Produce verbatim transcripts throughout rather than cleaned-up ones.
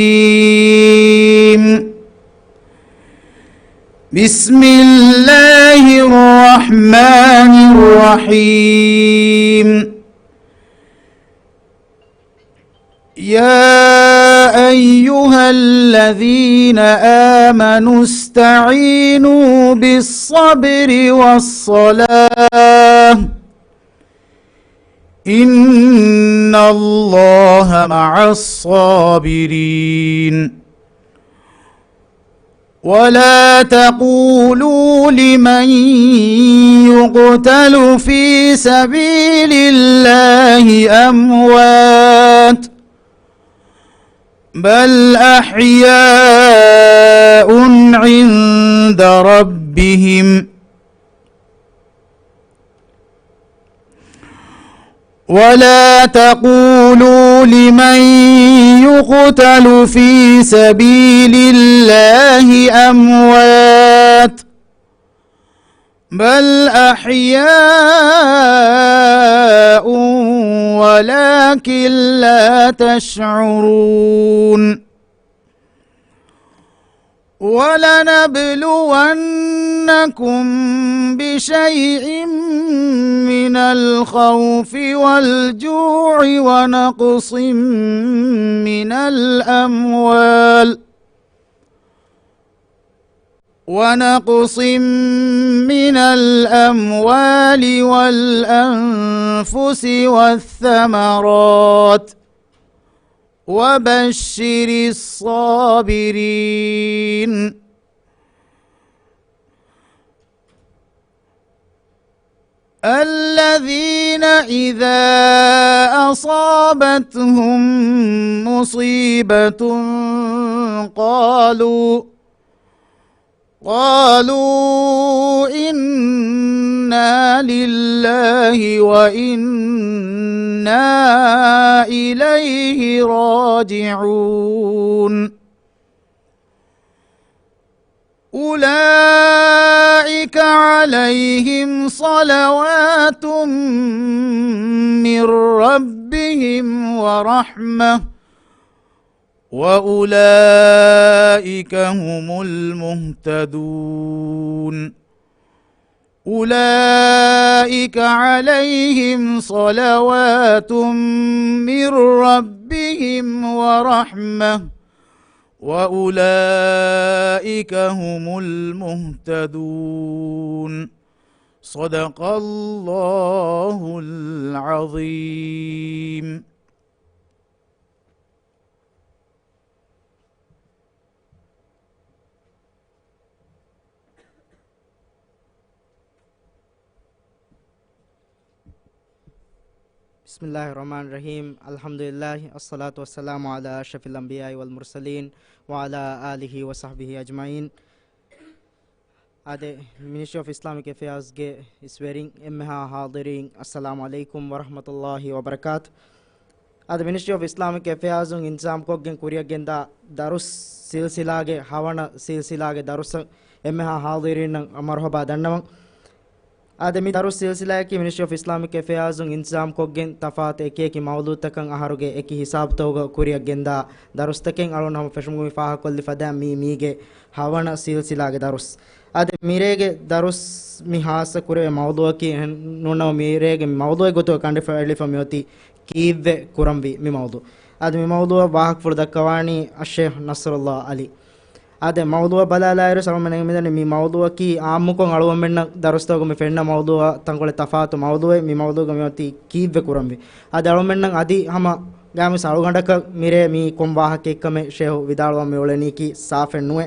الرجيم. بسم الله الرحمن الرحيم. يا أيها الذين آمنوا استعينوا بالصبر والصلاة، إن الله مع الصابرين. ولا تقولوا لمن يقتل في سبيل الله أموات، بل أحياء عند ربهم، ولا تقولوا لمن يقتل في سبيل الله أموات، بل أحياء ولكن لا تشعرون. ولنبلونكم بشيء من الخوف والجوع ونقص من الأموال، ونقص من الأموال والأنفس والثمرات، وبشر الصابرين الذين إذا أصابتهم مصيبة قالوا، قالوا إنا لله وإنا إليه راجعون. أولئك عليهم صلوات من ربهم ورحمة، وأولئك هم المهتدون. أولئك عليهم صلوات من ربهم ورحمة، وأولئك هم المهتدون. صدق الله العظيم. بسم الله الرحمن الرحيم. الحمد لله، الصلاة والسلام على أشرف الأنبياء والمرسلين، وعلى آله وصحبه أجمعين. އާދެ، މިނިސްޓްރީ އޮފް އިސްލާމިކް އެފެއާޒްގެ އިސްވެރިން، އެންމެހާ ޙާޟިރީން، އައްސަލާމު ޢަލައިކުމް ވަރަޙްމަތުﷲ ވަބަރަކާތު. އާދެ، މިނިސްޓްރީ އޮފް އިސްލާމިކް އެފެއާޒުން އިންތިޒާމްކޮށްގެން ކުރިއަށްގެންދާ ދަރުސް ސިލްސިލާގެ ހަވަނަ ސިލްސިލާގެ ދަރުސަށް އެންމެހާ ޙާޟިރީންނަށް މަރުޙަބާ ދަންނަވަން. އާދެ، މި ދަރުސް ސިލްސިލާއަކީ މިނިސްޓްރީ އޮފް އިސްލާމިކް އެފެއާޒުން އިންތިޒާމްކޮށްގެން ތަފާތު އެކި އެކި މައުޟޫޢުތަކަށް އަހަރުގެ އެކި ހިސާބުތަކުގަ ކުރިއަށްގެންދާ ދަރުސްތަކެއް. އަޅުން ހަމަ ފެށުމުގެ މި ފާހަގަކޮށްލި ފަދައިން މީ މީގެ ހަވަނަ ސިލްސިލާގެ ދަރުސް. އާދެ، މިރޭގެ ދަރުސް މި ހާއްސަ ކުރެވޭ މައުޟޫޢަކީ ނޫންނަމަ، މިރޭގެ މި މައުޟޫޢެއް ގޮތުގަ ކަނޑައެޅިފަ މިއޮތީ ކީއްވެ ކުރަންވީ މި މައުޟޫޢު. އަދި މި މައުޟޫޢަށް ވާހަކަފުޅު ދައްކަވާނީ އައްޝޭޚް ނަޞްރުﷲ ޢަލީ. އާދެ، މައުޟޫޢަށް ބަލާލާއިރު އަޅުމެން މިދަނީ މި މައުޟޫޢަކީ އާއްމުކޮށް އަޅުގަނޑުމެންނަށް ދަރުސްތަކުގަ މި ފެންނަ މައުޟޫޢަށް ތަންކޮޅެއް ތަފާތު މައުޟޫޢެއް. މި މައުޟޫޢުގަ މިއޮތީ ކީއްވެ ކުރަންވީ. އަދި އަޅުމެންނަށް އަދި ހަމަ ގާމިސް އަޅުގަނޑަކަށް މިރޭ މީ ކޮން ވާހަކައެއްކަމެއް ޝޭހު ވިދާޅުވަން މި އުޅެނީކީ ސާފެއް ނުވޭ.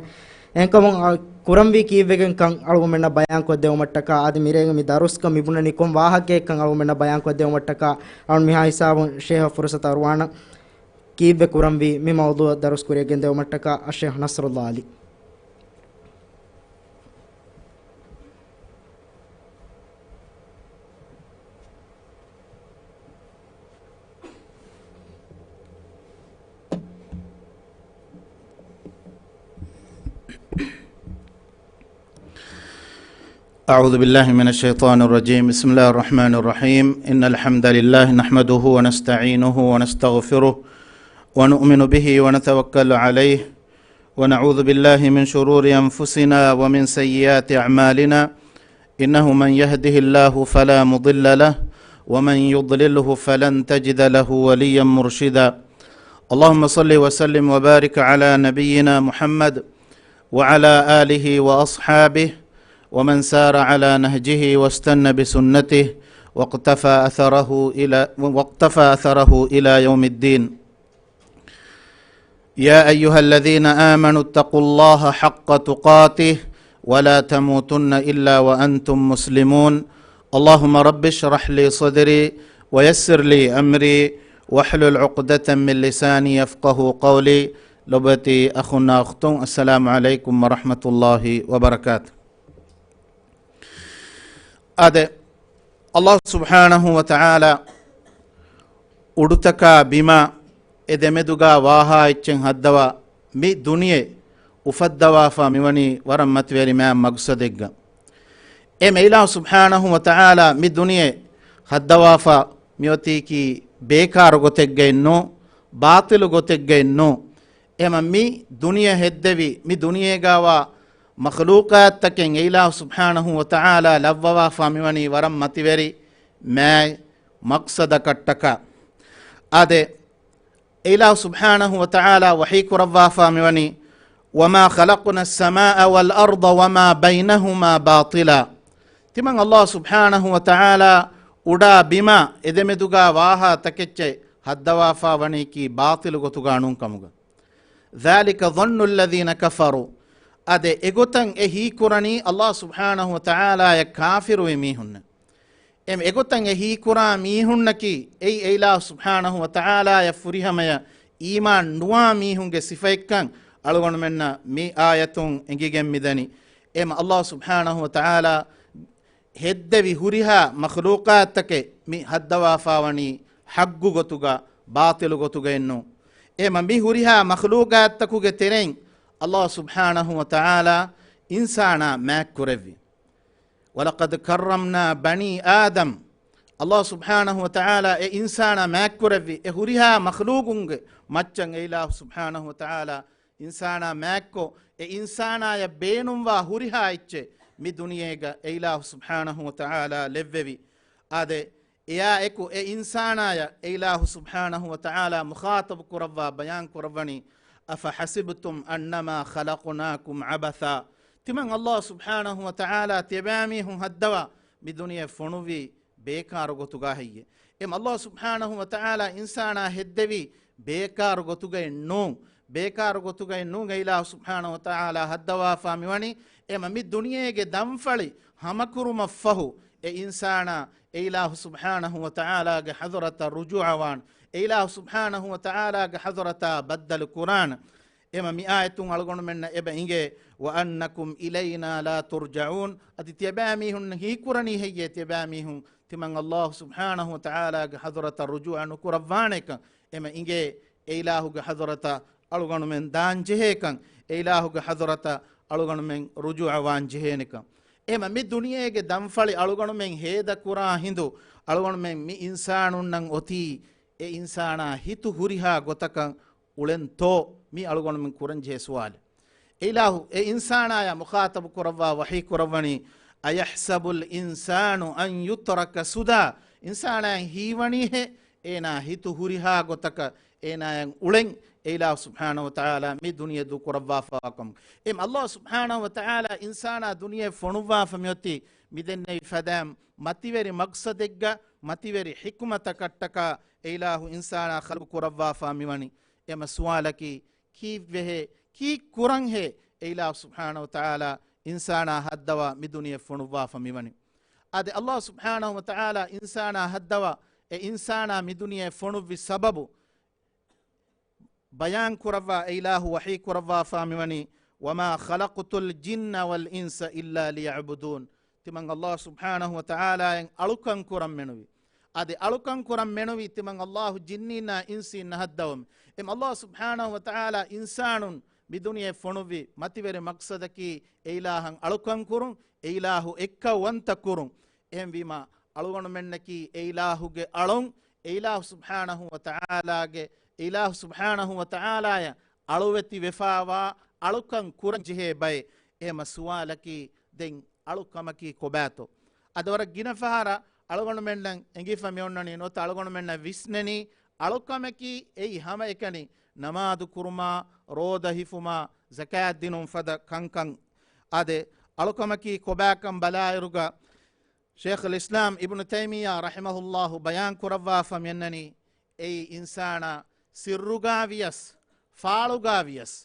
އެހެންކަމުން އަ، ކުރަންވީ ކީއްވެގެން ކަން އަޅުގަނޑުމެންނަށް ބަޔާންކޮށްދެވުމަށްޓަކާ، އަދި މިރޭގެ މި ދަރުސްގަ މިބުނަނީ ކޮން ވާހަކައެއްކަން އަޅުގަނޑުމެންނަށް ބަޔާންކޮށްދެވުމަށްޓަކާ، އަޅުން މިހާ ހިސާބުން ޝޭހަށް ފުރުސަތު އަރުވާނަން. ކީއްވެ ކުރަންވީ މި މައުޟޫޢަށް ދަރުސް ކުރިއަށް ގެންދެވުމަށްޓަކާ އައްޝޭޚް ނަޞްރުﷲ ޢަލީ. أعوذ بالله من الشيطان الرجيم. بسم الله الرحمن الرحيم. إن الحمد لله نحمده ونستعينه ونستغفره ونؤمن به ونتوكل عليه، ونعوذ بالله من شرور أنفسنا ومن سيئات أعمالنا، إنه من يهده الله فلا مضل له، ومن يضلله فلن تجد له وليا مرشدا. اللهم صل وسلم وبارك على نبينا محمد وعلى آله وأصحابه ومن سار على نهجه واستن بسنته واقتفى أثره إلى، واقتفى أثره إلى يوم الدين. يا أيها الذين آمنوا اتقوا الله حق تقاته ولا تموتن إلا وأنتم مسلمون. اللهم رب اشرح لي صدري ويسر لي أمري واحلل عقدة من لساني يفقهوا قولي. ލޮބުވެތި އަޚުންނާ އުޚްތުން، އައްސަލާމު ޢަލައިކުމް ވަރަޙްމަތުﷲި ވަބަރަކާތު. އާދެ، ﷲ ސުބްޙާނަހު ވަތަޢާލާ އުޑުތަކާ ބިމާ އެ ދެމެދުގާ ވާހާ އެއްޗެއް ހައްދަވާ މި ދުނިޔެ އުފައްދަވާފާ މިވަނީ ވަރަށް މަތިވެރި މާ މަގްސަދެއްގަ. އެ މެ އިލާހު ސުބްޙާނަހު ވަތަޢާލާ މި ދުނިޔެ ހައްދަވާފާ މިއޮތީކީ ބޭކާރު ގޮތެއްގައެއް ނޫ، ބާޠިލު ގޮތެއްގައެއް ނޫ. އެމަ މި ދުނިޔެ ހެއްދެވި މި ދުނިޔޭގާވާ މަޚްލޫޤާތްތަކެއް އެ އިލާހު ސުބްޙާނަހު ވަތަޢާލާ ލައްވަވާފާ މިވަނީ ވަރަށް މަތިވެރި މާތް މަޤްޞަދަކަށްޓަކާ. އާދެ، އެ އިލާހު ސުބްޙާނަހު ވަތަޢާލާ ވަޙީ ކުރައްވާފާ މިވަނީ، وما خلقنا السماء والأرض وما بينهما باطلا. ތިމަން ﷲ ސުބްޙާނަހު ވަތަޢާލާ އުޑާ ބިމާ އެދެމެދުގާ ވާހާ ތަކެއްޗެއް ހައްދަވާފާ ވަނީކީ ބާޠިލު ގޮތުގާ ނޫން ކަމުގަ. ذلك ظن الذين كفروا. އާދެ، އެގޮތަށް އެ ހީކުރަނީ ﷲ ސުބްޙާނަހު ވަތަޢާލާޔަށް ކާފިރުވި މީހުންނަށް. އެމް އެގޮތަށް އެ ހީކުރާ މީހުންނަކީ އެއީ އެ އިލާހު ސުބްޙާނަހު ވަތަޢާލާޔަށް ފުރިހަމަޔަށް އީމާން ނުވާ މީހުންގެ ސިފައެއްކަން އަޅުގަނޑުމެންނަށް މި އާޔަތުން އެނގިގެން މިދަނީ. އެމް ﷲ ސުބްޙާނަހު ވަތަޢާލާ ހެއްދެވި ހުރިހާ މަޚްލޫޤާތްތަކެއް މި ހައްދަވާފާވަނީ ޙައްޤު ގޮތުގަ، ބާޠިލު ގޮތުގައެއްނޫ. އެމަ މި ހުރިހާ މަޚްލޫޤާތްތަކުގެ ތެރެއިން ﷲ ސުބްޙާނަހު ވަތަޢާލާ އިންސާނާ މާތްކުރެއްވި. ولقد كرمنا بني آدم. ﷲ ސުބްޙާނަހު ވަތަޢާލާ އެ އިންސާނާ މާތްކުރެއްވި އެ ހުރިހާ މަޚްލޫޤުންގެ މައްޗަށް އެ އިލާހު ސުބްޙާނަހު ވަތަޢާލާ އިންސާނާ މާތްކޮށް، އެ އިންސާނާޔަށް ބޭނުންވާ ހުރިހާ އެއްޗެއް މި ދުނިޔޭގަ އެ އިލާހު ސުބްޙާނަހު ވަތަޢާލާ ލެއްވެވި. އާދެ، އެއާ އެކު އެ އިންސާނާޔަށް އެ އިލާހު ސުބްޙާނަހު ވަތަޢާލާ މުޚާޠަބު ކުރައްވާ ބަޔާން ކުރައްވަނީ، أفحسبتم أنما خلقناكم عبثا. ތިމަން ﷲ ސުބްޙާނަހު ވަތަޢާލާ ތިޔަބައިމީހުން ހައްދަވާ މި ދުނިޔެ ފޮނުއްވީ ބޭކާރު ގޮތުގާ ހެއްޔޭ؟ އެމް ﷲ ސުބްޙާނަހު ވަތަޢާލާ އިންސާނާ ހެއްދެވީ ބޭކާރު ގޮތުގައެއް ނޫން. ބޭކާރު ގޮތުގައެއް ނޫން. އެ އިލާހު ސުބްޙާނަހު ވަތަޢާލާ ހައްދަވާފާ މިވަނީ އެމަ މި ދުނިޔޭގެ ދަންފަޅި ހަމަކުރުމަށްފަހު އެ އިންސާނާ އެ އިލާހު ސުބްޙާނަހު ވަތަޢާލާގެ ޙަޟްރަތަށް ރުޖޫޢަވާން. އެ އިލާހު ސުބްޙާނަހު ވަތަޢާލާގެ ޙަޟްރަތާ ބައްދަލު ކުރާން. އެމަ މި އާޔަތުން އަޅުގަނޑުމެންނަށް އެބަ އިނގޭ، وأنكم إلينا لا ترجعون. އަދި ތިޔަބައިމީހުން ހީކުރަނީ ހެއްޔޭ؟ ތިޔަބައިމީހުން ތިމަން ﷲ ސުބްޙާނަހު ވަތަޢާލާގެ ޙަޟްރަތަށް ރުޖޫޢަ ނުކުރައްވާނެކަން. އެމަ އިނގޭ، އެ އިލާހުގެ ޙަޟްރަތަށް އަޅުގަނޑުމެން ދާން ޖެހޭކަން، އެ އިލާހުގެ ޙަޟްރަތަށް އަޅުގަނޑުމެން ރުޖޫޢަވާން ޖެހޭނެކަން. އެމަ މި ދުނިޔޭގެ ދަންފަޅި އަޅުގަނޑުމެން ހޭދަކުރާ ހިނދު، އަޅުގަނޑުމެން މި އިންސާނުންނަށް އޮތީ އެ އިންސާނާ ހިތު ހުރިހާ ގޮތަކަށް އުޅެންތޯ؟ މީ އަޅުގަނޑުމެން ކުރަންޖެހޭ ސުވާލެއް. އެ އިލާހު އެ އިންސާނާޔާ މުޚާޠަބު ކުރައްވާ ވަޙީ ކުރައްވަނީ، أيحسب الإنسان أن يترك سدى. އިންސާނާއަށް ހީވަނީހޭ އޭނާ ހިތު ހުރިހާ ގޮތަކަށް އޭނާއަށް އުޅެން އެ އިލާހު ސުބްޙާނަހު ވަތަޢާލާ މި ދުނިޔެ ދޫކުރައްވާފާ ކަމު. އެމް ﷲ ސުބްޙާނަހު ވަތަޢާލާ އިންސާނާ ދުނިޔެ ފޮނުއްވާފަ މިއޮތީ މިދެންނެވި ފަދައިން މަތިވެރި މަޤްޞަދެއްގަ، މަތިވެރި ޙިކުމަތަކަށްޓަކާ އެ އިލާހު އިންސާނާ ޚަލްޤު ކުރައްވާފާ މިވަނީ. އެމަ ސުވާލަކީ، ކީއްވެހޭ، ކީއްކުރަންހޭ އެ އިލާހު ސުބްޙާނަހު ވަތަޢާލާ އިންސާނާ ހައްދަވާ މި ދުނިޔެ ފޮނުއްވާފަ މިވަނީ؟ އާދެ، ﷲ ސުބްޙާނަހު ވަތަޢާލާ އިންސާނާ ހައްދަވާ އެ އިންސާނާ މި ދުނިޔެ ފޮނުއްވި ސަބަބު ބަޔާން ކުރައްވާ އެ އިލާހު ވަޙީ ކުރައްވާފާ މިވަނީ، وما خلقت الجن والإنس إلا ليعبدون. ތިމަން ﷲ ސުބްޙާނަހު ވަތަޢާލާއަށް އަޅުކަން ކުރަން މެނުވީ. އަދި އަޅުކަން ކުރަން މެނުވީ ތިމަން ﷲ ޖިންނީންނާ އިންސީން ނަހައްދަވަމު. އެމް ﷲ ސުބްޙާނަހު ވަތަޢާލާ އިންސާނުން މި ދުނިޔެ ފޮނުއްވި މަތިވެރި މަޤްޞަދަކީ އެ އިލާހަށް އަޅުކަން ކުރުން، އެ އިލާހު އެއްކައުވަންތަ ކުރުން. އެހެންވީމާ، އަޅުގަނޑުމެންނަކީ އެ އިލާހުގެ އަޅުން، އެ އިލާހު ސުބްޙާނަހު ވަތަޢާލާގެ އިލާހު ސުބްޙާނަހު ވަ ތަޢާލާޔަށް އަޅުވެތި ވެފާވާ އަޅުކަން ކުރަން ޖެހޭ ބައެއް. އެހެމަ ސުވާލަކީ، ދެން އަޅުކަމަކީ ކޮބާތޯ؟ އަދަ ވަރަށް ގިނަ ފަހަރަށް އަޅުގަނޑުމެންނަށް އެނގިފަ މިއޮންނަނީ ނުވަތަ އަޅުގަނޑުމެންނަށް ވިސްނެނީ އަޅުކަމަކީ އެއީ ހަމައެކަނި ނަމާދު ކުރުމާ، ރޯދަ ހިފުމާ، ޒަކާތް ދިނުން ފަދަ ކަންކަން. އާދެ، އަޅުކަމަކީ ކޮބާކަން ބަލާއިރުގަ، ޝޭޚުލް އިސްލާމް އިބްނު ތައިމިއްޔާ ރަޙިމަހުﷲ ބަޔާން ކުރައްވާފަ މިއަންނަނީ، އެއީ އިންސާނާ ސިއްރުގާ ވިޔަސް، ފާޅުގާ ވިޔަސް،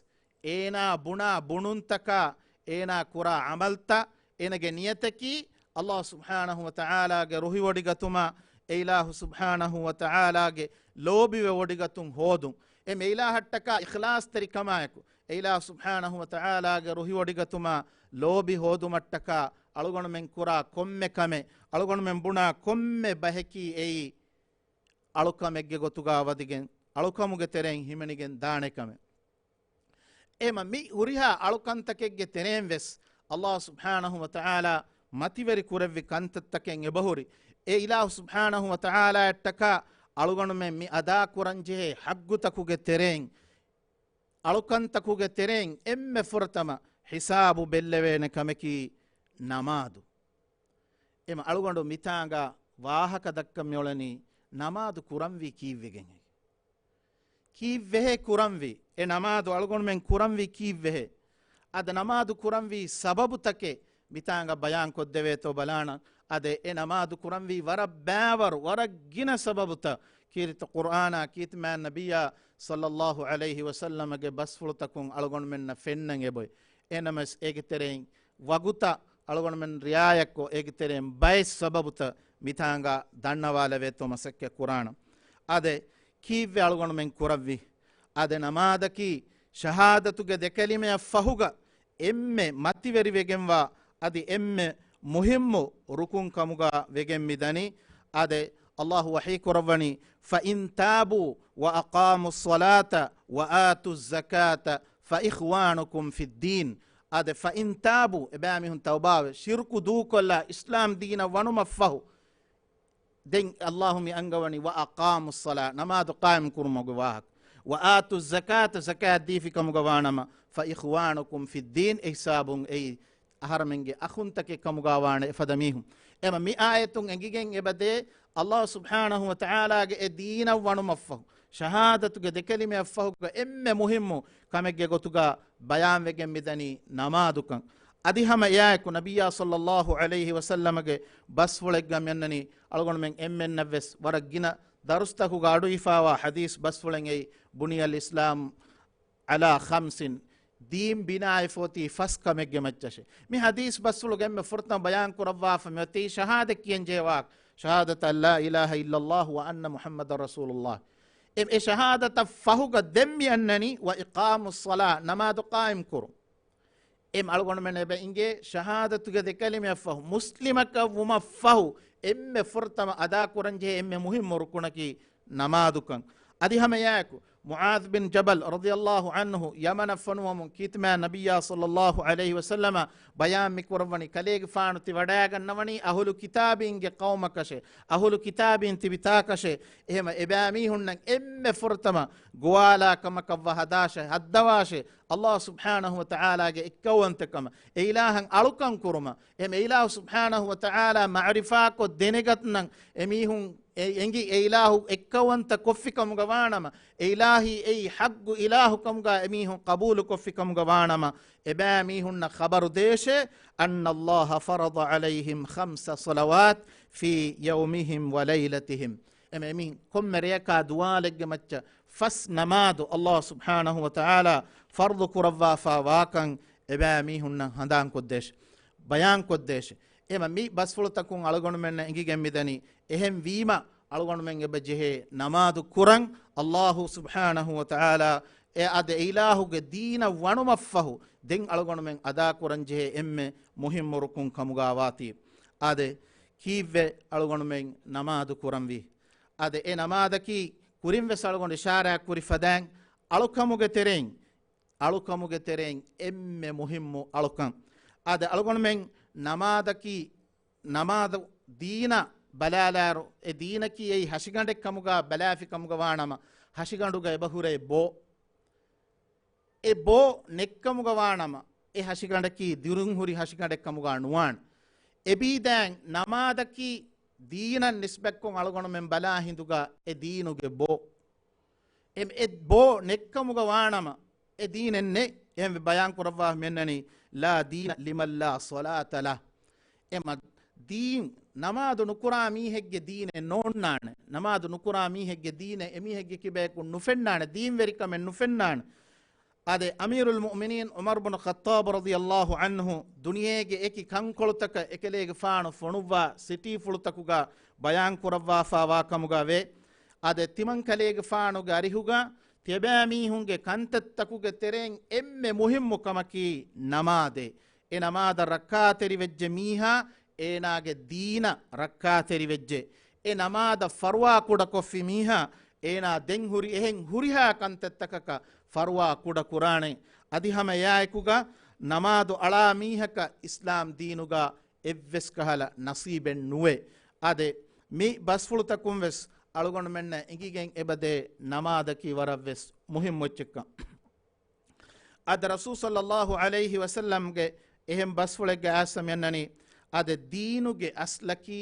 އޭނާ ބުނާ ބުނުންތަކާ، އޭނާ ކުރާ ޢަމަލްތައް، އޭނަގެ ނިޔަތަކީ ﷲ ސުބްޙާނަހު ވަ ތަޢާލާގެ ރުހިވޮޑިގަތުމާ، އެ އިލާހު ސުބްޙާނަހު ވަ ތަޢާލާގެ ލޯބިވެވޮޑިގަތުން ހޯދުން. އެ މެ އިލާހަށްޓަކާ އިޚްލާޞްތެރިކަމާއެކު، އެ އިލާހު ސުބްޙާނަހު ވަ ތަޢާލާގެ ރުހިވޮޑިގަތުމާ ލޯބި ހޯދުމަށްޓަކާ އަޅުގަނޑުމެން ކުރާ ކޮންމެ ކަމެއް، އަޅުގަނޑުމެން ބުނާ ކޮންމެ ބަހަކީ އެއީ އަޅުކަމެއްގެ ގޮތުގާ ވަދެގެން، އަޅުކަމުގެ ތެރެއިން ހިމެނިގެން ދާނެ ކަމެއް. އެމަ މި ހުރިހާ އަޅުކަންތަކެއްގެ ތެރެއިން ވެސް ﷲ ސުބްޙާނަހު ވަ ތަޢާލާ މަތިވެރި ކުރެއްވި ކަންތައްތަކެއް އެބަހުރި. އެ އިލާހު ސުބްޙާނަހު ވަ ތަޢާލާއަށްޓަކާ އަޅުގަނޑުމެން މި އަދާކުރަންޖެހޭ ޙައްޤުތަކުގެ ތެރެއިން، އަޅުކަންތަކުގެ ތެރެއިން އެންމެ ފުރަތަމަ ހިސާބު ބެއްލެވޭނެ ކަމަކީ ނަމާދު. އެމަ އަޅުގަނޑު މިތާނގާ ވާހަކަ ދައްކަން މިއުޅެނީ ނަމާދު ކުރަންވީ ކީއްވެގެން؟ ކީއްވެހޭ ކުރަންވީ؟ އެ ނަމާދު އަޅުގަނޑުމެން ކުރަންވީ ކީއްވެހޭ؟ އަދަ ނަމާދު ކުރަންވީ ސަބަބުތަކެއް މިތާނގަ ބަޔާން ކޮށްދެވޭތޯ ބަލާނަ. އަދެ އެ ނަމާދު ކުރަންވީ ވަރަށް ބައިވަރު، ވަރަށް ގިނަ ސަބަބުތައް ކީރިތި ޤުރްއާނާ ކީރިތި މާތް ނަބިއްޔާ ޞައްލައްލާހު ޢަލައިހި ވަސައްލަމަގެ ބަސްފުޅުތަކުން އަޅުގަނޑުމެންނަށް ފެންނަން އެބޮތް. އެހެނަމަސް އޭގެ ތެރެއިން ވަގުތަށް އަޅުގަނޑުމެން ރިޢާޔަތްކޮށް، އޭގެ ތެރެއިން ބައެއް ސަބަބުތައް މިތާނގަ ދަންނަވާލެވޭތޯ މަސައްކަތް ކުރާނަ. އާދެ، ކީއްވެ އަޅުގަނޑުމެން ކުރައްވީ؟ އާދެ، ނަމާދަކީ ޝަހާދަތުގެ ދެކަލިމަޔަށް ފަހުގަ އެންމެ މަތިވެރިވެގެންވާ އަދި އެންމެ މުހިއްމު ރުކުން ކަމުގަ ވެގެން މިދަނީ. އާދެ، ﷲ ވަޙީ ކުރައްވަނީ، فَإِن تَابُوا وَأَقَامُوا الصَّلَاةَ وَآتَوا الزَّكَاةَ فَإِخْوَانُكُمْ فِي الدِّينِ. އާދެ، فَإِن تَابُوا، އެބައިމީހުން ތައުބާވެ، ޝިރްކު ދޫކޮށްލާ، އިސްލާމް ދީނަށް ވަނުމަށްފަހު، ދެން ﷲ މި އަންގަވަނީ، وَأَقَامُوا الصَّلَاةَ، ނަމާދު ޤާއިމް ކުރުމުގެ ވާހަކަ، وَآتَوُا الزَّكَاةَ، ޒަކާތް ދީފި ކަމުގަ ވާނަމަ، فَإِخْوَانُكُمْ فِي الدِّينِ، އެ ހިސާބުން އެއީ އަހަރަމެންގެ އަޚުންތަކެއް ކަމުގަ ވާނެ އެފަދަ މީހުން. އެމަ މި އާޔަތުން އެނގިގެން އެބަދޭ، ﷲ ސުބްޙާނަހު ވަ ތަޢާލާގެ އެ ދީނަށް ވަނުމަށްފަހު، ޝަހާދަތުގެ ދެކެލިމަޔަށްފަހުގަ އެންމެ މުހިއްމު ކަމެއްގެ ގޮތުގަ ބަޔާންވެގެން މިދަނީ ނަމާދުކަން. އަދި ހަމަ އެއާއެކު ނަބިއްޔާ ޞައްލައްލާހު ޢަލައިހި ވަސައްލަމަގެ ބަސްފުޅެއްގަ މިއަންނަނީ، އަޅުގަނޑުމެން އެންމެންނަށްވެސް ވަރަށް ގިނަ ދަރުސްތަކުގަ އަޑުއިފާވާ ޙަދީޘް ބަސްފުޅެއް އެއީ، بُنِيَ الْإِسْلَامُ عَلَى خَمْسٍ، ދީން ބިނާވެފަ އޮތީ ފަސް ކަމެއްގެ މައްޗަށޭ. މި ޙަދީޘް ބަސްފުޅުގަ އެންމެ ފުރަތަމަ ބަޔާން ކުރައްވާފަ މިއޮތީ ޝަހާދަތް ކިޔަންޖެހޭ ވާހަކަ، شهادة أن لا إله إلا الله وأن محمدا رسول الله. އެ، އެ ޝަހާދަތަށް ފަހުގަ ދެން މިއަންނަނީ، وإقام الصلاة، ނަމާދު ޤާއިމް ކުރުން. އެ އަޅުގަނޑުމެން އެބަ އިނގޭ ޝަހާދަތުގެ ދެކަލިމަޔަށްފަހު، މުސްލިމަކަށް ވުމަށްފަހު، އެންމެ ފުރަތަމަ އަދާކުރަންޖެހޭ އެންމެ މުހިއްމު ރުކުނަކީ ނަމާދުކަން. އަދި ހަމަ އެއާއެކު، މުޢާޛް ބިން ޖަބަލް ރަޟިޔައްލާހު ޢަންހު ޔަމަނަށް ފޮނުވަމުން ކީރިތި މާތް ނަބިއްޔާ ޞައްލައްލާހު ޢަލައިހި ވަސައްލަމަ ބަޔާން މި ކުރައްވަނީ، ކަލޭގެފާނު ތި ވަޑައިގަންނަވަނީ އަހުލު ކިތާބީންގެ ޤައުމަކަށޭ، އަހުލު ކިތާބީން ތިބި ތާކަށޭ. އެހެމަ އެބައިމީހުންނަށް އެންމެ ފުރަތަމަ ގޮވާލާ ކަމަކަށްވާ ހަދާށޭ، ހައްދަވާށޭ، ﷲ ސުބްޙާނަހު ވަ ތަޢާލާގެ އެއްކައުވަންތަކަމަށް، އެ އިލާހަށް އަޅުކަން ކުރުމަށް، އެ އިލާހު ސުބްޙާނަހު ވަ ތަޢާލާ މަޢުރިފާކޮށް ދެނެގަތުނަން އެމީހުން އެ އެނގި އެ އިލާހު އެއްކައުވަންތަ ކޮށްފި ކަމުގަ ވާނަމަ، އެ އިލާހީ އެއީ ޙައްޤު އިލާހު ކަމުގަ އެމީހުން ޤަބޫލު ކޮށްފި ކަމުގަ ވާނަމަ، އެބައިމީހުންނަށް ޚަބަރު ދޭށޭ، أن الله فرض عليهم خمس صلوات في يومهم وليلتهم. އެމެ އެމީހުން ކޮންމެ ރެޔަކާ ދުވާލެއްގެ މައްޗަށް ފަސް ނަމާދު ﷲ ސުބްޙާނަހު ވަ ތަޢާލާ ފަރްޟު ކުރައްވާފާ ވާކަން އެބައިމީހުންނަށް ހަނދާންކޮށްދޭށެ، ބަޔާންކޮށްދޭށެ. އެމަ މި ބަސްފުޅުތަކުން އަޅުގަނޑުމެންނަށް އެނގިގެން މިދަނީ، އެހެން ވީމަ އަޅުގަނޑުމެން އެބަ ޖެހޭ ނަމާދު ކުރަން، ﷲ ސުބްޙާނަހު ވަ ތަޢާލާ އެ އަދެ އިލާހުގެ ދީނަށް ވަނުމަށްފަހު، ދެން އަޅުގަނޑުމެން އަދާކުރަން ޖެހޭ އެންމެ މުހިއްމު ރުކުން ކަމުގާ ވާތީ. އާދެ، ކީއްވެ އަޅުގަނޑުމެން ނަމާދު ކުރަންވީ؟ އާދެ، އެ ނަމާދަކީ ކުރިން ވެސް އަޅުގަނޑު އިޝާރާތް ކުރި ފަދައިން، އަޅުކަމުގެ ތެރެއިން، އަޅުކަމުގެ ތެރެއިން އެންމެ މުހިއްމު އަޅުކަން. އާދެ، އަޅުގަނޑުމެން ނަމާދަކީ، ނަމާދު ދީނަށް ބަލާލާއިރު، އެ ދީނަކީ އެއީ ހަށިގަނޑެއް ކަމުގާ ބަލާފި ކަމުގަ ވާނަމަ، ހަށިގަނޑުގަ އެބަހުރޭ ބޯ. އެ ބޯ ނެއްކަމުގަ ވާނަމަ، އެ ހަށިގަނޑަކީ ދިރުންހުރި ހަށިގަނޑެއްކަމުގަ ނުވާނެ. އެބީދާއިން ނަމާދަކީ ދީނަށް ނިސްބަތްކޮށް އަޅުގަނޑުމެން ބަލާ ހިނދުގަ އެ ދީނުގެ ބޯ. އެ، އެ ބޯ ނެއްކަމުގަ ވާނަމަ، އެ ދީނެއް ނެތް. އެހެންވެ ބަޔާން ކުރައްވާ މިއަންނަނީ، لا دين لمن لا صلاة له. އެމަ ދީން، ނަމާދު ނުކުރާ މީހެއްގެ ދީނެއް ނޯންނާނެ. ނަމާދު ނުކުރާ މީހެއްގެ ދީނެއް އެމީހެއްގެ ކިބަޔަކުން ނުފެންނާނެ، ދީންވެރިކަމެއް ނުފެންނާނެ. އާދެ، އަމީރުލް މުއުމިނީން ޢުމަރު ބުނު ޚައްޠާބު ރަޟިޔަﷲ ޢަންހު ދުނިޔޭގެ އެކި ކަންކޮޅުތަކަށް އެކަލޭގެފާނު ފޮނުއްވާ ސިޓީފުޅުތަކުގަ ބަޔާން ކުރައްވާފާވާ ކަމުގަ ވޭ. އާދެ، ތިމަން ކަލޭގެފާނުގެ އަރިހުގަ ތިޔަބައިމީހުންގެ ކަންތައްތަކުގެ ތެރެއިން އެންމެ މުހިއްމު ކަމަކީ ނަމާދޭ. އެ ނަމާދަށް ރައްކާތެރިވެއްޖެ މީހާ، އޭނާގެ ދީނަށް ރައްކާތެރިވެއްޖެ. އެ ނަމާދަށް ފަރުވާ ކުޑަކޮށްފި މީހާ، އޭނާ ދެން ހުރި އެހެން ހުރިހާ ކަންތައްތަކަކަށް ފަރުވާ ކުޑަ ކުރާނެ. އަދި ހަމަ އެއާއެކުގަ ނަމާދު އަޅާ މީހަކަށް އިސްލާމް ދީނުގަ އެއްވެސް ކަހަލަ ނަސީބެއް ނުވޭ. އާދެ، މި ބަސްފުޅުތަކުން ވެސް އަޅުގަނޑުމެންނަށް އެނގިގެން އެބަދޭ ނަމާދަކީ ވަރަށް ވެސް މުހިއްމު އެއްޗެއްކަން. އަދި ރަސޫލު ޞައްލައްލާހު ޢަލައިހި ވަސައްލަމްގެ އެހެން ބަސްފުޅެއްގެ އާސަ މިއަންނަނީ، އާދެ، ދީނުގެ އަސްލަކީ،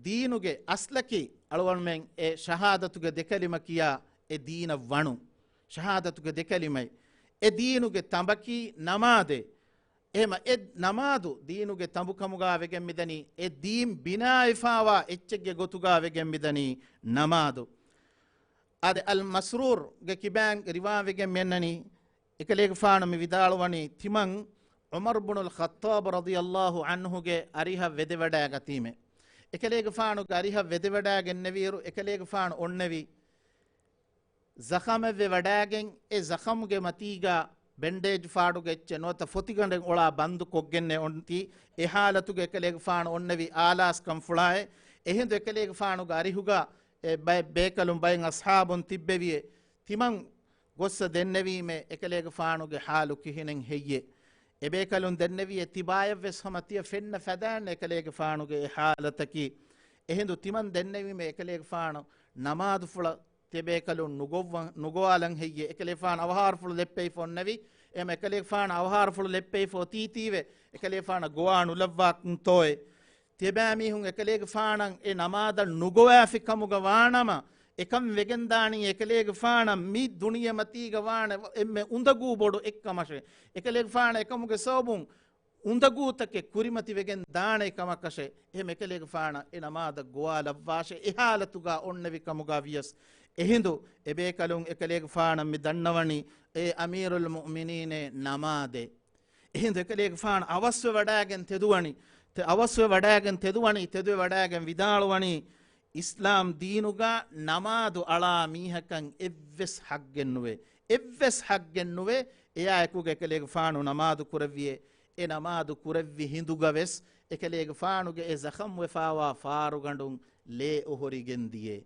ދީނުގެ އަސްލަކީ އަޅުގަނޑުމެން އެ ޝަހާދަތުގެ ދެކަލިމަ ކިޔާ އެ ދީނަށް ވަނުން. ޝަހާދަތުގެ ދެކަލިމައެއް. އެ ދީނުގެ ތަނބަކީ ނަމާދޭ. އެހެމަ އެ ނަމާދު ދީނުގެ ތަނބުކަމުގާ ވެގެން މިދަނީ، އެ ދީން ބިނާވެފާވާ އެއްޗެއްގެ ގޮތުގާ ވެގެން މިދަނީ ނަމާދު. އާދެ، އަލް މަސްރޫރްގެ ކިބާން ރިވާވެގެން މިއަންނަނީ، އެކަލޭގެފާނު މި ވިދާޅުވަނީ، ތިމަން ޢުމަރު ބުނުލް ޚައްޠާބު ރަޟިޔަﷲ ޢަންހުގެ އަރިހަށް ވެދެވަޑައިގަތީމޭ. އެކަލޭގެފާނުގެ އަރިހަށް ވެދެވަޑައިގެންނެވިއިރު، އެކަލޭގެފާނު އޮންނެވި ޒަޚަމެއް ވެވަޑައިގެން، އެ ޒަޚަމުގެ މަތީގަ ބެންޑޭޖް ފާޑުގެ އެއްޗެއް ނުވަތަ ފޮތިގަނޑެއް އޮޅާ ބަންދު ކޮށްގެންނޭ އޮންތީ، އެ ޙާލަތުގަ އެކަލޭގެފާނު އޮންނެވި އާލާސް ކަންފުޅާއެއް. އެހިނދު އެކަލޭގެފާނުގެ އަރިހުގަ އެ ބައެއް ބޭކަލުން ބައެއް އަޞްޙާބުން ތިއްބެވިއޭ. ތިމަން ގޮއްސަ ދެންނެވީމޭ އެކަލޭގެފާނުގެ ޙާލު ކިހިނެއް ހެއްޔޭ؟ އެބޭކަލުން ދެންނެވިއޭ ތިބާޔަށްވެސް ހަމަ ތިޔަ ފެންނަ ފަދައިން އެކަލޭގެފާނުގެ އެ ޙާލަތަކީ. އެހިނދު ތިމަން ދެންނެވީމޭ އެކަލޭގެފާނު ނަމާދުފުޅަށް ތިޔަބޭކަލުން ނުގޮއްވަން، ނުގޮވާލަން ހެއްޔޭ؟ އެކަލޭފާނު އަވަހާރަފުޅު ލެއްޕެވިފަ އޮންނެވި. އެހެމަ އެކަލޭގެފާނު އަވަހާރަފުޅު ލެއްޕެވިފަ އޮތީތީވެ، އެކަލޭގެފާނަށް ގޮވާ ނުލައްވާކުންތޯއޭ؟ ތިޔަބައިމީހުން އެކަލޭގެފާނަށް އެ ނަމާދަށް ނުގޮވާފި ކަމުގަ ވާނަމަ، އެކަން ވެގެންދާނީ އެކަލޭގެފާނަށް މި ދުނިޔެމަތީގަ ވާނެ އެންމެ އުނދަގޫ ބޮޑު އެއްކަމަށޭ. އެކަލޭގެފާނަށް އެކަމުގެ ސަބަބުން އުނދަގޫތަކެއް ކުރިމަތިވެގެން ދާނެ ކަމަކަށޭ. އެހެމަ އެކަލޭގެފާނަށް އެ ނަމާދަށް ގޮވާލައްވާށޭ. އެ ޙާލަތުގަ އޮންނެވި ކަމުގަ ވިޔަސް. އެހިނދު އެބޭކަލުން އެކަލޭގެފާނަށް މި ދަންނަވަނީ، އޭ އަމީރުލް މުއުމިނީނޭ ނަމާދޭ. އެހިނދު އެކަލޭގެފާނު އަވަސްވެ ވަޑައިގެން ތެދުވަނީ، ތެ-، އަވަސްވެ ވަޑައިގެން ތެދުވަނީ، ތެދުވެ ވަޑައިގެން ވިދާޅުވަނީ، އިސްލާމް ދީނުގަ ނަމާދު އަޅާ މީހަކަށް އެއްވެސް ޙައްގެއް ނުވޭ. އެއްވެސް ޙައްގެއް ނުވޭ. އެއާއެކުގަ އެކަލޭގެފާނު ނަމާދު ކުރެއްވިއޭ. އެ ނަމާދު ކުރެއްވި ހިނދުގަވެސް އެކަލޭގެފާނުގެ އެ ޒަޚަމްވެފާވާ ފާރުގަނޑުން ލޭ އޮހޮރިގެން ދިޔޭ.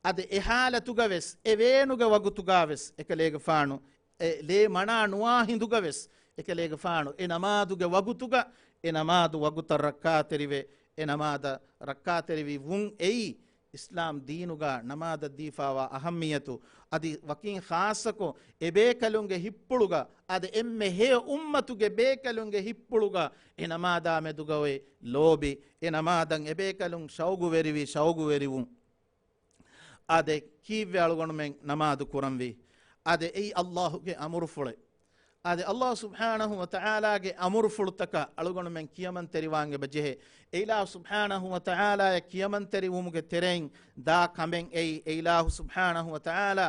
އަދި އެ ޙާލަތުގަވެސް، އެ ވޭނުގެ ވަގުތުގަވެސް އެކަލޭގެފާނު އެ ލޭ މަނާ ނުވާ ހިނދުގަވެސް އެކަލޭގެފާނު އެ ނަމާދުގެ ވަގުތުގަ އެ ނަމާދު ވަގުތަށް ރައްކާތެރިވެ، އެ ނަމާދަށް ރައްކާތެރިވި ވުން އެއީ އިސްލާމް ދީނުގަ ނަމާދަށް ދީފާވާ އަހައްމިއްޔަތު. އަދި ވަކިން ޚާއްޞަކޮށް އެބޭކަލުންގެ ހިތްޕުޅުގަ، އަދި އެންމެ ހެޔޮ އުއްމަތުގެ ބޭކަލުންގެ ހިތްޕުޅުގަ އެ ނަމާދާ މެދުގަ އޮތް ލޯބި، އެ ނަމާދަށް އެބޭކަލުން ޝައުގުވެރިވި ޝައުގުވެރިވުން. އާދެ، ކީއްވެ އަޅުގަނޑުމެން ނަމާދު ކުރަންވީ؟ އާދެ، އެއީ އައްލާހުގެ އަމުރުފުޅެއް. އާދެ، އައްލާހު ސުބްޙާނަހު ވަތަޢާލާގެ އަމުރުފުޅުތަކަށް އަޅުގަނޑުމެން ކިޔަމަންތެރިވާން އެބަ ޖެހޭ. އެ އިލާހު ސުބްޙާނަހު ވަތަޢާލާޔަށް ކިޔަމަންތެރިވުމުގެ ތެރެއިން ދާ ކަމެއް އެއީ، އެ އިލާހު ސުބްޙާނަހު ވަތަޢާލާ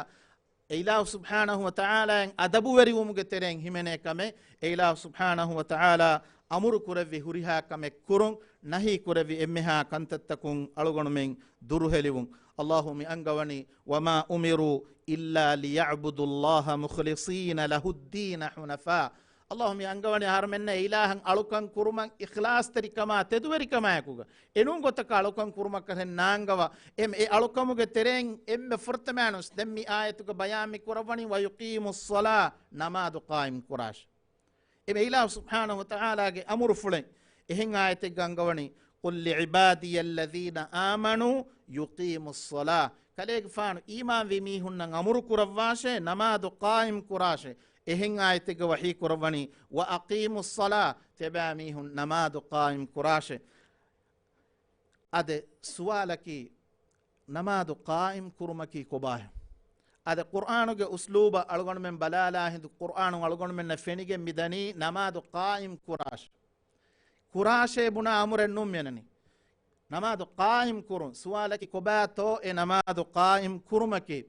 އެ އިލާހު ސުބްޙާނަހު ވަތަޢާލާއަށް އަދަބުވެރިވުމުގެ ތެރެއިން ހިމެނޭ ކަމެއް، އެ އިލާހު ސުބްޙާނަހު ވަތަޢާލާ އަމުރު ކުރެއްވި ހުރިހާ ކަމެއް ކުރުން، ނަހީ ކުރެއްވި އެންމެހާ ކަންތައްތަކުން އަޅުގަނޑުމެން ދުރުހެލިވުން. އައްލާހު މި އަންގަވަނީ، وما أمروا إلا ليعبدوا الله مخلصين له الدين حنفاء. އައްލާހު މި އަންގަވަނީ އަހަރުމެންނަށް އެ އިލާހަށް އަޅުކަން ކުރުމަށް އިޚްލާޞްތެރިކަމާ ތެދުވެރިކަމާއެކުގަ. އެނޫން ގޮތަކަށް އަޅުކަން ކުރުމަކަށް ނާންގަވާ. އެ، އެ އަޅުކަމުގެ ތެރެއިން އެންމެ ފުރަތަމައިނުސް ދެން މި އާޔަތުގަ ބަޔާން މި ކުރައްވަނީ، ويقيموا الصلاة، ނަމާދު ޤާއިމް ކުރާށި. އެ އިލާހު ސުބްޙާނަހު ވަތަޢާލާގެ އަމުރުފުޅެއް. އެހެން އާޔަތެއްގަ އަންގަވަނީ، قل لعبادي الذين آمنوا يقيموا الصلاة، ކަލޭގެފާނު އީމާންވި މީހުންނަށް އަމުރު ކުރައްވާށޭ، ނަމާދު ޤާއިމް ކުރާށޭ. އެހެން އާޔަތެއްގަ ވަޙީ ކުރައްވަނީ، وأقيموا الصلاة، ތިޔަބައިމީހުން ނަމާދު ޤާއިމް ކުރާށޭ. އާދެ، ސުވާލަކީ، ނަމާދު ޤާއިމް ކުރުމަކީ ކޮބާހެން؟ އާދެ، ޤުރްއާނުގެ އުސްލޫބަށް އަޅުގަނޑުމެން ބަލާލާ ހިނދު، ޤުރްއާނުން އަޅުގަނޑުމެންނަށް ފެނިގެން މިދަނީ ނަމާދު ޤާއިމް ކުރާށޭ. ކުރާށޭ ބުނާ އަމުރެއް ނޫން މިއަންނަނީ. ނަމާދު ޤާއިމް ކުރުން. ސުވާލަކީ ކޮބާތޯ އެ ނަމާދު ޤާއިމް ކުރުމަކީ؟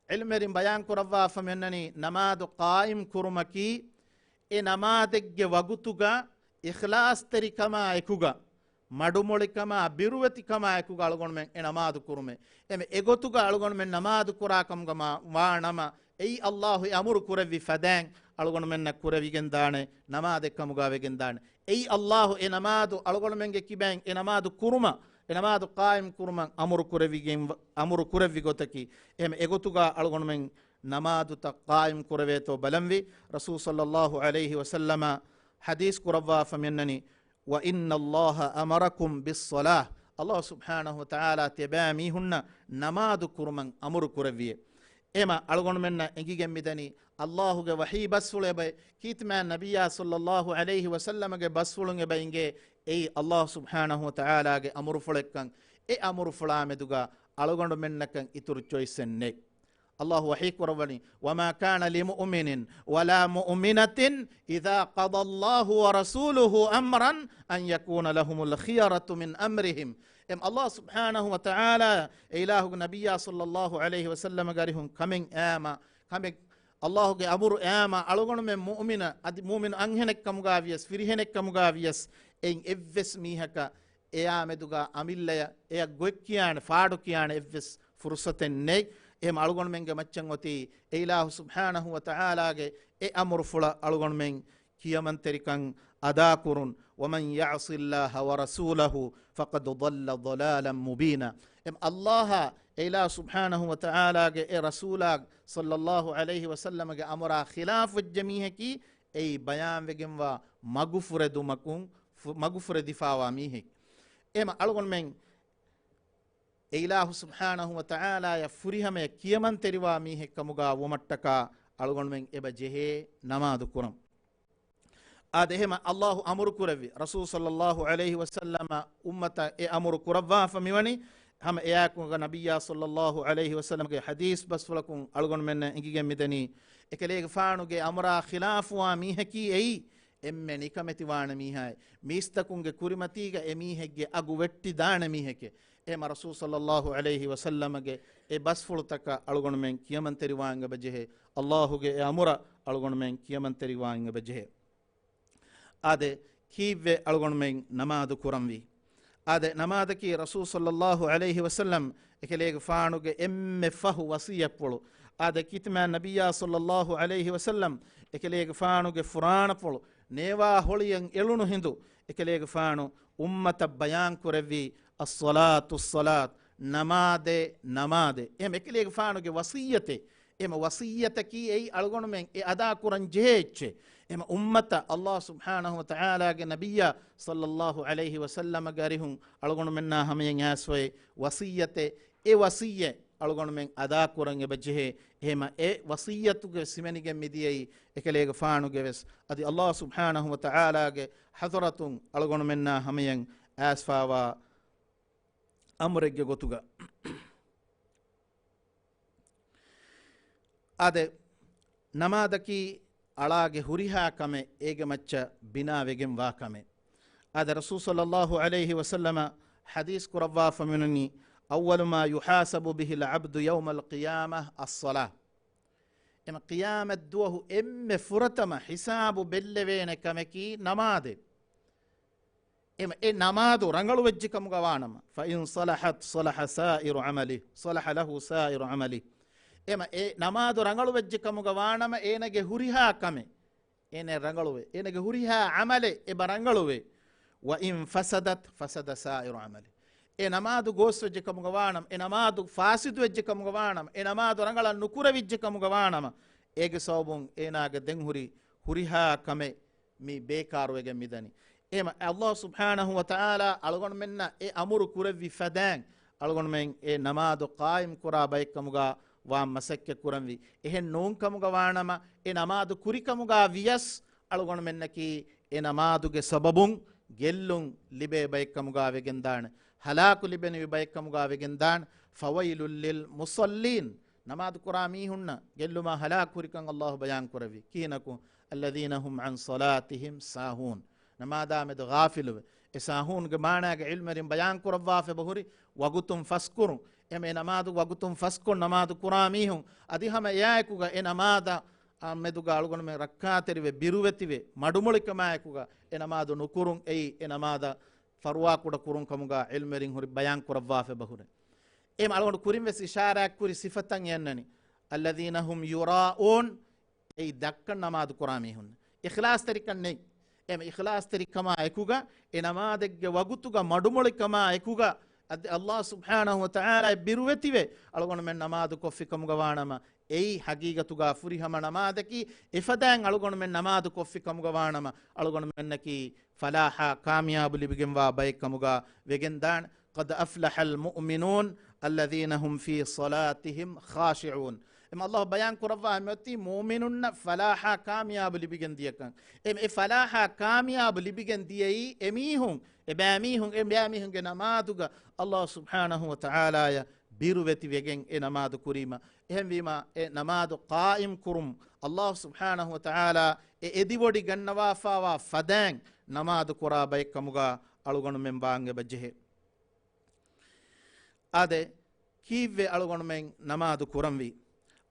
ޢިލްމުވެރިން ބަޔާން ކުރައްވާފަ މިއަންނަނީ، ނަމާދު ޤާއިމް ކުރުމަކީ އެ ނަމާދެއްގެ ވަގުތުގަ އިޚްލާޞްތެރިކަމާ އެކުގަ، މަޑުމޮޅިކަމާ ބިރުވެތިކަމާ އެކުގަ އަޅުގަނޑުމެން އެ ނަމާދު ކުރުމޭ. އެމެ އެގޮތުގަ އަޅުގަނޑުމެން ނަމާދު ކުރާ ކަމުގަ މާ ވާ ނަމަ، އެއީ އައްލާހު އެ އަމުރު ކުރެއްވި ފަދައިން އަޅުގަނޑުމެންނަށް ކުރެވިގެން ދާނެ ނަމާދެއް ކަމުގަ ވެގެން ދާނެ. އެއީ އައްލާހު އެ ނަމާދު އަޅުގަނޑުމެންގެ ކިބައިން އެ ނަމާދު ކުރުމަށް، އެ ނަމާދު ޤާއިމް ކުރުމަށް އަމުރު ކުރެވިގެން، އަމުރު ކުރެއްވި ގޮތަކީ. އެހެން އެގޮތުގަ އަޅުގަނޑުމެން ނަމާދުތައް ޤާއިމް ކުރެވޭތޯ ބަލަންވީ. ރަސޫލު ޞައްލައްލާހު ޢަލައިހި ވަސައްލަމަ ޙަދީޘް ކުރައްވާފަ މިއަންނަނީ، وإن الله أمركم بالصلاة، އައްލާހު ސުބްޙާނަހު ވަތަޢާލާ ތިޔަބައިމީހުންނަށް ނަމާދު ކުރުމަށް އަމުރު ކުރެއްވިއޭ. އެމަ އަޅުގަނޑުމެންނަށް އެނގިގެން މިދަނީ، އައްލާހުގެ ވަޙީ ބަސްފުޅު އެބައި، ކީރިތިމާ ނަބިއްޔާ ޞައްލައްލާހު ޢަލައިހި ވަސައްލަމަގެ ބަސްފުޅުން އެބަ އިނގޭ، އެއީ އައްލާހު ސުބްޙާނަހު ވަތަޢާލާގެ އަމުރުފުޅެއްކަން. އެ އަމުރުފުޅާ މެދުގަ އަޅުގަނޑުމެންނަކަށް އިތުރު ޗޮއިސްއެއް ނެތް. އައްލާހު ވަޙީ ކުރައްވަނީ، وما كان لمؤمن ولا مؤمنة إذا قضى الله ورسوله أمرا أن يكون لهم الخيرة من أمرهم. އެމް އައްލާހު ސުބްޙާނަހު ވަތަޢާލާ އެ އިލާހުގެ ނަބިއްޔާ ޞައްލައްލާހު ޢަލައިހި ވަސައްލަމަގެ އަރިހުން ކަމެއް އައިމަ، ކަމެއް އައްލާހުގެ އަމުރު އައިމަ އަޅުގަނޑުމެން މުއުމިނަށް، އަދި މުއުމިނު އަންހެނެއްކަމުގަ ވިޔަސް، ފިރިހެނެއްކަމުގަ ވިޔަސް، އެއިން އެއްވެސް މީހަކަށް އެޔާ މެދުގަ އަމިއްލަޔަށް އެޔަށް ގޮތް ކިޔާނެ، ފާޑު ކިޔާނެ އެއްވެސް ފުރުޞަތެއް ނެތް. އެހެމަ އަޅުގަނޑުމެންގެ މައްޗަށް އޮތީ އެ އިލާހު ސުބްޙާނަހު ވަތަޢާލާގެ އެ އަމުރުފުޅަށް އަޅުގަނޑުމެން ކިޔަމަންތެރިކަން އަދާކުރުން. ومن يعص الله ورسوله فقد ضل ضلالا مبينا. އެމް އައްލާހާ އެ އިލާހު ސުބްޙާނަހު ވަތަޢާލާގެ އެ ރަސޫލާ ޞައްލައްލާހު ޢަލައިހި ވަސައްލަމަގެ އަމުރާ ޚިލާފުވެއްޖެ މީހަކީ އެއީ ބަޔާންވެގެންވާ މަގުފުރެދުމަކުން، ފު-، މަގުފުރެދިފާވާ މީހެއް. އެމަ އަޅުގަނޑުމެން އެ އިލާހު ސުބްޙާނަހު ވަތަޢާލާޔަށް ފުރިހަމަޔަށް ކިޔަމަންތެރިވާ މީހެއްކަމުގަ ވުމަށްޓަކާ އަޅުގަނޑުމެން އެބަ ޖެހޭ ނަމާދު ކުރަން. އާދެ، އެހެމަ އައްލާހު އަމުރު ކުރެއްވި، ރަސޫލު ޞައްލައްލާހު ޢަލައިހި ވަސައްލަމަ އުއްމަތަށް އެ އަމުރު ކުރައްވާފަ މިވަނީ، ހަމަ އެއާއެކުގަ ނަބިއްޔާ ޞައްލައްލާހު ޢަލައިހި ވަސައްލަމަގެ ޙަދީޘް ބަސްފުޅަކުން އަޅުގަނޑުމެންނަށް އެނގިގެން މިދަނީ، އެކަލޭގެފާނުގެ އަމުރާ ޚިލާފުވާ މީހަކީ އެއީ އެންމެ ނިކަމެތިވާނެ މީހާއެއް، މީސްތަކުންގެ ކުރިމަތީގަ އެމީހެއްގެ އަގު ވެއްޓިދާނެ މީހެކޭ. އެހެމަ ރަސޫލު ޞައްލައްލާހު ޢަލައިހި ވަސައްލަމަގެ އެ ބަސްފުޅުތަކަށް އަޅުގަނޑުމެން ކިޔަމަންތެރިވާން އެބަ ޖެހޭ. އައްލާހުގެ އެ އަމުރަށް އަޅުގަނޑުމެން ކިޔަމަންތެރިވާން އެބަ ޖެހޭ. އާދެ، ކީއްވެ އަޅުގަނޑުމެން ނަމާދު ކުރަންވީ؟ އާދެ، ނަމާދަކީ ރަސޫލު ޞައްލައްލާހު ޢަލައިހި ވަސައްލަމް އެކަލޭގެފާނުގެ އެންމެ ފަހު ވަޞިއްޔަތްޕުޅު. އާދެ، ކީރިތިމާ ނަބިއްޔާ ޞައްލައްލާހު ޢަލައިހި ވަސައްލަމް އެކަލޭގެފާނުގެ ފުރާނަފުޅު ނޭވާ ހޮޅިއަށް އެޅުނު ހިނދު، އެކަލޭގެފާނު އުއްމަތަށް ބަޔާން ކުރެއްވީ، الصلاة الصلاة، ނަމާދޭ، ނަމާދޭ. އެހެމަ އެކަލޭގެފާނުގެ ވަޞިއްޔަތޭ. އެހެމަ ވަޞިއްޔަތަކީ އެއީ އަޅުގަނޑުމެން އެ އަދާ ކުރަން ޖެހޭ އެއްޗެއް. އެހެމަ އުއްމަތަށް އައްލާހު ސުބްޙާނަހު ވަތަޢާލާގެ ނަބިއްޔާ ޞައްލައްލާހު ޢަލައިހި ވަސައްލަމަގެ އަރިހުން އަޅުގަނޑުމެންނާ ހަމަޔަށް އައިސްފައި ވަޞިއްޔަތެއް، އެ ވަޞިއްޔަތް އަޅުގަނޑުމެން އަދާ ކުރަން އެބަ ޖެހޭ. އެހެމަ އެ ވަޞިއްޔަތުގެ ވެސް ހިމެނިގެން މިދިޔައީ އެކަލޭގެފާނުގެ ވެސް އަދި އައްލާހު ސުބްޙާނަހު ވަތަޢާލާގެ ޙަޟްރަތުން އަޅުގަނޑުމެންނާ ހަމަޔަށް އައިސްފާވާ އަމުރެއްގެ ގޮތުގަ. އާދެ، ނަމާދަކީ އަޅާގެ ހުރިހާ ކަމެއް އޭގެ މައްޗަށް ބިނާވެގެން ވާ ކަމެއް. އާދެ، ރަސޫލު ޞައްލައްލާހު ޢަލައިހި ވަސައްލަމަ ޙަދީޘް ކުރައްވާފަ މިނަނީ، أول ما يحاسب به العبد يوم القيامة الصلاة. އެމަ ޤިޔާމަތް ދުވަހު އެންމެ ފުރަތަމަ ޙިސާބު ބެއްލެވޭނެ ކަމަކީ ނަމާދެއް. އެމަ އެ ނަމާދު ރަނގަޅުވެއްޖެ ކަމުގަ ވާނަމަ، فإن صلحت صلح سائر عمله، صلح له سائر عمله. އެމަ އެ ނަމާދު ރަނގަޅުވެއްޖެ ކަމުގަ ވާނަމަ، އޭނަގެ ހުރިހާ ކަމެއް އޭނަ ރަނގަޅުވޭ. އޭނަގެ ހުރިހާ ޢަމަލެއް އެބަ ރަނގަޅުވޭ. وإن فسدت فسد سائر عمله. އެ ނަމާދު ގޯސްވެއްޖެ ކަމުގަ ވާނަމަ، އެ ނަމާދު ފާސިދުވެއްޖެ ކަމުގަ ވާނަމަ، އެ ނަމާދު ރަނގަޅަށް ނުކުރެވިއްޖެ ކަމުގަ ވާނަމަ، އޭގެ ސަބަބުން އޭނާގެ ދެން ހުރި ހުރިހާ ކަމެއް މި ބޭކާރުވެގެން މިދަނީ. އެހެމަ އައްލާހު ސުބްޙާނަހު ވަތަޢާލާ އަޅުގަނޑުމެންނަށް އެ އަމުރު ކުރެއްވި ފަދައިން، އަޅުގަނޑުމެން އެ ނަމާދު ޤާއިމް ކުރާ ބައެއްކަމުގާ ވާން މަސައްކަތް ކުރަންވީ. އެހެން ނޫންކަމުގަ ވާނަމަ، އެ ނަމާދު ކުރިކަމުގާ ވިޔަސް އަޅުގަނޑުމެންނަކީ އެ ނަމާދުގެ ސަބަބުން ގެއްލުން ލިބޭ ބައެއްކަމުގާ ވެގެންދާނެ. ހަލާކު ލިބެނިވި ބައެއްކަމުގާ ވެގެންދާނެ. فويل للمصلين. ނަމާދު ކުރާ މީހުންނަށް ގެއްލުމާ ހަލާކު ހުރިކަން އައްލާހު ބަޔާން ކުރެއްވި. ކިހިނަކު؟ الذين هم عن صلاتهم ساهون. ނަމާދާމެދު ޣާފިލުވެ. އެ ސާހޫންގެ މާނާގެ ޢިލްމުވެރިން ބަޔާން ކުރައްވާފަ އެބަހުރި، ވަގުތުން ފަސްކުރުން. އެމެ ނަމާދު ވަގުތުން ފަސްކޮށް ނަމާދު ކުރާ މީހުން އަދި ހަމަ އެއާއެކުގަ އެ ނަމާދަށް މެދުގަ އަޅުގަނޑުމެން ރައްކާތެރިވެ ބިރުވެތިވެ މަޑުމޮޅިކަމާއެކުގަ އެ ނަމާދު ނުކުރުން އެއީ އެ ނަމާދަށް ފަރުވާކުޑަ ކުރުން ކަމުގަ ޢިލްމުވެރިން ހުރި ބަޔާން ކުރައްވާފަ އެބަހުރި. އެމް އަޅުގަނޑު ކުރިން ވެސް އިޝާރާތް ކުރި ސިފަތައް އެންނަނީ. الذين هم يراءون. އެއީ ދައްކަން ނަމާދު ކުރާ މީހުން. އިޚްލާޞްތެރިކަން ނެތް. އެމް އިޚްލާޞްތެރިކަމާ އެކުގަ، އެ ނަމާދެއްގެ ވަގުތުގަ މަޑުމޮޅިކަމާ އެކުގަ، އަދި އައްލާހު ސުބްޙާނަހު ވަތަޢާލާ އެ ބިރުވެތިވެ އަޅުގަނޑުމެން ނަމާދު ކޮށްފި ކަމުގަ ވާނަމަ، އެއީ ހަގީގަތުގަ ފުރިހަމަ ނަމާދަކީ، އެފަދައިން އަޅުގަނޑުމެން ނަމާދު ކޮށްފި ކަމުގަ ވާނަމަ، އަޅުގަނޑުމެންނަކީ ފަލާޙާ ކާމިޔާބު ލިބިގެންވާ ބައެއް ކަމުގަ ވެގެންދާނެ. قد أفلح المؤمنون الذين هم في صلاتهم خاشعون. އެމް އައްލާހު ބަޔާން ކުރައްވާ މިއޮތީ މުއުމިނުންނަށް ފަލާޙާ ކާމިޔާބު ލިބިގެން ދިޔަކަން. އެމް އެ ފަލާޙާ ކާމިޔާބު ލިބިގެން ދިޔައީ އެމީހުން، އެބައިމީހުން، އެބައިމީހުންގެ ނަމާދުގަ އައްލާހު ސުބްޙާނަހު ވަތަޢާލާޔަށް ބިރުވެތި ވެގެން އެ ނަމާދު ކުރީމަ. އެހެންވީމަ، އެ ނަމާދު ޤާއިމް ކުރުން އައްލާހު ސުބްޙާނަހު ވަތަޢާލާ އެ އެދިވޮޑި ގަންނަވާފާވާ ފަދައިން ނަމާދު ކުރާ ބައެއް ކަމުގަ އަޅުގަނޑުމެން ވާން އެބަ ޖެހޭ. އާދެ، ކީއްވެ އަޅުގަނޑުމެން ނަމާދު ކުރަންވީ؟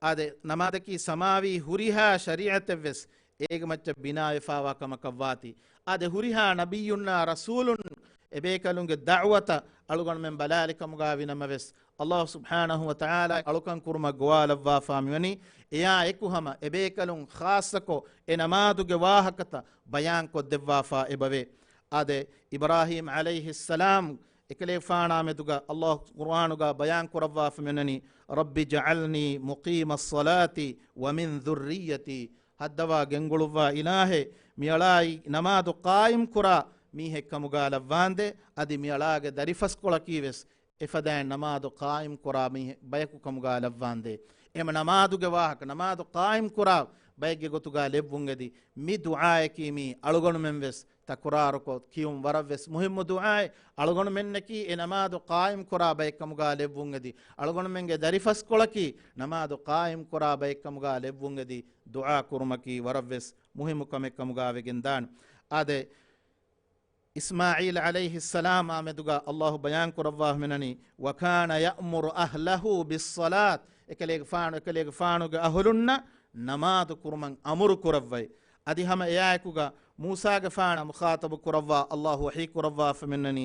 އާދެ، ނަމާދަކީ ސަމާވީ ހުރިހާ ޝަރީޢަތެއްވެސް އޭގެ މައްޗަށް ބިނާވެފާވާ ކަމަކަށްވާތީ. އާދެ، ހުރިހާ ނަބިއްޔުންނާ ރަސޫލުން އެބޭކަލުންގެ ދަޢުވަތަށް އަޅުގަނޑުމެން ބަލާލި ކަމުގާ ވިނަމަވެސް، އައްލާހު ސުބްޙާނަހު ވަތަޢާލާ އަޅުކަން ކުރުމަށް ގޮވާލައްވާފާ މިވަނީ، އެޔާ އެކު ހަމަ އެބޭކަލުން ޚާއްޞަކޮށް އެ ނަމާދުގެ ވާހަކަތައް ބަޔާން ކޮށްދެއްވާފާ އެބަވޭ. އާދެ، އިބްރާހީމް ޢަލައިހިއްސަލާމް އެކަލޭގެފާނާ މެދުގަ އައްލާހު ޤުރުއާނުގަ ބަޔާން ކުރައްވާފަ މިއޮންނަނީ، رب اجعلني مقيم الصلاة ومن ذريتي. ހައްދަވާ ގެންގުޅުއްވާ އިލާހޭ، މިއަޅާއި ނަމާދު ޤާއިމް ކުރާ މީހެއް ކަމުގަ ލައްވާނދޭ، އަދި މިއަޅާގެ ދަރިފަސްކޮޅަކީ ވެސް އެފަދައިން ނަމާދު ޤާއިމް ކުރާ މީހެއް ބަޔަކު ކަމުގަ ލައްވާނދޭ. އެމަ ނަމާދުގެ ވާހަކަ، ނަމާދު ޤާއިމް ކުރާ ބައެއްގެ ގޮތުގަ ލެއްވުން އެދި، މި ދުޢާއަކީ މީ އަޅުގަނޑުމެން ވެސް ތަކުރާރުކޮށް ކިޔުން ވަރަށް ވެސް މުހިއްމު ދުޢާއެއް. އަޅުގަނޑުމެންނަކީ އެ ނަމާދު ޤާއިމް ކުރާ ބައެއް ކަމުގަ ލެއްވުން އެދި، އަޅުގަނޑުމެންގެ ދަރިފަސްކޮޅަކީ ނަމާދު ޤާއިމް ކުރާ ބައެއް ކަމުގަ ލެއްވުން އެދި، ދުޢާ ކުރުމަކީ ވަރަށް ވެސް މުހިއްމު ކަމެއް ކަމުގަ ވެގެންދާނެ. އާދެ، އިސްމާޢީލް ޢަލައިހިއްސަލާމާ މެދުގަ އައްލާހު ބަޔާން ކުރައްވާފަ މިއޮންނަނީ، وكان يأمر أهله بالصلاة. އެކަލޭގެފާނު، އެކަލޭގެފާނުގެ އަހުލުންނަށް ނަމާދު ކުރުމަށް އަމުރު ކުރައްވައި. އަދި ހަމަ އެއާއެކުގަ މޫސާގެފާނަށް މުޚާޠަބު ކުރައްވާ އައްލާހު ވަޙީ ކުރައްވާފަ މިއޮންނަނީ،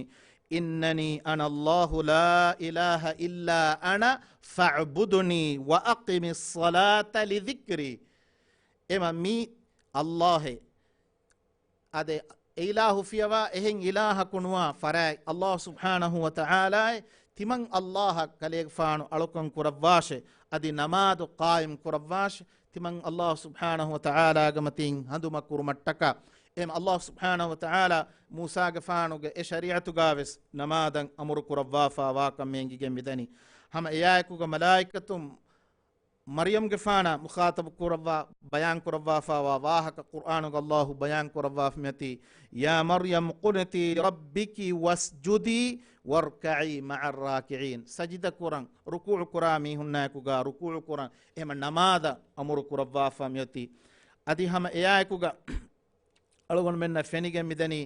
إنني أنا الله لا إله إلا أنا فاعبدني وأقم الصلاة لذكري. އެމަ މީ އައްލާހޭ. އާދެ، އެ އިލާހު ފިޔަވާ އެހެން އިލާހަކު ނުވާ ފަރާތް އައްލާހު ސުބްޙާނަހު ވަތަޢާލާއޭ، ތިމަން އައްލާހަށް ކަލޭގެފާނު އަޅުކަން ކުރައްވާށޭ، އަދި ނަމާދު ޤާއިމް ކުރައްވާށޭ، ތިމަން އައްލާހު ސުބްޙާނަހު ވަތަޢާލާގެ މަތީން ހަނދުމަ ކުރުމަށްޓަކާ. އެހެން އައްލާހު ސުބްޙާނަހު ވަތަޢާލާ މޫސާގެފާނުގެ އެ ޝަރީޢަތުގާވެސް ނަމާދަށް އަމުރު ކުރައްވާފާ ވާކަން މި އެނގިގެން މިދަނީ. ހަމަ އެއާއެކުގަ މަލާއިކަތުން މަރްޔަމްގެފާނާ މުޚާޠަބު ކުރައްވާ، ބަޔާން ކުރައްވާފާވާ ވާހަކަ ޤުރްއާނުގަ އައްލާހު ބަޔާން ކުރައްވާފަ މިއޮތީ، يا مريم اقنتي لربك واسجدي واركعي مع الراكعين. ސަޖިދަ ކުރަން، ރުކޫޢު ކުރާ މީހުންނާއެކުގަ ރުކޫޢު ކުރަން، އެހެމަ ނަމާދަށް އަމުރު ކުރައްވާފަ މިއޮތީ. އަދި ހަމަ އެއާއެކުގަ އަޅުގަނޑުމެންނަށް ފެނިގެން މިދަނީ،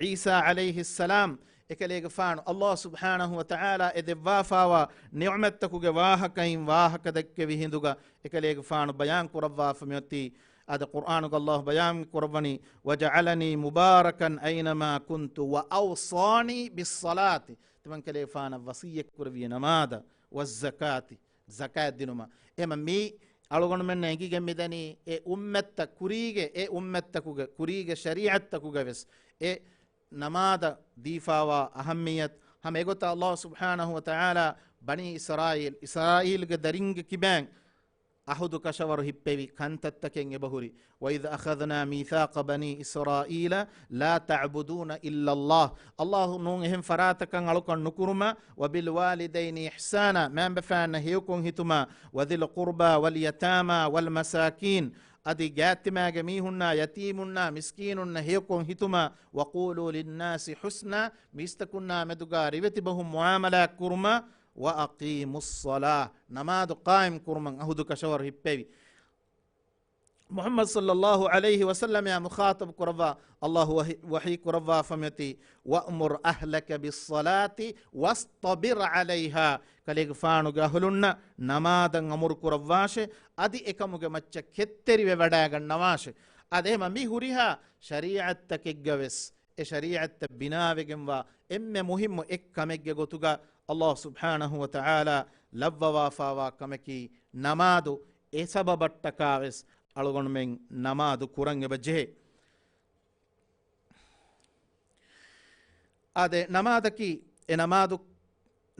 ޢީސާ ޢަލައިހިއްސަލާމް އެކަލޭގެފާނު އައްލާހު ސުބްޙާނަހު ވަތަޢާލާ އެ ދެއްވާފާވާ ނިޢުމަތްތަކުގެ ވާހަކައިން ވާހަކަ ދެއްކެވި ހިނދުގަ އެކަލޭގެފާނު ބަޔާން ކުރައްވާފަ މިއޮތީ. އާދެ، ޤުރްއާނުގަ އައްލާހު ބަޔާން ކުރައްވަނީ، وجعلني مباركا أينما كنت وأوصاني بالصلاة. ތިމަން ކަލޭގެފާނަށް ވަޞިއްޔަތް ކުރެއްވިޔޭ ނަމާދަށް، والزكاة، ޒަކާތް ދިނުމަށް. އެމަ މީ އަޅުގަނޑުމެންނަށް އެނގިގެން މިދަނީ އެ އުއްމަތްތައް ކުރީގެ، އެ އުއްމަތްތަކުގެ ކުރީގެ ޝަރީޢަތްތަކުގަ ވެސް އެ ނަމާދަށް ދީފާވާ އަހައްމިއްޔަތު. ހަމަ އެގޮތަށް އައްލާހު ސުބްޙާނަހު ވަތަޢާލާ ބަނީ އިސްރާއީލް، އިސްރާއީލްގެ ދަރިންގެ ކިބައިން އަހުދު ކަށަވަރު ހިއްޕެވި ކަންތައްތަކެއް އެބަހުރި. وَإِذْ أَخَذْنَا مِيثَاقَ بَنِي إِسْرَائِيلَ لَا تَعْبُدُونَ إِلَّا اللَّهَ. އައްލާހު ނޫން އެހެން ފަރާތަކަށް އަޅުކަން ނުކުރުމަށް، وَبِالْوَالِدَيْنِ إِحْسَانًا، މައިންބަފައިންނަށް ހެޔޮކޮށް ހިތުމަށް، وَذِي الْقُرْبَى وَالْيَتَامَى وَالْمَسَاكِينَ، އަދި ގާތްތިމާގެ މީހުންނާ، ޔަތީމުންނާ، މިސްކީނުންނަށް ހެޔޮކޮށް ހިތުމަށް، وَقُولُوا لِلنَّاسِ حُسْنًا، މީސްތަކުންނާ މެދުގާ ރިވެތި ބަހުން މުޢާމަލާތް ކުރުމަށް، وَأَقِيمُوا الصَّلَاةَ، ނަމާދު ޤާއިމް ކުރުމަށް އަހުދު ކަށަވަރު ހިއްޕެވި. މުޙައްމަދު ޞައްލައްލާހު ޢަލައިހި ވަސައްލަމައާ މުޚާޠަބު ކުރައްވާ، އައްލާހު ވަޙީ، ވަޙީ ކުރައްވާފަ މިއޮތީ، وَأْمُرْ أَهْلَكَ بِالصَّلَاةِ وَاصْطَبِرْ عَلَيْهَا، ކަލޭގެފާނުގެ އަހުލުންނަށް ނަމާދަށް އަމުރު ކުރައްވާށޭ، އަދި އެކަމުގެ މައްޗަށް ކެތްތެރިވެވަޑައިގަންނަވާށޭ. އަދި އެހެމަ މި ހުރިހާ ޝަރީޢަތްތަކެއްގަ ވެސް އެ ޝަރީޢަތްތައް ބިނާވެގެންވާ އެންމެ މުހިއްމު އެއް ކަމެއްގެ ގޮތުގަ އައްލާހު ސުބްޙާނަހު ވަތަޢާލާ ލައްވަވާފާވާ ކަމަކީ ނަމާދު. އެ ސަބަބަށްޓަކާ ވެސް އަޅުގަނޑުމެން ނަމާދު ކުރަން އެބަ ޖެހޭ. އާދެ، ނަމާދަކީ، އެ ނަމާދު،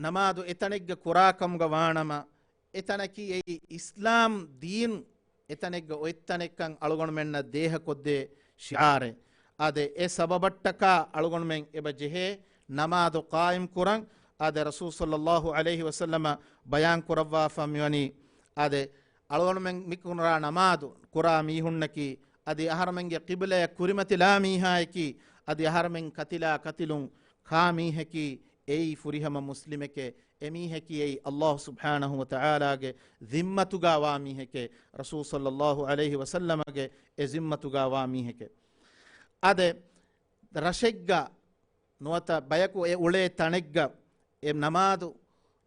ނަމާދު އެތަނެއްގަ ކުރާ ކަމުގަ ވާނަމަ، އެތަނަކީ އެއީ އިސްލާމް ދީން އެތަނެއްގަ އޮތްތަނެއްކަން އަޅުގަނޑުމެންނަށް ދޭހަކޮށްދޭ ޝިޢާރެއް. އާދެ، އެ ސަބަބަށްޓަކާ އަޅުގަނޑުމެން އެބަ ޖެހޭ ނަމާދު ޤާއިމް ކުރަން. އާދެ، ރަސޫލު ޞައްލައްލާހު ޢަލައިހި ވަސައްލަމަ ބަޔާން ކުރައްވާފަ މިވަނީ، އާދެ، އަޅުގަނޑުމެން މި ކުރާ ނަމާދު ކުރާ މީހުންނަކީ، އަދި އަހަރުމެންގެ ޤިބްލަޔަށް ކުރިމަތިލާ މީހާޔަކީ، އަދި އަހަރުމެން ކަތިލާ ކަތިލުން ކާ މީހަކީ، އެއީ ފުރިހަމަ މުސްލިމެކޭ. އެމީހަކީ އެއީ އައްލާހު ސުބްޙާނަހު ވަތަޢާލާގެ ޒިންމަތުގާ ވާ މީހެކޭ، ރަސޫލު ޞައްލައްލާހު ޢަލައިހި ވަސައްލަމަގެ އެ ޒިންމަތުގާ ވާ މީހެކޭ. އާދެ، ރަށެއްގަ ނުވަތަ ބަޔަކު އެ އުޅޭ ތަނެއްގަ އެ ނަމާދު،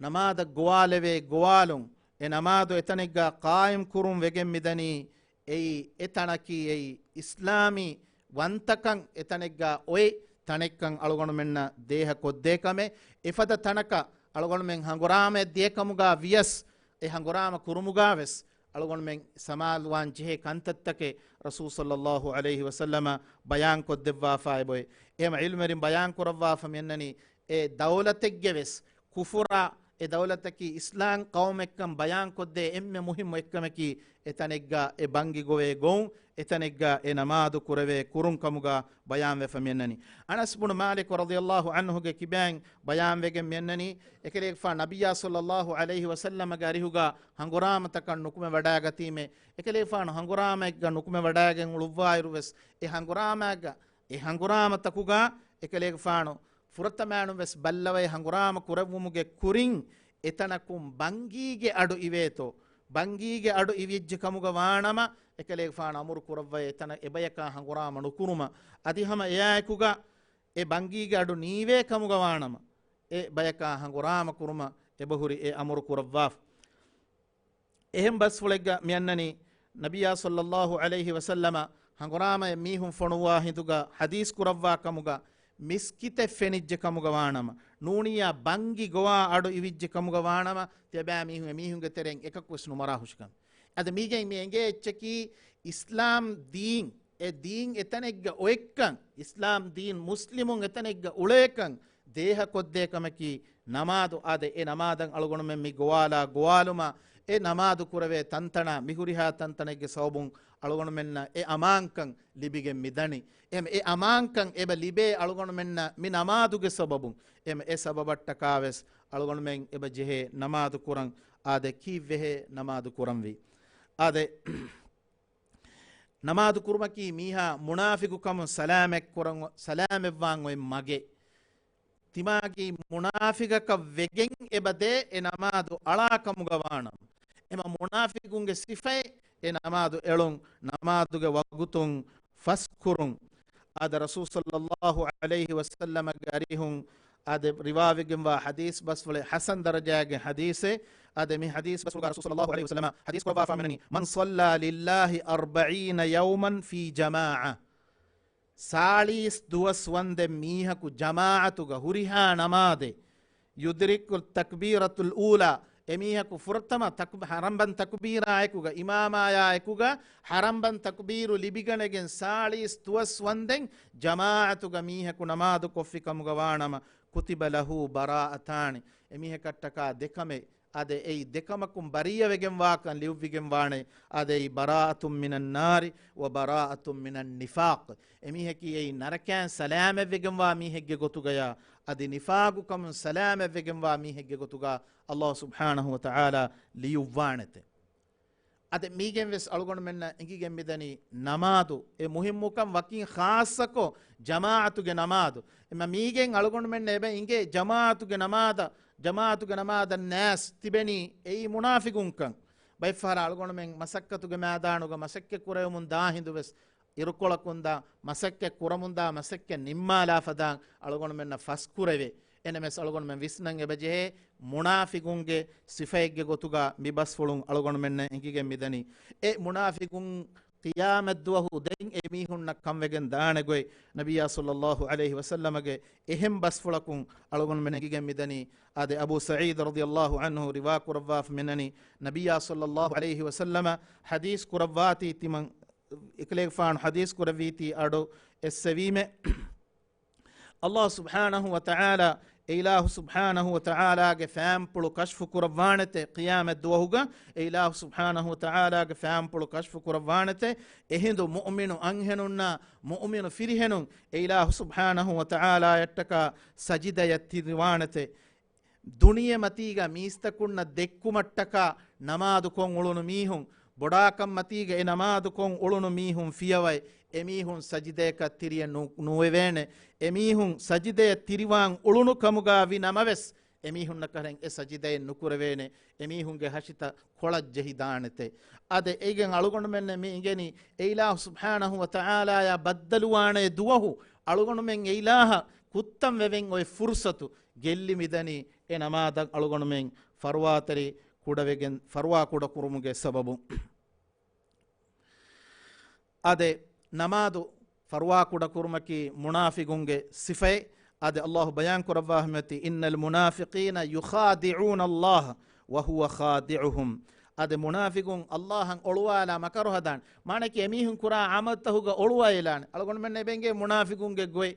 ނަމާދަށް ގޮވާލެވޭ ގޮވާލުން، އެ ނަމާދު އެތަނެއްގަ ޤާއިމް ކުރުން ވެގެން މިދަނީ، އެއީ އެ ތަނަކީ އެއީ އިސްލާމީ ވަންތަކަން އެތަނެއްގަ އޮތް ތަނެއްކަން އަޅުގަނޑުމެންނަށް ދޭހަ ކޮށްދޭ ކަމެއް. އެފަދަ ތަނަކަށް އަޅުގަނޑުމެން ހަނގުރާމައެއް ދިޔަ ކަމުގަ ވިޔަސް، އެ ހަނގުރާމަ ކުރުމުގަ ވެސް އަޅުގަނޑުމެން ސަމާލުވާން ޖެހޭ ކަންތައްތަކެއް ރަސޫލު ޞައްލައްލާހު ޢަލައިހި ވަސައްލަމަ ބަޔާން ކޮށްދެއްވާފަ އެބޮތް. އެހެމަ ޢިލްމުވެރިން ބަޔާން ކުރައްވާފަ މިއަންނަނީ، އެ ދައުލަތެއްގެ ވެސް ކުފުރާ، އެ ދައުލަތަކީ އިސްލާމް ޤައުމެއްކަން ބަޔާން ކޮށްދޭ އެންމެ މުހިއްމު އެއްކަމަކީ، އެތަނެއްގަ އެ ބަންގި ގޮވޭ ގޮވުން، އެތަނެއްގަ އެ ނަމާދު ކުރެވޭ ކުރުން ކަމުގަ ބަޔާންވެފަ މިއަންނަނީ. އަނަސް ބުނު މާލިކު ރަޟިޔައްލާހު ޢަންހުގެ ކިބައިން ބަޔާންވެގެން މިއަންނަނީ، އެކަލޭގެފާނު ނަބިއްޔާ ޞައްލައްލާހު ޢަލައިހި ވަސައްލަމަގެ އަރިހުގަ ހަނގުރާމަތަކަށް ނުކުމެ ވަޑައިގަތީމޭ، އެކަލޭގެފާނު ހަނގުރާމައެއްގަ ނުކުމެ ވަޑައިގެން އުޅުއްވާއިރު ވެސް، އެ ހަނގުރާމައެއްގަ، އެ ހަނގުރާމަތަކުގަ އެކަލޭގެފާނު ފުރަތަމައިނު ވެސް ބައްލަވައި ހަނގުރާމަ ކުރެއްވުމުގެ ކުރިން އެތަނަކުން ބަންގީގެ އަޑު އިވޭތޯ، ބަންގީގެ އަޑު އިވިއްޖެ ކަމުގަ ވާނަމަ، އެކަލޭގެފާނު އަމުރު ކުރައްވައި އެތަނަށް އެބަޔަކާ ހަނގުރާމަ ނުކުރުމަށް. އަދި ހަމަ އެއާއެކުގަ އެ ބަންގީގެ އަޑު ނީވޭ ކަމުގަ ވާނަމަ، އެ ބަޔަކާ ހަނގުރާމަ ކުރުމަށް އެބަހުރި އެ އަމުރު ކުރައްވާފަ. އެހެން ބަސްފުޅެއްގަ މިއަންނަނީ، ނަބިއްޔާ ޞައްލައްލާހު ޢަލައިހި ވަސައްލަމަ ހަނގުރާމައެއް މީހުން ފޮނުއްވާ ހިނދުގަ ޙަދީޘް ކުރައްވާ ކަމުގަ، މިސްކިތެއް ފެނިއްޖެ ކަމުގަ ވާނަމަ، ނޫނިއްޔާ ބަންގި ގޮވާ އަޑު އިވިއްޖެ ކަމުގަ ވާނަމަ، ތިޔަބައިމީހުން އެމީހުންގެ ތެރެއިން އެކަކުވެސް ނުމަރާ ހުށިކަން. އަދި މީގެން މި އެނގޭ އެއްޗަކީ، އިސްލާމް ދީން، އެ ދީން އެތަނެއްގަ އޮތްކަން، އިސްލާމް ދީން މުސްލިމުން އެތަނެއްގަ އުޅޭކަން، ދޭހަކޮށްދޭ ކަމަކީ ނަމާދު. އާދެ، އެ ނަމާދަށް އަޅުގަނޑުމެން މި ގޮވާލާ ގޮވާލުމާ، އެ ނަމާދު ކުރެވޭ ތަންތަނާ މި ހުރިހާ ތަންތަނެއްގެ ސަބަބުން އަޅުގަނޑުމެންނަށް އެ އަމާންކަން ލިބިގެން މި ދަނީ. އެހެން އެ އަމާންކަން އެބަ ލިބޭ އަޅުގަނޑުމެންނަށް މި ނަމާދުގެ ސަބަބުން. އެހެން އެ ސަބަބަށްޓަކާ ވެސް އަޅުގަނޑުމެން އެބަ ޖެހޭ ނަމާދު ކުރަން. އާދެ، ކީއްވެހޭ ނަމާދު ކުރަންވީ؟ އާދެ، ނަމާދު ކުރުމަކީ މީހާ މުނާފިގުކަމުން ސަލާމަތް ކުރަން، ސަލާމަތްވާން އޮތް މަގެއް. ތިމާގެ މުނާފިގަކަށް ވެގެން އެބަދޭ އެ ނަމާދު އަޅާ ކަމުގަ ވާނަމަ. އެމަ މުނާފިގުންގެ ސިފައެއް އެ ނަމާދު އެޅުން، ނަމާދުގެ ވަގުތުން ފަސްކުރުން. އާދެ، ރަސޫލު ޞައްލައްލާހު ޢަލައިހި ވަސައްލަމަގެ އަރިހުން އާދެ، ރިވާވެގެންވާ ޙަދީޘް ބަސްފުޅެއް، ޙަސަން ދަރަޖާގެ ޙަދީޘެއް. އާދެ، މި ޙަދީޘް ބަސްފުޅުގަ ރަސޫލު ޞައްލައްލާހު ޢަލައިހި ވަސައްލަމަ ޙަދީޘް ކުރައްވާފާ މިނަނީ، مَنْ صَلَّى لِلَّهِ أَرْبَعِينَ يَوْمًا فِي جَمَاعَةٍ. ސާޅީސް ދުވަސް ވަންދެން މީހަކު ޖަމާޢަތުގަ ހުރިހާ ނަމާދެއް، يُدْرِكُ التَّكْبِيرَةَ الْأُولَى، އެމީހަކު ފުރަތަމަ ތަކް-، ޙަރަނބަން ތަކުބީރާއެކުގަ، އިމާމާޔާއެކުގަ ޙަރަނބަން ތަކުބީރު ލިބިގަނެގެން ސާޅީސް ދުވަސް ވަންދެން ޖަމާޢަތުގަ މީހަކު ނަމާދު ކޮށްފި ކަމުގަ ވާނަމަ، كُتِبَ لَهُ بَرَاءَتَانِ، އެމީހަކަށްޓަކާ ދެކަމެއް އާދެ، އެއީ ދެކަމަކުން ބަރީއަވެގެންވާކަން ލިޔުއްވިގެންވާނެ. އާދެ، އެއީ ބަރާއަތުން މިނައްނާރި ވަ ބަރާއަތުން މިނައްނިފާޤް. އެމީހަކީ އެއީ ނަރަކައިން ސަލާމަތްވެގެންވާ މީހެއްގެ ގޮތުގަޔާ، އަދި ނިފާގުކަމުން ސަލާމަތްވެގެންވާ މީހެއްގެ ގޮތުގަ އައްލާހު ސުބްޙާނަހު ވަ ތަޢާލާ ލިޔުއްވާނެތެ. އަދެ މީގެން ވެސް އަޅުގަނޑުމެންނަށް އެނގިގެން މިދަނީ ނަމާދު އެ މުހިއްމުކަން، ވަކިން ޚާއްޞަކޮށް ޖަމާޢަތުގެ ނަމާދު. އެމަ މީގެން އަޅުގަނޑުމެންނަށް އެބަ އިނގޭ ޖަމާޢަތުގެ ނަމާދަށް، ޖަމާޢަތުގެ ނަމާދަށް ނާސް ތިބެނީ އެއީ މުނާފިގުންކަން. ބައެއްފަހަރަށް އަޅުގަނޑުމެން މަސައްކަތުގެ މައިދާނުގަ މަސައްކަތް ކުރެވެމުން ދާ ހިނދު ވެސް އިރުކޮޅަކުންދާ މަސައްކަތް ކުރަމުންދާ މަސައްކަތް ނިންމާލާ ފަދައިން އަޅުގަނޑުމެންނަށް ފަސްކުރެވޭ. އެނަމެސް އަޅުގަނޑުމެން ވިސްނަން އެބަޖެހޭ މުނާފިގުންގެ ސިފައެއްގެ ގޮތުގަ މި ބަސްފުޅުން އަޅުގަނޑުމެންނަށް އެނގިގެން މިދަނީ. އެ މުނާފިގުން ޤިޔާމަތްދުވަހު ދެން އެމީހުންނަށް ކަންވެގެން ދާނެ ގޮތް ނަބިއްޔާ ޞައްލައްލާހު ޢަލައިހި ވަސައްލަމަގެ އެހެން ބަސްފުޅަކުން އަޅުގަނޑުމެން އެނގިގެން މިދަނީ. އާދެ، އަބޫ ސަޢީދު ރަޟިޔައްލާހު ޢަންހު ރިވާ ކުރައްވާފަ މިނަނީ، ނަބިއްޔާ ޞައްލައްލާހު ޢަލައިހި ވަސައްލަމަ ޙަދީޘް ކުރައްވާތީ ތިމަން އެކަލޭގެފާނު ޙަދީޘް ކުރެއްވީތީ އަޑު އެއްސެވީމެ، އައްލާހު ސުބްޙާނަހު ވަ ތަޢާލާ، އެ އިލާހު ސުބްޙާނަހު ވަ ތަޢާލާގެ ފައިންޕުޅު ކަޝްފު ކުރައްވާނެތެ، ޤިޔާމަތް ދުވަހުގަ އެ އިލާހު ސުބްޙާނަހު ވަ ތަޢާލާގެ ފައިންޕުޅު ކަޝްފު ކުރައްވާނެތެ، އެހިނދު މުއުމިނު އަންހެނުންނާ މުއުމިނު ފިރިހެނުން އެ އިލާހު ސުބްޙާނަހު ވަ ތަޢާލާއަށްޓަކާ ސަޖިދަޔަށް ތިރިވާނެތެ. ދުނިޔެ މަތީގަ މީސްތަކުންނަށް ދެއްކުމަށްޓަކާ ނަމާދު ކޮށް އުޅުނު މީހުން، ބޮޑާކަން މަތީގަ އެ ނަމާދު ކޮށް އުޅުނު މީހުން ފިޔަވައި، އެމީހުން ސަޖިދަޔަކަށް ތިރިއެއް ނު-، ނުވެވޭނެ. އެމީހުން ސަޖިދަޔަށް ތިރިވާން އުޅުނު ކަމުގަ ވި ނަމަވެސް، އެމީހުންނަކަށް އެ ސަޖިދައެއް ނުކުރެވޭނެ. އެމީހުންގެ ހަށިތައް ކޮޅަށް ޖެހިދާނެތެ. އާދެ، އޭގެން އަޅުގަނޑުމެންނަށް މި އިނގެނީ، އެ އިލާހު ސުބްޙާނަހު ވަ ތަޢާލާޔާ ބައްދަލުވާނެ ދުވަހު، އަޅުގަނޑުމެން އެ އިލާހަށް ކުއްތަން ވެވެން އޮތް ފުރުޞަތު ގެއްލި މިދަނީ. އެ ނަމާދަށް އަޅުގަނޑުމެން ފަރުވާތެރި ކުޑަވެގެން، ފަރުވާ ކުޑަކުރުމުގެ ސަބަބުން. އާދެ، ނަމާދު ފަރުވާ ކުޑަކުރުމަކީ މުނާފިގުންގެ ސިފައެއް. އާދެ، އައްލާހު ބަޔާން ކުރައްވާ ހަމަތި، "إن المنافقين يخادعون الله وهو خادعهم." އާދެ، މުނާފިގުން އައްލާހަށް އޮޅުވާލާ މަކަރު ހަދާނެ. މާނަކީ އެމީހުން ކުރާ ޢަމަލުތަކުގަ އޮޅުވާލާނެ. އަޅުގަނޑުމެން އެބެނގޭ މުނާފިގުންގެ ގޮތް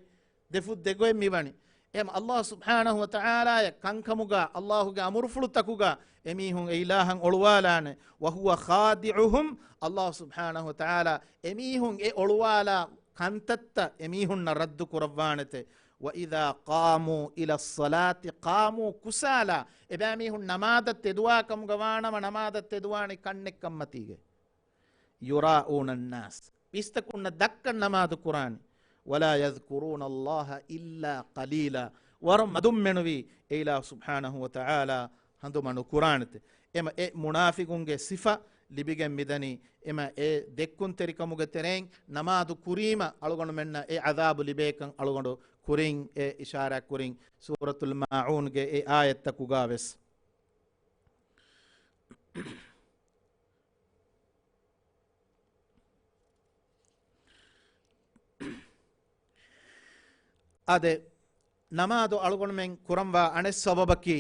ދެފުށް ދެގޮތް މިވަނީ. އެހެން އައްލާހު ސުބްޙާނަހު ވަ ތަޢާލާޔަށް ކަންކަމުގަ، އައްލާހުގެ އަމުރުފުޅުތަކުގަ އެމީހުން އެ އިލާހަށް އޮޅުވާލާނެ. "وهو خادعهم." އައްލާހު ސުބްޙާނަހު ވަ ތަޢާލާ އެމީހުން އެ އޮޅުވާލާ ކަންތައްތައް އެމީހުންނަށް ރައްދު ކުރައްވާނެތެ. "وإذا قاموا إلى الصلاة قاموا كسالى." އެބައިމީހުން ނަމާދަށް ތެދުވާ ކަމުގަ ވާނަމަ، ނަމާދަށް ތެދުވާނީ ކަންނެއްކަން މަތީގަ. "يراءون الناس." މީސްތަކުންނަށް ދައްކަން ނަމާދު ކުރާނެ. "ولا يذكرون الله إلا قليلا." ވަރަށް މަދުން މެނުވީ އެ އިލާހު ސުބްޙާނަހު ވަ ތަޢާލާ ހަނދުމަ ނުކުރާނެތެ. އެމަ އެ މުނާފިގުންގެ ސިފަ ލިބިގެން މިދަނީ. އެމަ އެ ދެއްކުންތެރިކަމުގެ ތެރެއިން ނަމާދު ކުރީމަ އަޅުގަނޑުމެންނަށް އެ ޢަޛާބު ލިބޭކަން އަޅުގަނޑު ކުރިން އެ އިޝާރާތް ކުރިން ސޫރަތުލް މާޢޫންގެ އެ އާޔަތްތަކުގަ ވެސް. އާދެ، ނަމާދު އަޅުގަނޑުމެން ކުރަންވާ އަނެއް ސަބަބަކީ،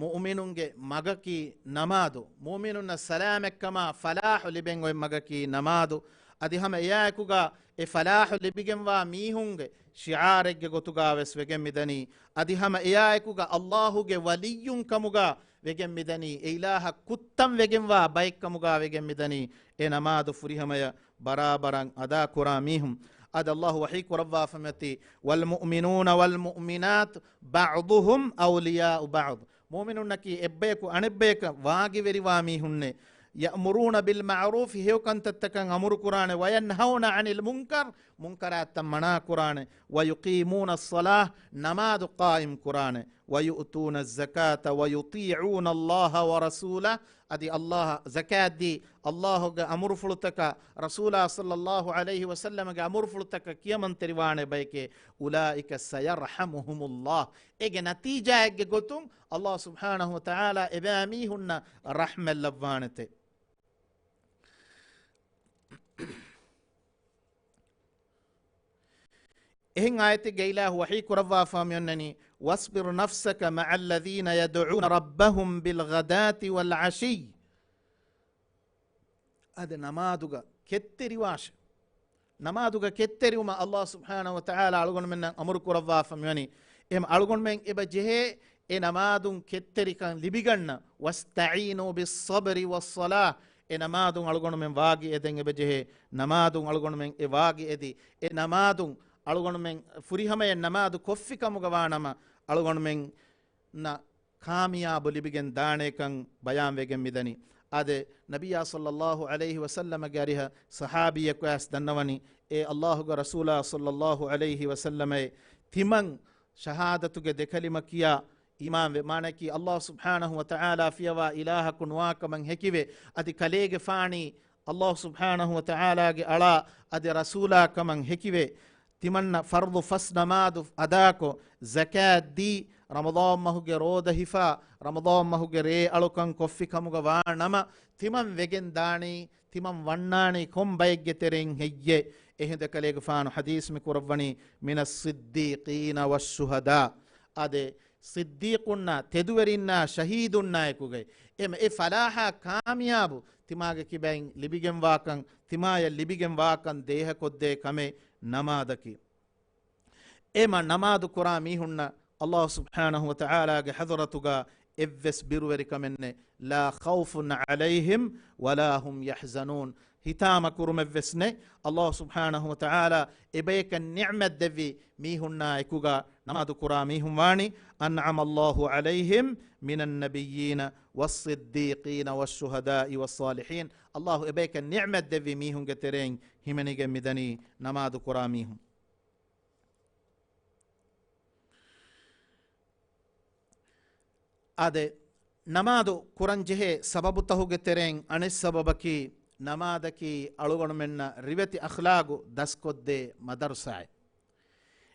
މުއުމިނުންގެ މަގަކީ ނަމާދު. މުއުމިނުންނަށް ސަލާމަތްކަމާ ފަލާޙު ލިބެން އޮތް މަގަކީ ނަމާދު. އަދި ހަމަ އެއާއެކުގަ އެ ފަލާޙު ލިބިގެންވާ މީހުންގެ ޝިޢާރެއްގެ ގޮތުގަ ވެސް ވެގެން މިދަނީ. އަދި ހަމަ އެއާއެކުގަ އައްލާހުގެ ވަލިއްޔުން ކަމުގަ ވެގެން މިދަނީ، އެ އިލާހަށް ކުއްތަން ވެގެންވާ ބައެއްކަމުގަ ވެގެން މިދަނީ، އެ ނަމާދު ފުރިހަމަޔަށް ބަރާބަރަށް އަދާކުރާ މީހުން. އަދި އައްލާހު ވަޙީ ކުރައްވާފަ މިއޮތީ، "والمؤمنون والمؤمنات بعضهم أولياء بعض." މުއުމިނުންނަކީ އެއްބަޔަކު އަނެއްބަޔަކަށް ވާގިވެރިވާ މީހުންނޭ. "يأمرون بالمعروف" ހެޔޮ ކަންތައްތަކަށް އަމުރު ކުރާނެ، "وينهون عن المنكر" މުންކަރާތްތައް މަނާ ކުރާނެ، "ويقيمون الصلاة" ނަމާދު ޤާއިމް ކުރާނެ، "ويؤتون الزكاة ويطيعون الله ورسوله" އަދި އައްލާހަށް ޒަކާތް ދީ، އައްލާހުގެ އަމުރުފުޅުތަކަށް، ރަސޫލާ ޞައްލައްލާހު ޢަލައިހި ވަސައްލަމަގެ އަމުރުފުޅުތަކަށް ކިޔަމަންތެރިވާނެ ބަޔެކޭ، "أولئك سيرحمهم الله" އޭގެ ނަތީޖާއެއްގެ ގޮތުން އައްލާހު ސުބްޙާނަހު ވަ ތަޢާލާ އެބައިމީހުންނަށް ރަޙްމަތް ލައްވާނެތެ. އެހެން އާޔަތެއްގައި އިލާހު ވަޙީ ކުރައްވާފާ މިއޮންނަނީ، "واصبر نفسك مع الذين يدعون ربهم بالغداة والعشي." އަދި ނަމާދުގަ ކެތްތެރިވާށެ. ނަމާދުގަ ކެތްތެރިވުމަށް އައްލާހު ސުބްޙާނަހު ވަ ތަޢާލާ އަޅުގަނޑުމެންނަށް އަމުރު ކުރައްވާފަ މިވަނީ. އެހެން އަޅުގަނޑުމެން އެބަ ޖެހޭ އެ ނަމާދުން ކެތްތެރިކަން ލިބިގަންނަ. "وَاسْتَعِينُوا بِالصَّبْرِ وَالصَّلَاةِ." އެ ނަމާދުން އަޅުގަނޑުމެން ވާގި އެދެން އެބަޖެހޭ. ނަމާދުން އަޅުގަނޑުމެން އެ ވާގި އެދި. އެ ނަމާދުން އަޅުގަނޑުމެން ފުރިހަމަޔަށް ނަމާދު ކޮށްފި ކަމުގަ ވާނަމަ، އަޅުގަނޑުމެންނަށް ކާމިޔާބު ލިބިގެން ދާނޭކަން ބަޔާންވެގެން މިދަނީ. އާދެ، ނަބިއްޔާ ޞައްލައްލާހު ޢަލައިހި ވަސައްލަމަގެ އަރިހަށް ޞަޙާބީއަކު އައިސް ދަންނަވަނީ، އޭ އައްލާހުގެ ރަސޫލާ ޞައްލައްލާހު ޢަލައިހި ވަސައްލަމައޭ، ތިމަން ޝަހާދަތުގެ ދެ ކަލިމަ ކިޔާ އީމާންވެ، މާނައަކީ އައްލާހު ސުބްޙާނަހު ވަތަޢާލާ ފިޔަވާ އިލާހަކު ނުވާކަމަށް ހެކިވެ، އަދި ކަލޭގެފާނީ އައްލާހު ސުބްޙާނަހު ވަތަޢާލާގެ އަޅާ އަދި ރަސޫލާ ކަމަށް ހެކިވެ، ތިމަންނަ ފަރުޟު ފަސް ނަމާދު އަދާކޮށް، ޒަކާތް ދީ، ރަމަޟާން މަހުގެ ރޯދަ ހިފާ، ރަމަޟާން މަހުގެ ރޭ އަޅުކަން ކޮށްފި ކަމުގަ ވާ ނަމަ، ތިމަން ވެގެން ދާނީ، ތިމަން ވަންނާނީ ކޮން ބައެއްގެ ތެރެއިން ހެއްޔޭ؟ އެހިނދު ކަލޭގެފާނު ޙަދީޘް މި ކުރައްވަނީ، "مِنَ الصِّدِّيقِينَ وَالشُّهَدَاءِ." އާދެ، ޞިއްދީޤުންނާ، ތެދުވެރިންނާ، ޝަހީދުންނާއެކުގައި. އެމަ އެ ފަލާޙާ ކާމިޔާބު ތިމާގެ ކިބައިން ލިބިގެންވާކަން، ތިމާޔަށް ލިބިގެންވާކަން ދޭހަކޮށްދޭ ކަމެއް ނަމާދަކީ. އެމަ ނަމާދު ކުރާ މީހުންނަށް އައްލާހު ސުބްޙާނަހު ވަތަޢާލާގެ ޙަޟްރަތުގަ އެއްވެސް ބިރުވެރިކަމެއްނެއް. "لَا خَوْفٌ عَلَيْهِمْ وَلَا هُمْ يَحْزَنُونَ." ހިތާމަ ކުރުމެއްވެސް ނެތް. އައްލާހު ސުބްޙާނަހު ވަތަޢާލާ އެބަޔަކަށް ނިޢުމަތް ދެއްވި މީހުންނާ އެކުގަ ނަމާދު ކުރާ މީހުން ވާނީ، "أَنْعَمَ اللَّهُ عَلَيْهِمْ مِنَ النَّبِيِّينَ وَالصِّدِّيقِينَ وَالشُّهَدَاءِ وَالصَّالِحِينَ." އައްލާހު އެބަޔަކަށް ނިޢުމަތް ދެއްވި މީހުންގެ ތެރެއިން ހިމެނިގެން މިދަނީ ނަމާދު ކުރާ މީހުން. އާދެ، ނަމާދު ކުރަން ޖެހޭ ސަބަބުތަހުގެ ތެރެއިން އަނެއް ސަބަބަކީ، ނަމާދަކީ އަޅުގަނޑުމެންނަށް ރިވެތި އަޚްލާގު ދަސްކޮށްދޭ މަދަރުސާއެއް.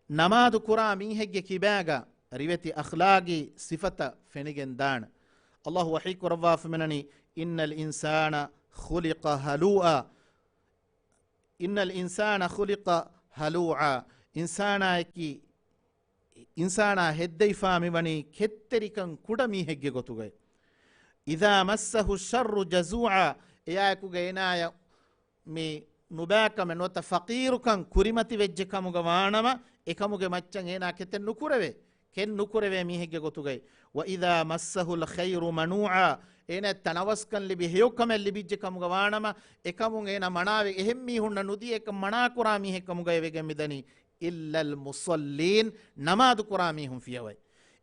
ނަމާދު ކުރާ މީހެއްގެ ކިބާގަ ރިވެތި އަޚްލާގީ ސިފަތައް ފެނިގެން ދާނެ. އައްލާހު ވަޙީ ކުރައްވާފަ މިނަނީ، "إِنَّ الْإِنسَانَ خُلِقَ هَلُوعًا." "إِنَّ الْإِنسَانَ خُلِقَ هَلُوعًا." އިންސާނާއަކީ، އިންސާނާ ހެއްދެވިފާ މިވަނީ ކެތްތެރިކަން ކުޑަ މީހެއްގެ ގޮތުގައި. "إِذَا مَسَّهُ الشَّرُّ جَزُوعًا." އެޔާއެކުގަ އޭނާޔަށް މި ނުބައިކަމެއް ނުވަތަ ފަޤީރުކަން ކުރިމަތިވެއްޖެ ކަމުގަ ވާނަމަ، އެކަމުގެ މައްޗަށް އޭނާ ކެތެއް ނުކުރެވޭ. ކެތް ނުކުރެވޭ މީހެއްގެ ގޮތުގައި. "وَإِذَا مَسَّهُ الْخَيْرُ مَنُوعًا." އޭނައަށް ތަނަވަސްކަން ލިބި ހެޔޮކަމެއް ލިބިއްޖެ ކަމުގަ ވާނަމަ، އެކަމުން އޭނަ މަނާވެ އެހެން މީހުންނަށް ނުދިޔަ އެކަން މަނާކުރާ މީހެއް ކަމުގައި ވެގެން މިދަނީ. "إِلَّا الْمُصَلِّينَ." ނަމާދު ކުރާ މީހުން ފިޔަވައި.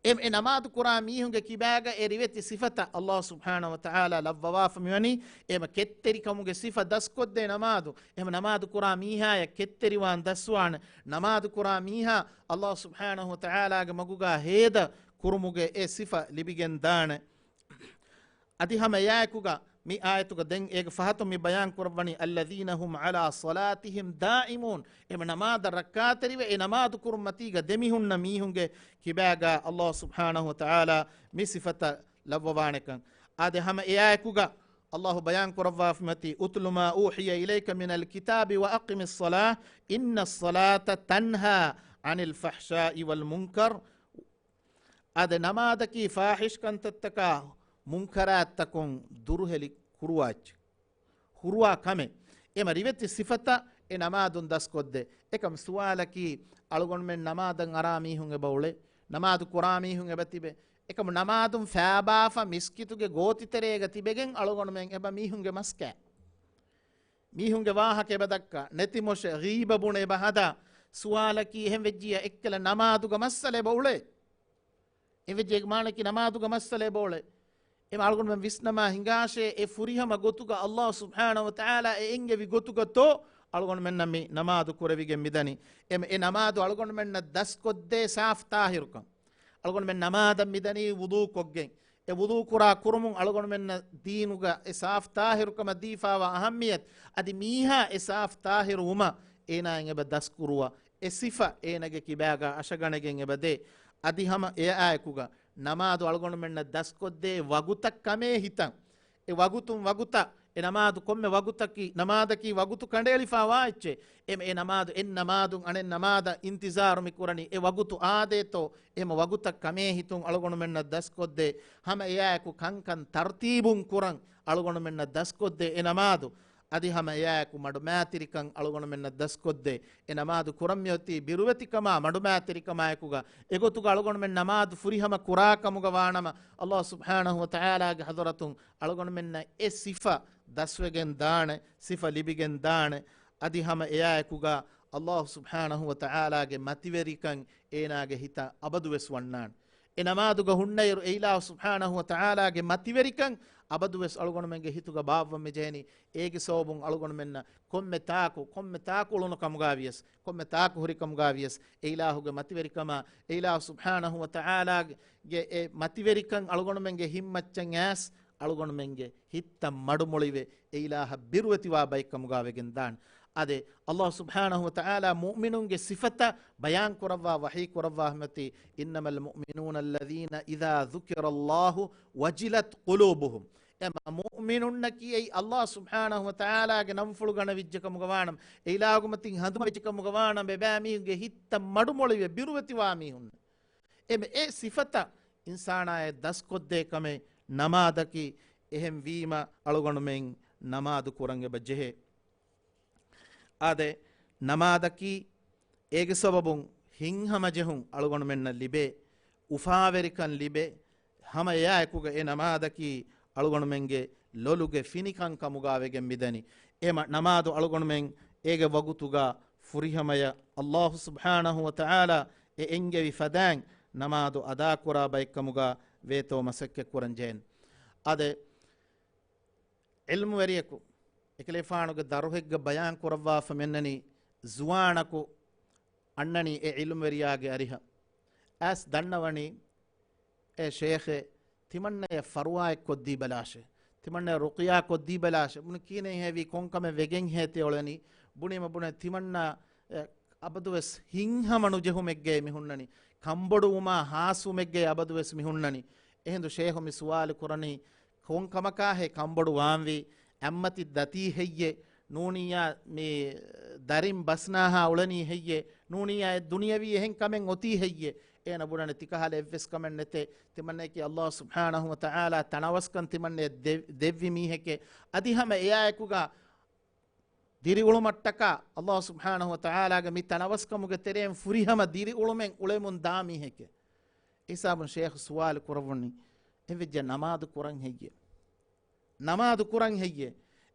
އެ، އެ ނަމާދު ކުރާ މީހުންގެ ކިބާގަ އެ ރިވެތި ސިފަތައް އައްލާހު ސުބްޙާނަހު ވަތަޢާލާ ލައްވަވާފަ މިވަނީ، އެމަ ކެތްތެރިކަމުގެ ސިފަ ދަސްކޮށްދޭ ނަމާދު. އެމަ ނަމާދު ކުރާ މީހާޔަށް ކެތްތެރިވާން ދަސްވާނެ. ނަމާދު ކުރާ މީހާ އައްލާހު ސުބްޙާނަހު ވަތަޢާލާގެ މަގުގަ ހޭދަ ކުރުމުގެ އެ ސިފަ ލިބިގެން ދާނެ. އަދި ހަމަ އެއާއެކުގަ މި އާޔަތުގަ ދެން އޭގެ ފަހަތުން މި ބަޔާން ކުރައްވަނީ، "الَّذِينَ هُمْ عَلَىٰ صَلَاتِهِمْ دَائِمُونَ." އެމަ ނަމާދަށް ރައްކާތެރިވެ، އެ ނަމާދު ކުރުން މަތީގަ ދެމިހުންނަ މީހުންގެ ކިބާގަ އައްލާހު ސުބްޙާނަހު ވަތަޢާލާ މި ސިފަތައް ލައްވަވާނެކަން. އާދެ، ހަމަ އެއާއެކުގަ އައްލާހު ބަޔާން ކުރައްވާފަ މިއޮތީ، "اتْلُ مَا أُوحِيَ إِلَيْكَ مِنَ الْكِتَابِ وَأَقِمِ الصَّلَاةَ إِنَّ الصَّلَاةَ تَنْهَىٰ عَنِ الْفَحْشَاءِ وَالْمُنكَرِ." އާދެ، ނަމާދަކީ ފާޙިޝް ކަންތައްތަކާ މުންކަރާތްތަކުން ދުރުހެލި ކުރުވާ އެއްޗެއް. ހުރުވާ ކަމެއް. އެމަ ރިވެތި ސިފަތައް އެ ނަމާދުން ދަސްކޮށްދޭ. އެކަމް ސުވާލަކީ، އަޅުގަނޑުމެން ނަމާދަށް އަރާ މީހުން އެބަ އުޅޭ؟ ނަމާދު ކުރާ މީހުން އެބަ ތިބޭ؟ އެކަމު ނަމާދުން ފާބާފަ މިސްކިތުގެ ގޯތިތެރޭގަ ތިބެގެން އަޅުގަނޑުމެން އެބަ މީހުންގެ މަސްކަ މީހުންގެ ވާހަކަ އެބަ ދައްކާ، ނެތިމޮށެ ޣީބަ ބުނެ އެބަ ހަދާ، ސުވާލަކީ އެހެން ވެއްޖިއްޔާ އެއްކަލަ ނަމާދުގަ މައްސަލަ އެބަ އުޅޭ؟ އެވެއްޖެ އޭގެ މާނައަކީ ނަމާދުގަ މައްސަލަ އެބަ އުޅޭ. އެމަ އަޅުގަނޑުމެން ވިސްނަމާ ހިނގާށޭ، އެ ފުރިހަމަ ގޮތުގަ އައްލާހު ސުބްޙާނަހު ވަތަޢާލާ އެ އެންގެވި ގޮތުގަތޯ އަޅުގަނޑުމެންނަށް މި ނަމާދު ކުރެވިގެން މިދަނީ. އެމަ އެ ނަމާދު އަޅުގަނޑުމެންނަށް ދަސްކޮށްދޭ ސާފު ތާހިރުކަން. އަޅުގަނޑުމެން ނަމާދަށް މިދަނީ ވުޟޫ ކޮށްގެން. އެ ވުޟޫ ކުރާ ކުރުމުން އަޅުގަނޑުމެންނަށް ދީނުގަ އެ ސާފު ތާހިރުކަމަށް ދީފާވާ އަހައްމިޔަތު. އަދި މީހާ އެ ސާފު ތާހިރު ވުމަށް އޭނާއިން އެބަ ދަސްކުރުވާ އެ ސިފަ އޭނަގެ ކިބާގަ އަށަގަނެގެން އެބަ ދޭ. އަދި ހަމަ އެއާއެކުގަ ނަމާދު އަޅުގަނޑުމެންނަށް ދަސްކޮށްދޭ ވަގުތަށް ކަމޭ ހިތަން. އެ ވަގުތުން ވަގުތަށް އެ ނަމާދު ކޮންމެ ވަގުތަކީ، ނަމާދަކީ ވަގުތު ކަނޑައެޅިފާވާ އެއްޗެއް. އެމަ އެ ނަމާދު އެއް ނަމާދުން އަނެއް ނަމާދަށް އިންތިޒާރު މި ކުރަނީ އެ ވަގުތު އާދޭތޯ، އެމަ ވަގުތަށް ކަމޭ ހިތުން އަޅުގަނޑުމެންނަށް ދަސްކޮށްދޭ. ހަމަ އެއާއެކު ކަންކަން ތަރުތީބުން ކުރަން އަޅުގަނޑުމެންނަށް ދަސްކޮށްދޭ އެ ނަމާދު. އަދި ހަމަ އެއާއެކު މަޑުމައިތިރިކަން އަޅުގަނޑުމެންނަށް ދަސްކޮށްދޭ. އެ ނަމާދު ކުރަން މިއޮތީ ބިރުވެތިކަމާ މަޑުމައިތިރިކަމާއެކުގަ، އެގޮތުގަ އަޅުގަނޑުމެން ނަމާދު ފުރިހަމަ ކުރާ ކަމުގަ ވާނަމަ، ﷲ ސުބްޙާނަހު ވަތަޢާލާގެ ޙަޟްރަތުން އަޅުގަނޑުމެންނަށް އެ ސިފަ ދަސްވެގެން ދާނެ، ސިފަ ލިބިގެން ދާނެ. އަދި ހަމަ އެއާއެކުގަ ﷲ ސުބްޙާނަހު ވަތަޢާލާގެ މަތިވެރިކަން އޭނާގެ ހިތަށް އަބަދުވެސް ވަންނާނެ. އެ ނަމާދުގަ ހުންނައިރު އެ އިލާހު ސުބްޙާނަހު ވަތަޢާލާގެ މަތިވެރިކަން އަބަދުވެސް އަޅުގަނޑުމެންގެ ހިތުގަ ބާއްވަން މިޖެހެނީ. އޭގެ ސަބަބުން އަޅުގަނޑުމެންނަށް ކޮންމެ ތާކު، ކޮންމެ ތާކު އުޅުނު ކަމުގަ ވިޔަސް، ކޮންމެ ތާކު ހުރި ކަމުގަ ވިޔަސް، އެ އިލާހުގެ މަތިވެރިކަމާ، އެ އިލާހު ސުބްޙާނަހު ވަތަޢާލާގެ އެ މަތިވެރިކަން އަޅުގަނޑުމެންގެ ހިތްމައްޗަށް އައިސް، އަޅުގަނޑުމެންގެ ހިތްތައް މަޑުމޮޅިވެ، އެ އިލާހަށް ބިރުވެތިވާ ބައެއްކަމުގަ ވެގެން ދާނެ. އާދެ، ﷲ ސުބްޙާނަހު ވަތަޢާލާ މުއުމިނުންގެ ސިފަތައް ބަޔާން ކުރައްވާ ވަޙީ ކުރައްވާ ހަމަތި، إنما المؤمنون الذين إذا ذكر الله وجلت قلوبهم. އެމަ މުއުމިނުންނަކީ އެއީ ﷲ ސުބްޙާނަހު ވަތަޢާލާގެ ނަންފުޅު ގަނެވިއްޖެ ކަމުގަ ވާނަމަ، އެ އިލާހުގެ މަތިން ހަނދުމަވިއްޖެ ކަމުގަ ވާނަމަ، އެބައިމީހުންގެ ހިތްތައް މަޑުމޮޅިވެ ބިރުވެތިވާ މީހުން. އެމަ އެ ސިފަތައް އިންސާނާއަށް ދަސްކޮށްދޭ ކަމެއް ނަމާދަކީ. އެހެންވީމަ އަޅުގަނޑުމެން ނަމާދު ކުރަން އެބަ ޖެހޭ. އާދެ، ނަމާދަކީ އޭގެ ސަބަބުން ހިތްހަމަޖެހުން އަޅުގަނޑުމެންނަށް ލިބޭ، އުފާވެރިކަން ލިބޭ، ހަމަ އެއާއެކުގަ އެ ނަމާދަކީ އަޅުގަނޑުމެންގެ ލޮލުގެ ފިނިކަން ކަމުގަ ވެގެން މިދަނީ. އެމަ ނަމާދު އަޅުގަނޑުމެން އޭގެ ވަގުތުގަ ފުރިހަމަޔަށް ﷲ ސުބްޙާނަހު ވަތަޢާލާ އެ އެންގެވި ފަދައިން ނަމާދު އަދާކުރާ ބައެއްކަމުގަ ވޭތޯ މަސައްކަތް ކުރަން ޖެހެން. އާދެ، ޢިލްމުވެރިޔަކު އެކަލޭފާނުގެ ދަރުހެއްގަ ބަޔާން ކުރައްވާފަ މިއަންނަނީ، ޒުވާނަކު އަންނަނީ އެ ޢިލްމުވެރިޔާގެ އަރިހަށް. އައިސް ދަންނަވަނީ، އޭ ޝޭޚޭ، ތިމަންނަޔަށް ފަރުވާއެއް ކޮށްދީބަލާށޭ. ތިމަންނަޔަށް ރުޤިޔާ ކޮށްދީބަލާށޭ. ބުނި ކިހިނެއް ހެވީ، ކޮންކަމެއް ވެގެން ހޭތި އުޅެނީ؟ ބުނީމަ ބުނެ ތިމަންނާ، އެ، އަބަދުވެސް ހިތްހަމަ ނުޖެހުމެއްގައި މި ހުންނަނީ. ކަންބޮޑުވުމާ ހާސްވުމެއްގައި އަބަދުވެސް މި ހުންނަނީ. އެހިނދު ޝޭޚު މި ސުވާލު ކުރަނީ، ކޮން ކަމަކާހޭ ކަންބޮޑު ވާންވީ؟ އަތްމަތި ދަތީ ހެއްޔޭ؟ ނޫނިއްޔާ މި ދަރިން ބަސްނާހާ އުޅެނީ ހެއްޔޭ؟ ނޫނިއްޔާ އެ ދުނިޔަވީ އެހެން ކަމެއް އޮތީ ހެއްޔޭ؟ އޭނަ ބުނަނީ ތިކަހަލަ އެއްވެސް ކަމެއް ނެތޭ. ތިމަންނަޔަކީ ﷲ ސުބްޙާނަހު ވަތަޢާލާ ތަނަވަސްކަން ތިމަންނަޔަށް ދެ-، ދެއްވި މީހެކޭ. އަދި ހަމަ އެއާއެކުގަ ދިރިއުޅުމަށްޓަކާ ﷲ ސުބްޙާނަހު ވަތަޢާލާގެ މި ތަނަވަސްކަމުގެ ތެރެއިން ފުރިހަމަ ދިރިއުޅުމެއް އުޅެމުން ދާ މީހެކޭ. އެހިސާބުން ޝޭޚު ސުވާލު ކުރައްވަނީ، އެވެއްޖެ ނަމާދު ކުރަން ހެއްޔޭ؟ ނަމާދު ކުރަން ހެއްޔޭ؟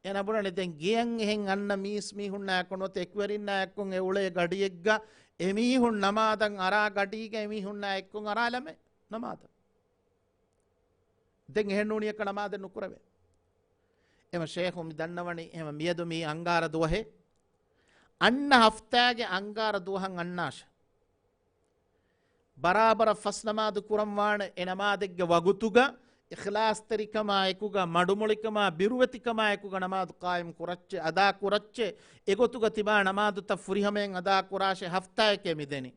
އޭނަ ބުނަނީ ދެން ގެޔަށް އެހެން އަންނަ މީސްމީހުންނާ އެކު ނުވަތަ އެކުވެރިންނާ އެއްކޮށް އެ އުޅޭ ގަޑިއެއްގަ އެމީހުން ނަމާދަށް އަރާ ގަޑީގަ އެމީހުންނާ އެއްކޮށް އަރާ ލަމެއް ނަމާދަށް. ދެން އެހެން ނޫނިއްޔަކަށް ނަމާދެއް ނުކުރެވޭ. އެމަ ޝޭޚު މި ދަންނަވަނީ، އެމަ މިއަދު މީ އަންގާރަ ދުވަހޭ. އަންނަ ހަފްތާގެ އަންގާރަ ދުވަހަށް އަންނާށޭ. ބަރާބަރަށް ފަސް ނަމާދު ކުރަން ވާނެ އެ ނަމާދެއްގެ ވަގުތުގަ، އިޚްލާޞްތެރިކަމާ އެކުގަ، މަޑުމޮޅިކަމާ، ބިރުވެތިކަމާ އެކުގަ ނަމާދު ޤާއިމް ކުރައްޗޭ، އަދާ ކުރައްޗޭ، އެގޮތުގަ ތިބާ ނަމާދުތައް ފުރިހަމައިން އަދާ ކުރާށޭ ހަފްތާއެކޭ މިދެނީ.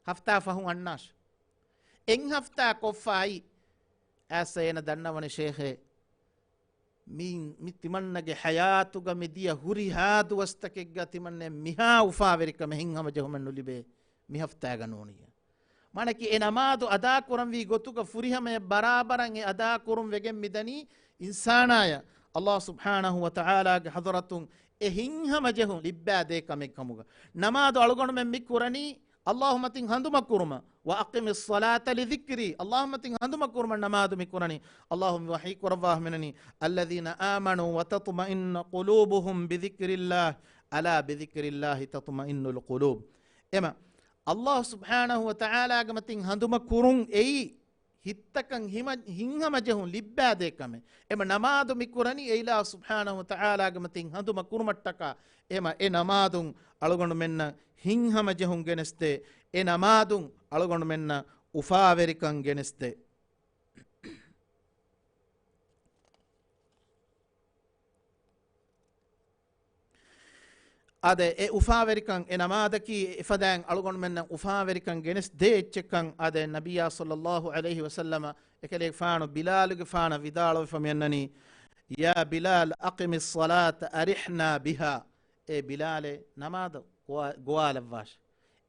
ހަފްތާ ފަހުން އަންނާށޭ. އެއް ހަފްތާ ކޮށްފަ އައި، އައިސް އޭނަ ދަންނަވަނީ ޝޭޚޭ، މި، މި ތިމަންނަގެ ޙަޔާތުގަ މި ދިޔަ ހުރިހާ ދުވަސްތަކެއްގަ ތިމަންނަ މިހާ އުފާވެރިކަމެއް ހިތްހަމަޖެހުމެއް ނުލިބޭ މި ހަފްތާގަ ނޫނިއްޔާ. މާނަކީ އެ ނަމާދު އަދާކުރަންވީ ގޮތުގަ ފުރިހަމަޔަށް ބަރާބަރަށް އެ އަދާކުރުން ވެގެން މިދަނީ އިންސާނާޔަށް ﷲ ސުބްޙާނަހު ވަތަޢާލާގެ ޙަޟްރަތުން އެ ހިތްހަމަޖެހުން ލިއްބާދޭ ކަމެއް ކަމުގަ. ނަމާދު އަޅުގަނޑުމެން މި ކުރަނީ ﷲ މަތިން ހަނދުމަކުރުމަށް، وأقم الصلاة لذكري، ﷲ މަތިން ހަނދުމަކުރުމަށް ނަމާދު މި ކުރަނީ. ﷲ މި ވަޙީ ކުރައްވާ ހަމަނަނީ، الذين آمنوا وتطمئن قلوبهم بذكر الله، ألا بذكر الله تطمئن القلوب. އެމަ، ﷲ ސުބްޙާނަހު ވަތަޢާލާގެ މަތިން ހަނދުމަކުރުން އެއީ، ހިތްތަކަށް ހިމަ-، ހިތްހަމަޖެހުން ލިއްބާދޭ ކަމެއް. އެމަ ނަމާދު މި ކުރަނީ އެ އިލާހު ސުބްޙާނަހު ވަތަޢާލާގެ މަތިން ހަނދުމަ ކުރުމަށްޓަކާ. އެމަ އެ ނަމާދުން އަޅުގަނޑުމެންނަށް ހިތްހަމަޖެހުން ގެނެސްދޭ. އެ ނަމާދުން އަޅުގަނޑުމެންނަށް އުފާވެރިކަން ގެނެސްދޭ. އާދެ، އެ އުފާވެރިކަން، އެ ނަމާދަކީ އެފަދައިން އަޅުގަނޑުމެންނަށް އުފާވެރިކަން ގެނެސް ދޭ އެއްޗެއްކަން، އާދެ، ނަބިއްޔާ ޞައްލައްލާހު ޢަލައިހި ވަސައްލަމަ އެކަލޭގެފާނު ބިލާލުގެފާނަށް ވިދާޅުވެފަ މިއަންނަނީ، يا بلال أقم الصلاة أرحنا بها. އޭ ބިލާލޭ، ނަމާދު ގޮވާ-، ގޮވާލައްވާށޭ.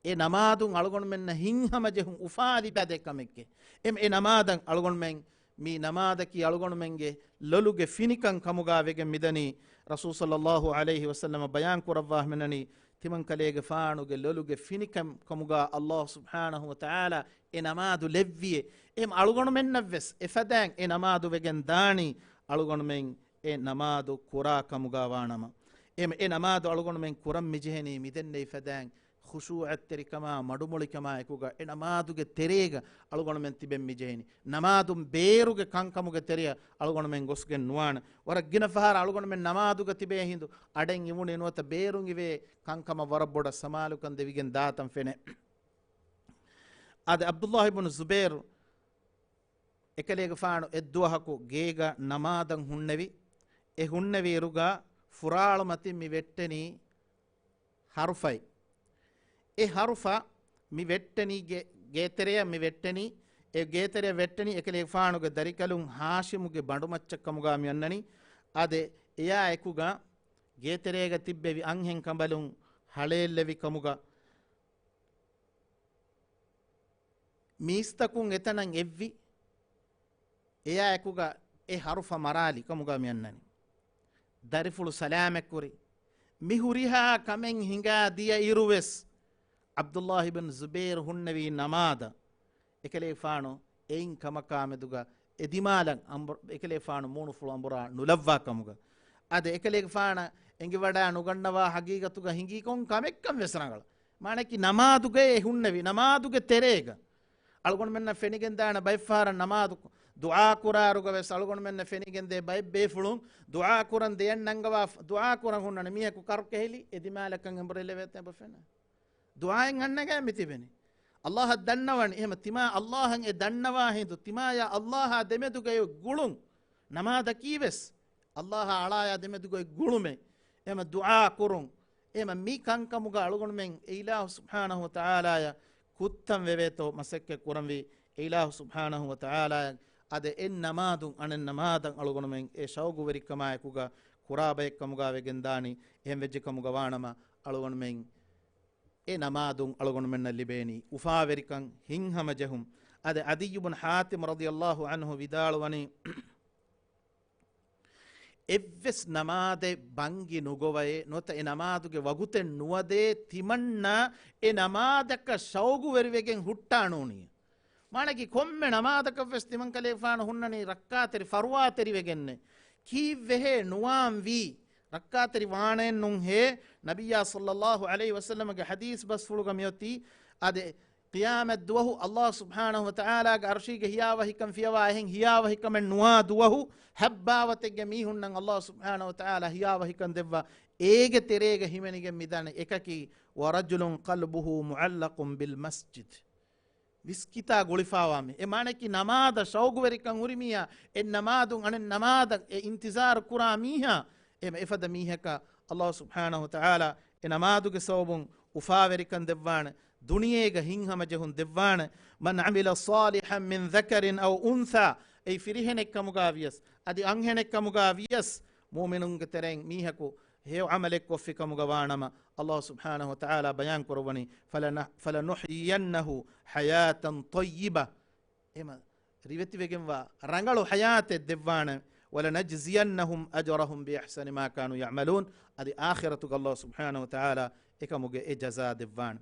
އެ ނަމާދުން އަޅުގަނޑުމެންނަށް ހިތްހަމަޖެހުން އުފާ ލިބާދޭ ކަމެއްގެ. އެ، އެ ނަމާދަށް އަޅުގަނޑުމެން، މި ނަމާދަކީ އަޅުގަނޑުމެންގެ ލޮލުގެ ފިނިކަން ކަމުގަ ވެގެން މިދަނީ. ރަސޫލު ޞައްލައްލާހު ޢަލައިހި ވަސައްލަމަ ބަޔާން ކުރައްވާ މިނަނީ، ތިމަންކަލޭގެފާނުގެ ލޮލުގެ ފިނިކަން ކަމުގާ އައްލާހު ސުބްޙާނަހު ވަތަޢާލާ އެ ނަމާދު ލެއްވިއޭ. އެހެން އަޅުގަނޑުމެންނަށްވެސް އެފަދައިން އެ ނަމާދު ވެގެން ދާނީ، އަޅުގަނޑުމެން އެ ނަމާދު ކުރާ ކަމުގާ ވާނަމަ. އެ، އެ ނަމާދު އަޅުގަނޑުމެން ކުރަން މިޖެހެނީ މިދެންނެވި ފަދައިން ޚުޝޫޢަތްތެރިކަމާ، މަޑުމޮޅިކަމާ އެކުގަ އެ ނަމާދުގެ ތެރޭގަ އަޅުގަނޑުމެން ތިބެން މިޖެހެނީ. ނަމާދުން ބޭރުގެ ކަންކަމުގެ ތެރެއަށް އަޅުގަނޑުމެން ގޮސްގެން ނުވާނެ. ވަރަށް ގިނަ ފަހަރަށް އަޅުގަނޑުމެން ނަމާދުގަ ތިބޭ ހިނދު އަޑެއް އިވުނީ ނުވަތަ ބޭރުން އިވޭ ކަންކަމަށް ވަރަށް ބޮޑަށް ސަމާލުކަން ދެވިގެން ދާތަން ފެނޭ. އާދެ، ޢަބްދުﷲ ބުނު ޒުބައިރު އެކަލޭގެފާނު އެއްދުވަހަކު ގޭގަ ނަމާދަށް ހުންނެވި. އެ ހުންނެވިއިރުގަ ފުރާޅުމަތިން މި ވެއްޓެނީ ހަރުފައެއް. އެ ހަރުފަ މި ވެއްޓެނީ ގޭ، ގޭތެރެއަށް މި ވެއްޓެނީ، އެ ގޭތެރެއަށް ވެއްޓެނީ އެކަލޭގެފާނުގެ ދަރިކަލުން ހާޝިމުގެ ބަނޑުމައްޗަށް ކަމުގާ މި އަންނަނީ. އާދެ، އެޔާ އެކުގަ ގޭތެރޭގަ ތިއްބެވި އަންހެން ކަނބަލުން ހަޅޭއްލެވި ކަމުގަ މީސްތަކުން އެތަނަށް އެއްވި. އެޔާ އެކުގަ އެ ހަރުފަ މަރާލި ކަމުގަ މި އަންނަނީ. ދަރިފުޅު ސަލާމަތްކުރި. މި ހުރިހާ ކަމެއް ހިނގާ ދިޔަ އިރުވެސް، ޢަބްދުﷲ ބިން ޒުބައިރު ހުންނެވީ ނަމާދަށް. އެކަލޭގެފާނު އެއިން ކަމަކާ މެދުގަ އެ ދިމާލަށް އަނބު، އެކަލޭގެފާނު މޫނުފުޅު އަނބުރާ ނުލައްވާ ކަމުގަ. އާދެ، އެކަލޭގެފާނަށް އެނގިވަޑާ ނުގަންނަވާ ހަގީގަތުގަ ހިނގީ ކޮން ކަމެއްކަން ވެސް ރަނގަޅަށް. މާނައަކީ ނަމާދުގައޭ ހުންނެވި، ނަމާދުގެ ތެރޭގަ. އަޅުގަނޑުމެންނަށް ފެނިގެންދާނެ ބައެއްފަހަރަށް ނަމާދު ދުޢާ ކުރާއިރުގަ ވެސް އަޅުގަނޑުމެންނަށް ފެނިގެންދޭ ބައެއް ބޭފުޅުން ދުޢާ ކުރަން ދެއަތް ނަންގަވާ، ދުޢާ ކުރަން ހުންނަނީ މީހަކު ކަރު ކެހިލި އެ ދިމާލަކަށް އެނބުރިލެވޭތަ އެބަ ފެނޭ. ދުޢާއެއް އަންނަގައި މި ތިބެނީ. އައްލާހަށް ދަންނަވަން. އެހެމަ ތިމާ އައްލާހަށް އެ ދަންނަވާ ހިނދު، ތިމާޔާ އައްލާހާ ދެމެދުގައި ގުޅުން. ނަމާދަކީ ވެސް އައްލާހާ އަޅާޔާ ދެމެދުގައި ގުޅުމެއް. އެހެމަ ދުޢާ ކުރުން. އެހެމަ މި ކަންކަމުގަ އަޅުގަނޑުމެން އެ އިލާހު ސުބްޙާނަހު ވަތަޢާލާޔަށް ކުއްތަން ވެވޭތޯ މަސައްކަތް ކުރަންވީ. އެ އިލާހު ސުބްޙާނަހު ވަތަޢާލާޔަށް އަދެ އެއް ނަމާދުން އަނެއް ނަމާދަށް އަޅުގަނޑުމެން އެ ޝައުގުވެރިކަމާއެކުގަ ކުރާ ބައެއް ކަމުގަ ވެގެންދާނީ. އެހެން ވެއްޖެ ކަމުގަ ވާނަމަ އަޅުގަނޑުމެން އެ ނަމާދުން އަޅުގަނޑުމެންނަށް ލިބޭނީ އުފާވެރިކަން، ހިތްހަމަޖެހުން. އަދި ޢަދިއްޔު ބުން ޙާތިމް ރަޟިޔައްލާހު ޢަންހު ވިދާޅުވަނީ، އެއްވެސް ނަމާދެއް ބަންގި ނުގޮވައޭ، ނުވަތަ އެ ނަމާދުގެ ވަގުތެއް ނުވަދޭ، ތިމަންނަ އެ ނަމާދަކަށް ޝައުގުވެރިވެގެން ހުއްޓާ ނޫނީ. މާނައަކީ ކޮންމެ ނަމާދަކަށްވެސް ތިމަންކަލޭގެފާނު ހުންނަނީ ރައްކާތެރި ފަރުވާތެރިވެގެންނޭ. ކީއްވެހޭ ނުވާންވީ؟ ރައްކާތެރި ވާނެއެއްނުންހޭ؟ ނަބިއްޔާ ޞައްލައްލާހު ޢަލައިހި ވަސައްލަމަގެ ޙަދީޘް ބަސްފުޅުގަ މިއޮތީ، އާދެ، ޤިޔާމަތްދުވަހު އައްލާހު ސުބްޙާނަހު ވަތަޢާލާގެ ޢަރުޝީގެ ހިޔާވަހިކަން ފިޔަވާ އެހެން ހިޔާވަހިކަމެއް ނުވާ ދުވަހު، ހައްބާވަތެއްގެ މީހުންނަށް އައްލާހު ސުބްޙާނަހު ވަތަޢާލާ ހިޔާވަހިކަން ދެއްވާ. އޭގެ ތެރޭގަ ހިމެނިގެން މިދާނެ އެކަކީ، ވަރަޖުލުން ޤަލްބުހު މުޢައްލަޤުން ބިލް މަސްޖިދް. މިސްކިތާ ގުޅިފާވާ މީ. އެ މާނައަކީ ނަމާދަށް ޝައުގުވެރިކަން ހުރި މީހާ، އެ ނަމާދުން އަނެއް ނަމާދަށް އެ އިންތިޒާރު ކުރާ މީހާ، އެ އެފަދަ މީހަކަށް އައްލާހު ސުބްޙާނަހު ވަތަޢާލާ އެ ނަމާދުގެ ސަބަބުން އުފާވެރިކަން ދެއްވާނެ، ދުނިޔޭގަ ހިތްހަމަޖެހުން ދެއްވާނެ. مَنْ عَمِلَ صَالِحًا مِنْ ذَكَرٍ أَوْ أُنْثَىٰ، އެއީ ފިރިހެނެއް ކަމުގަ ވިޔަސް، އަދި އަންހެނެއް ކަމުގަ ވިޔަސް، މުއުމިނުންގެ ތެރެއިން މީހަކު ހެޔޮ ޢަމަލެއް ކޮށްފި ކަމުގަ ވާނަމަ، އައްލާހު ސުބްޙާނަހު ވަތަޢާލާ ބަޔާން ކުރައްވަނީ، فَلَنَ، فَلَنُحْيِيَنَّهُ حَيَاةً طَيِّبَةً. އެހެމަ ރިވެތިވެގެންވާ ރަނގަޅު ޙަޔާތެއް ދެއްވާނެ. وَلَنَجْزِيَنَّهُمْ أَجْرَهُمْ بِأَحْسَنِ مَا كَانُوا يَعْمَلُونَ. އަދި އާޚިރަތުގަ އައްލާހު ސުބްޙާނަހު ވަތަޢާލާ އެކަމުގެ އެ ޖަޒާ ދެއްވާނެ.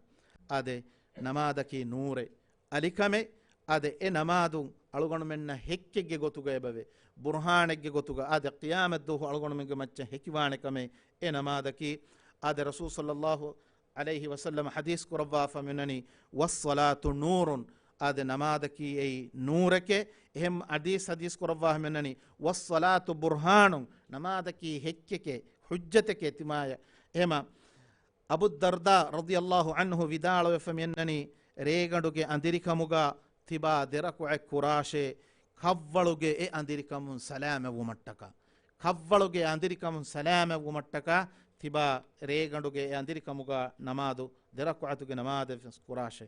އާދެ، ނަމާދަކީ ނޫރެއް، އަލިކަމެއް. އާދެ، އެ ނަމާދުން އަޅުގަނޑުމެންނަށް ހެއްކެއްގެ ގޮތުގަ އެބަވޭ، ބުރުހާނެއްގެ ގޮތުގަ. އާދެ، ޤިޔާމަތްދުވަހު އަޅުގަނޑުމެންގެ މައްޗަށް ހެކިވާނެ ކަމެއް އެ ނަމާދަކީ. އާދެ، ރަސޫލު ޞައްލައްލާހު ޢަލައިހި ވަސައްލަމަ ޙަދީޘް ކުރައްވާފަ މިއޮންނަނީ، وَالصَّلَاةُ نُورٌ، އާދެ، ނަމާދަކީ އެއީ ނޫރެކޭ. އެހެން ޙަދީޘް ޙަދީޘް ކުރައްވާފަ މިއޮންނަނީ، وَالصَّلَاةُ بُرْهَانٌ، ނަމާދަކީ ހެއްކެކޭ، ޙުއްޖަތެކޭ ތިމާޔަށް. އެހެމަ އަބޫ ދަރްދާ ރަޟިޔައްލާހު ޢަންހު ވިދާޅުވެފަ މިއަންނަނީ، ރޭގަނޑުގެ އަނދިރިކަމުގަ ތިބާ ދެރަކުޢަތް ކުރާށޭ، ކަށްވަޅުގެ އެ އަނދިރިކަމުން ސަލާމަތްވުމަށްޓަކާ. ކަށްވަޅުގެ އަނދިރިކަމުން ސަލާމަތްވުމަށްޓަކާ ތިބާ ރޭގަނޑުގެ އެ އަނދިރިކަމުގަ ނަމާދު، ދެރަކުޢަތުގެ ނަމާދެއް ވެސް ކުރާށޭ.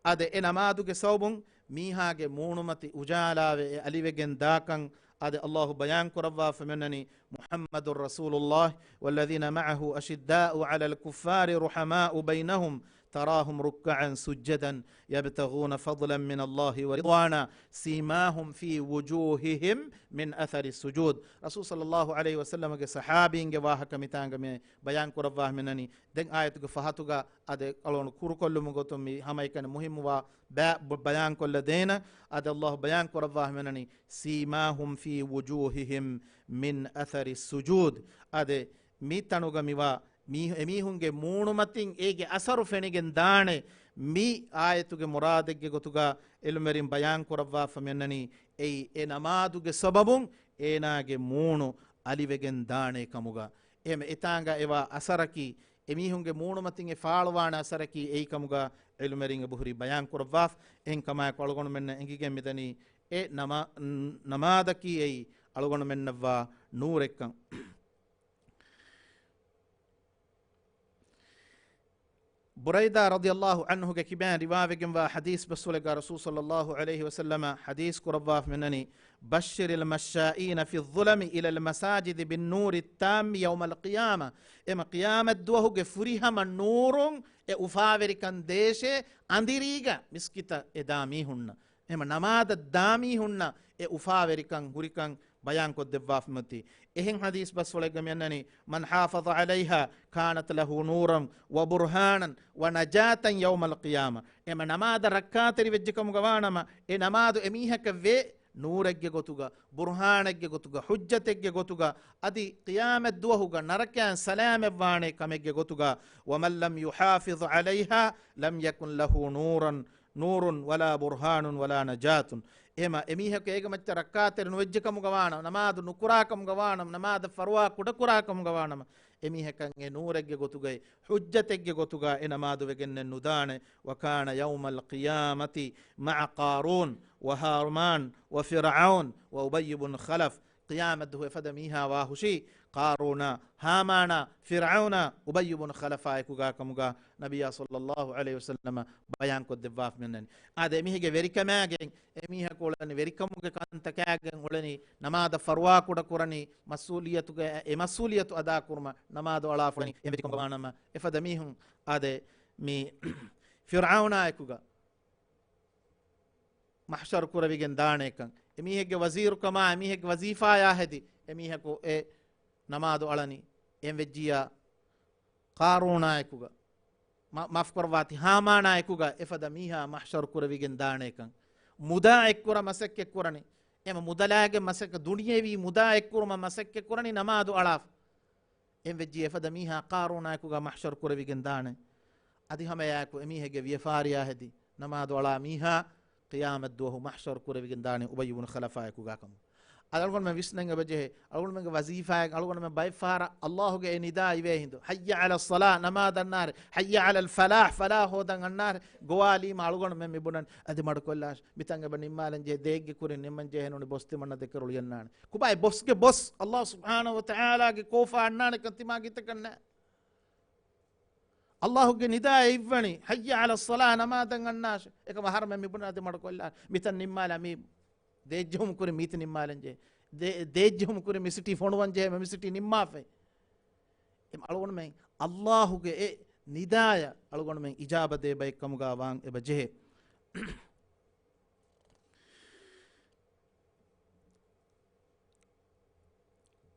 އާދެ، އެ ނަމާދުގެ ސަބަބުން މީހާގެ މޫނުމަތި އުޖާލާވެ އެ އަލިވެގެން ދާކަން. އާދެ، އައްލާހު ބަޔާން ކުރައްވާފަ މިއޮންނަނީ، مُحَمَّدٌ رَسُولُ اللَّهِ وَالَّذِينَ مَعَهُ أَشِدَّاءُ عَلَى الْكُفَّارِ رُحَمَاءُ بَيْنَهُمْ تراهم ركعا سجدا يبتغون فضلا من الله ورضوانا سيماهم في وجوههم من أثر السجود. ރަސޫލު ޞައްލައްލާހު ޢަލައިހި ވަސައްލަމަގެ ޞަޙާބީންގެ ވާހަކަ މިތާނގަ މި ބަޔާން ކުރައްވާ މިނަނީ. ދެން އާޔަތުގެ ފަހަތުގަ އަދެ އަޅުގަނޑު ކުރުކޮށްލުމުގެ ގޮތުން މި ހަމައެކަނި މުހިއްމުވާ ބަ-، ބަ-، ބަޔާންކޮށްލަ ދޭނަ. އަދި އައްލާހު ބަޔާން ކުރައްވާ މިނަނީ، سيماهم في وجوههم من أثر السجود. އަދެ މި ތަނުގަ މިވާ މީ-، އެމީހުންގެ މޫނުމަތިން އޭގެ އަސަރު ފެނިގެން ދާނެ. މި އާޔަތުގެ މުރާދެއްގެ ގޮތުގަ އިލްމުވެރިން ބަޔާން ކުރައްވާފަ މިއަންނަނީ، އެއީ އެ ނަމާދުގެ ސަބަބުން އޭނާގެ މޫނު އަލިވެގެން ދާނެ ކަމުގަ. އެހެން އެތާނގަ އެވާ އަސަރަކީ، އެމީހުންގެ މޫނުމަތިން އެ ފާޅުވާނެ އަސަރަކީ އެއީ ކަމުގަ އިލްމުވެރިން އެބަހުރި ބަޔާން ކުރައްވާފަ. އެހެން ކަމާއެކު އަޅުގަނޑުމެންނަށް އެނގިގެން މިދަނީ އެ ނަމާ-، ނަމާދަކީ އެއީ އަޅުގަނޑުމެންނަށްވާ ނޫރެއްކަން. ބުރައިދާ ރަޟިޔައްލާހު ޢަންހުގެ ކިބައިން ރިވާވެގެންވާ ޙަދީޘް ބަސްފުޅެއްގަ ރަސޫލު ޞައްލައްލާހު ޢަލައިހި ވަސައްލަމަ ޙަދީޘް ކުރައްވާފަ މިނަނީ، بشر المشائين في الظلم إلى المساجد بالنور التام يوم القيامة. އެމަ ޤިޔާމަތްދުވަހުގެ ފުރިހަމަ ނޫރުން އެ އުފާވެރިކަން ދޭށޭ އަނދިރީގަ މިސްކިތަށް އެ ދާ މީހުންނަށް. އެމަ ނަމާދަށް ދާ މީހުންނަށް އެ އުފާވެރިކަން ހުރިކަން ބަޔާންކޮށްދެއްވާފަ މިއޮތީ. އެހެން ޙަދީޘް ބަސްފުޅެއްގަ މިއަންނަނީ، من حافظ عليها كانت له نورا وبرهانا ونجاة يوم القيامة. އެމަ ނަމާދަށް ރައްކާތެރި ވެއްޖެ ކަމުގަ ވާނަމަ، އެ ނަމާދު އެމީހަކަށް ވޭ ނޫރެއްގެ ގޮތުގަ، ބުރުހާނެއްގެ ގޮތުގަ، ޙުއްޖަތެއްގެ ގޮތުގަ، އަދި ޤިޔާމަތްދުވަހުގަ ނަރަކައިން ސަލާމަތްވާނެ ކަމެއްގެ ގޮތުގަ، ومن لم يحافظ عليها لم يكن له نورا نور ولا برهان ولا نجاة. އެހެމަ އެމީހަކު އޭގެ މައްޗަށް ރައްކާތެރި ނުވެއްޖެ ކަމުގަ ވާނަމަ، ނަމާދު ނުކުރާ ކަމުގަ ވާނަމަ، ނަމާދަށް ފަރުވާ ކުޑަކުރާ ކަމުގަ ވާނަމަ، އެމީހަކަށް އެ ނޫރެއްގެ ގޮތުގައި، ޙުއްޖަތެއްގެ ގޮތުގަ އެ ނަމާދު ވެގެންނެއް ނުދާނެ. وكان يوم القيامة مع قارون وهامان وفرعون وأبي بن خلف. ޤިޔާމަތްދުވަހު އެފަދަ މީހާ ވާހުށީ، ޤާރޫނާ، ހާމާނާ، ފިރްޢައުނާ، އުބައްޔު ބުނު ޚަލަފާ އެކުގާ ކަމުގާ ނަބިއްޔާ ޞައްލައްލާހު ޢަލައިހި ވަސައްލަމަ ބަޔާންކޮށްދެއްވާފަ މިއަންނަނީ. އާދެ، އެމީހެއްގެ ވެރިކަމާގެން އެމީހަކު އުޅެނީ، ވެރިކަމުގެ ކަންތަކާގެން އުޅެނީ، ނަމާދަށް ފަރުވާ ކުޑަކުރަނީ، މަސްއޫލިއްޔަތުގެ އެ މަސްއޫލިއްޔަތު އަދާކުރުމަށް ނަމާދު އަޅާފަ އުޅެނީ. އެ ވެރިކަމުގަ ވާނަމަ، އެފަދަ މީހުން އާދެ، މި ފިރްޢައުނާ އެކުގަ މަޙްޝަރު ކުރެވިގެން ދާނޭކަން. އެމީހެއްގެ ވަޒީރުކަމާ، އެމީހެއްގެ ވަޒީފާޔާ ހެދި އެމީހަކު އެ ނަމާދު އަޅަނީ. އެހެން ވެއްޖިއްޔާ، ޤާރޫނާއެކުގަ، މަ-، މާފުކުރައްވާތި، ހާމާނާއެކުގަ އެފަދަ މީހާ މަޙްޝަރު ކުރެވިގެން ދާނޭކަން. މުދާ އެއްކުރަން މަސައްކަތް ކުރަނީ. އެމަ މުދަލާގެ މަސައްކަތް، ދުނިޔެވީ މުދާ އެއްކުރުމަށް މަސައްކަތް ކުރަނީ ނަމާދު އަޅާފަ. އެހެން ވެއްޖިއްޔާ އެފަދަ މީހާ ޤާރޫނާއެކުގަ މަޙްޝަރު ކުރެވިގެން ދާނެ. އަދި ހަމައެއާއެކު އެމީހެއްގެ ވިޔަފާރިޔާ ހެދި ނަމާދު އަޅާ މީހާ ޤިޔާމަތްދުވަހު މަޙްޝަރު ކުރެވިގެން ދާނެ އުބައްޔު ބުނު ޚަލަފާއެކުގާ ކަމު. އަޅުގަނޑުމެން ވިސްނަން އެބަޖެހޭ، އަޅުގަނޑުމެންގެ ވަޒީފާއެއް އަޅުގަނޑުމެން ބައެއް ފަހަރަށް އައްލާހުގެ އެ ނިދާ އިވޭ ހިނދު، ޙައްޔަ ޢަލައްޞަލާ، ނަމާދަށް އަންނާރެ، ޙައްޔަ ޢަލަލް ފަލާޙް، ފަލާޙް ހޯދަން އަންނާރެ، ގޮވާލީމަ އަޅުގަނޑުމެން މިބުނަން އަދި މަޑުކޮށްލާށި، މިތަން އެބަ ނިންމާލަން ޖެހޭ، ދޭއްގެ ކުރިން ނިންމަން ޖެހޭ ނޫނީ ބޮސް ތިމަންނަ ދެކެރޮޅި އަންނާނެ. ކޮބާ އެ ބޮސްގެ ބޮސް؟ އައްލާހު ސުބްޙާނަހު ވަ ތަޢާލާގެ ކޯފާ އަންނާނެކަން ތިމާގެ ހިތަކަށް ނާ. އައްލާހުގެ ނިދާ އެއްވަނީ، ޙައްޔަ ޢަލައްޞަލާ، ނަމާދަށް އަންނާށޭ. އެކަމަ އަހަރުމެން މިބުނާ އަދި މަޑުކޮށްލާ. މިތަން ނިންމާލާ، މި ދޭއްޖެހުމު ކުރި މީތި ނިންމާލަން ޖެހޭ. ދޭ-، ދޭއްޖެހުމު ކުރި މިސިޓީ ފޮނުވަން ޖެހޭ، މިސިޓީ ނިންމާފައި. އެ އަޅުގަނޑުމެން އައްލާހުގެ އެ ނިދާޔަށް އަޅުގަނޑުމެން އިޖާބަ ދޭ ބައެއް ކަމުގާ ވާން އެބަ ޖެހޭ.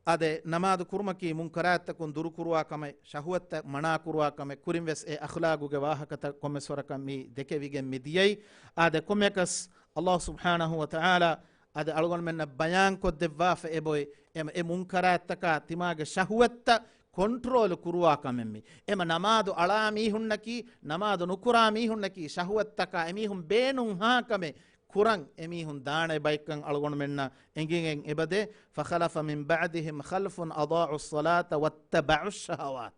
އާދެ، ނަމާދު ކުރުމަކީ މުންކަރާތްތަކުން ދުރުކުރުވާ ކަމެއް، ޝަހުވަތްތައް މަނާކުރުވާ ކަމެއް، ކުރިން ވެސް އެ އަޚްލާގުގެ ވާހަކަތައް ކޮންމެސް ވަރަކަށް މި ދެކެވިގެން މި ދިޔައީ. އާދެ، ކޮންމެއަކަސް އައްލާހު ސުބްޙާނަހު ވަ ތަޢާލާ އާދެ، އަޅުގަނޑުމެންނަށް ބަޔާންކޮށްދެއްވާފަ އެބައޮތް، އެ، އެ މުންކަރާތްތަކާ ތިމާގެ ޝަހުވަތްތައް ކޮންޓްރޯލް ކުރުވާ ކަމެއް މި. އެމަ ނަމާދު އަޅާ މީހުންނަކީ، ނަމާދު ނުކުރާ މީހުންނަކީ، ޝަހުވަތްތަކާ އެމީހުން ބޭނުންހާ ކަމެއް ކުރަން އެމީހުން ދާނެ ބައެއްކަން އަޅުގަނޑުމެންނަށް އެނގިގެން އެބަދޭ. فخلف من بعدهم خلف أضاعوا الصلاة واتبعوا الشهوات.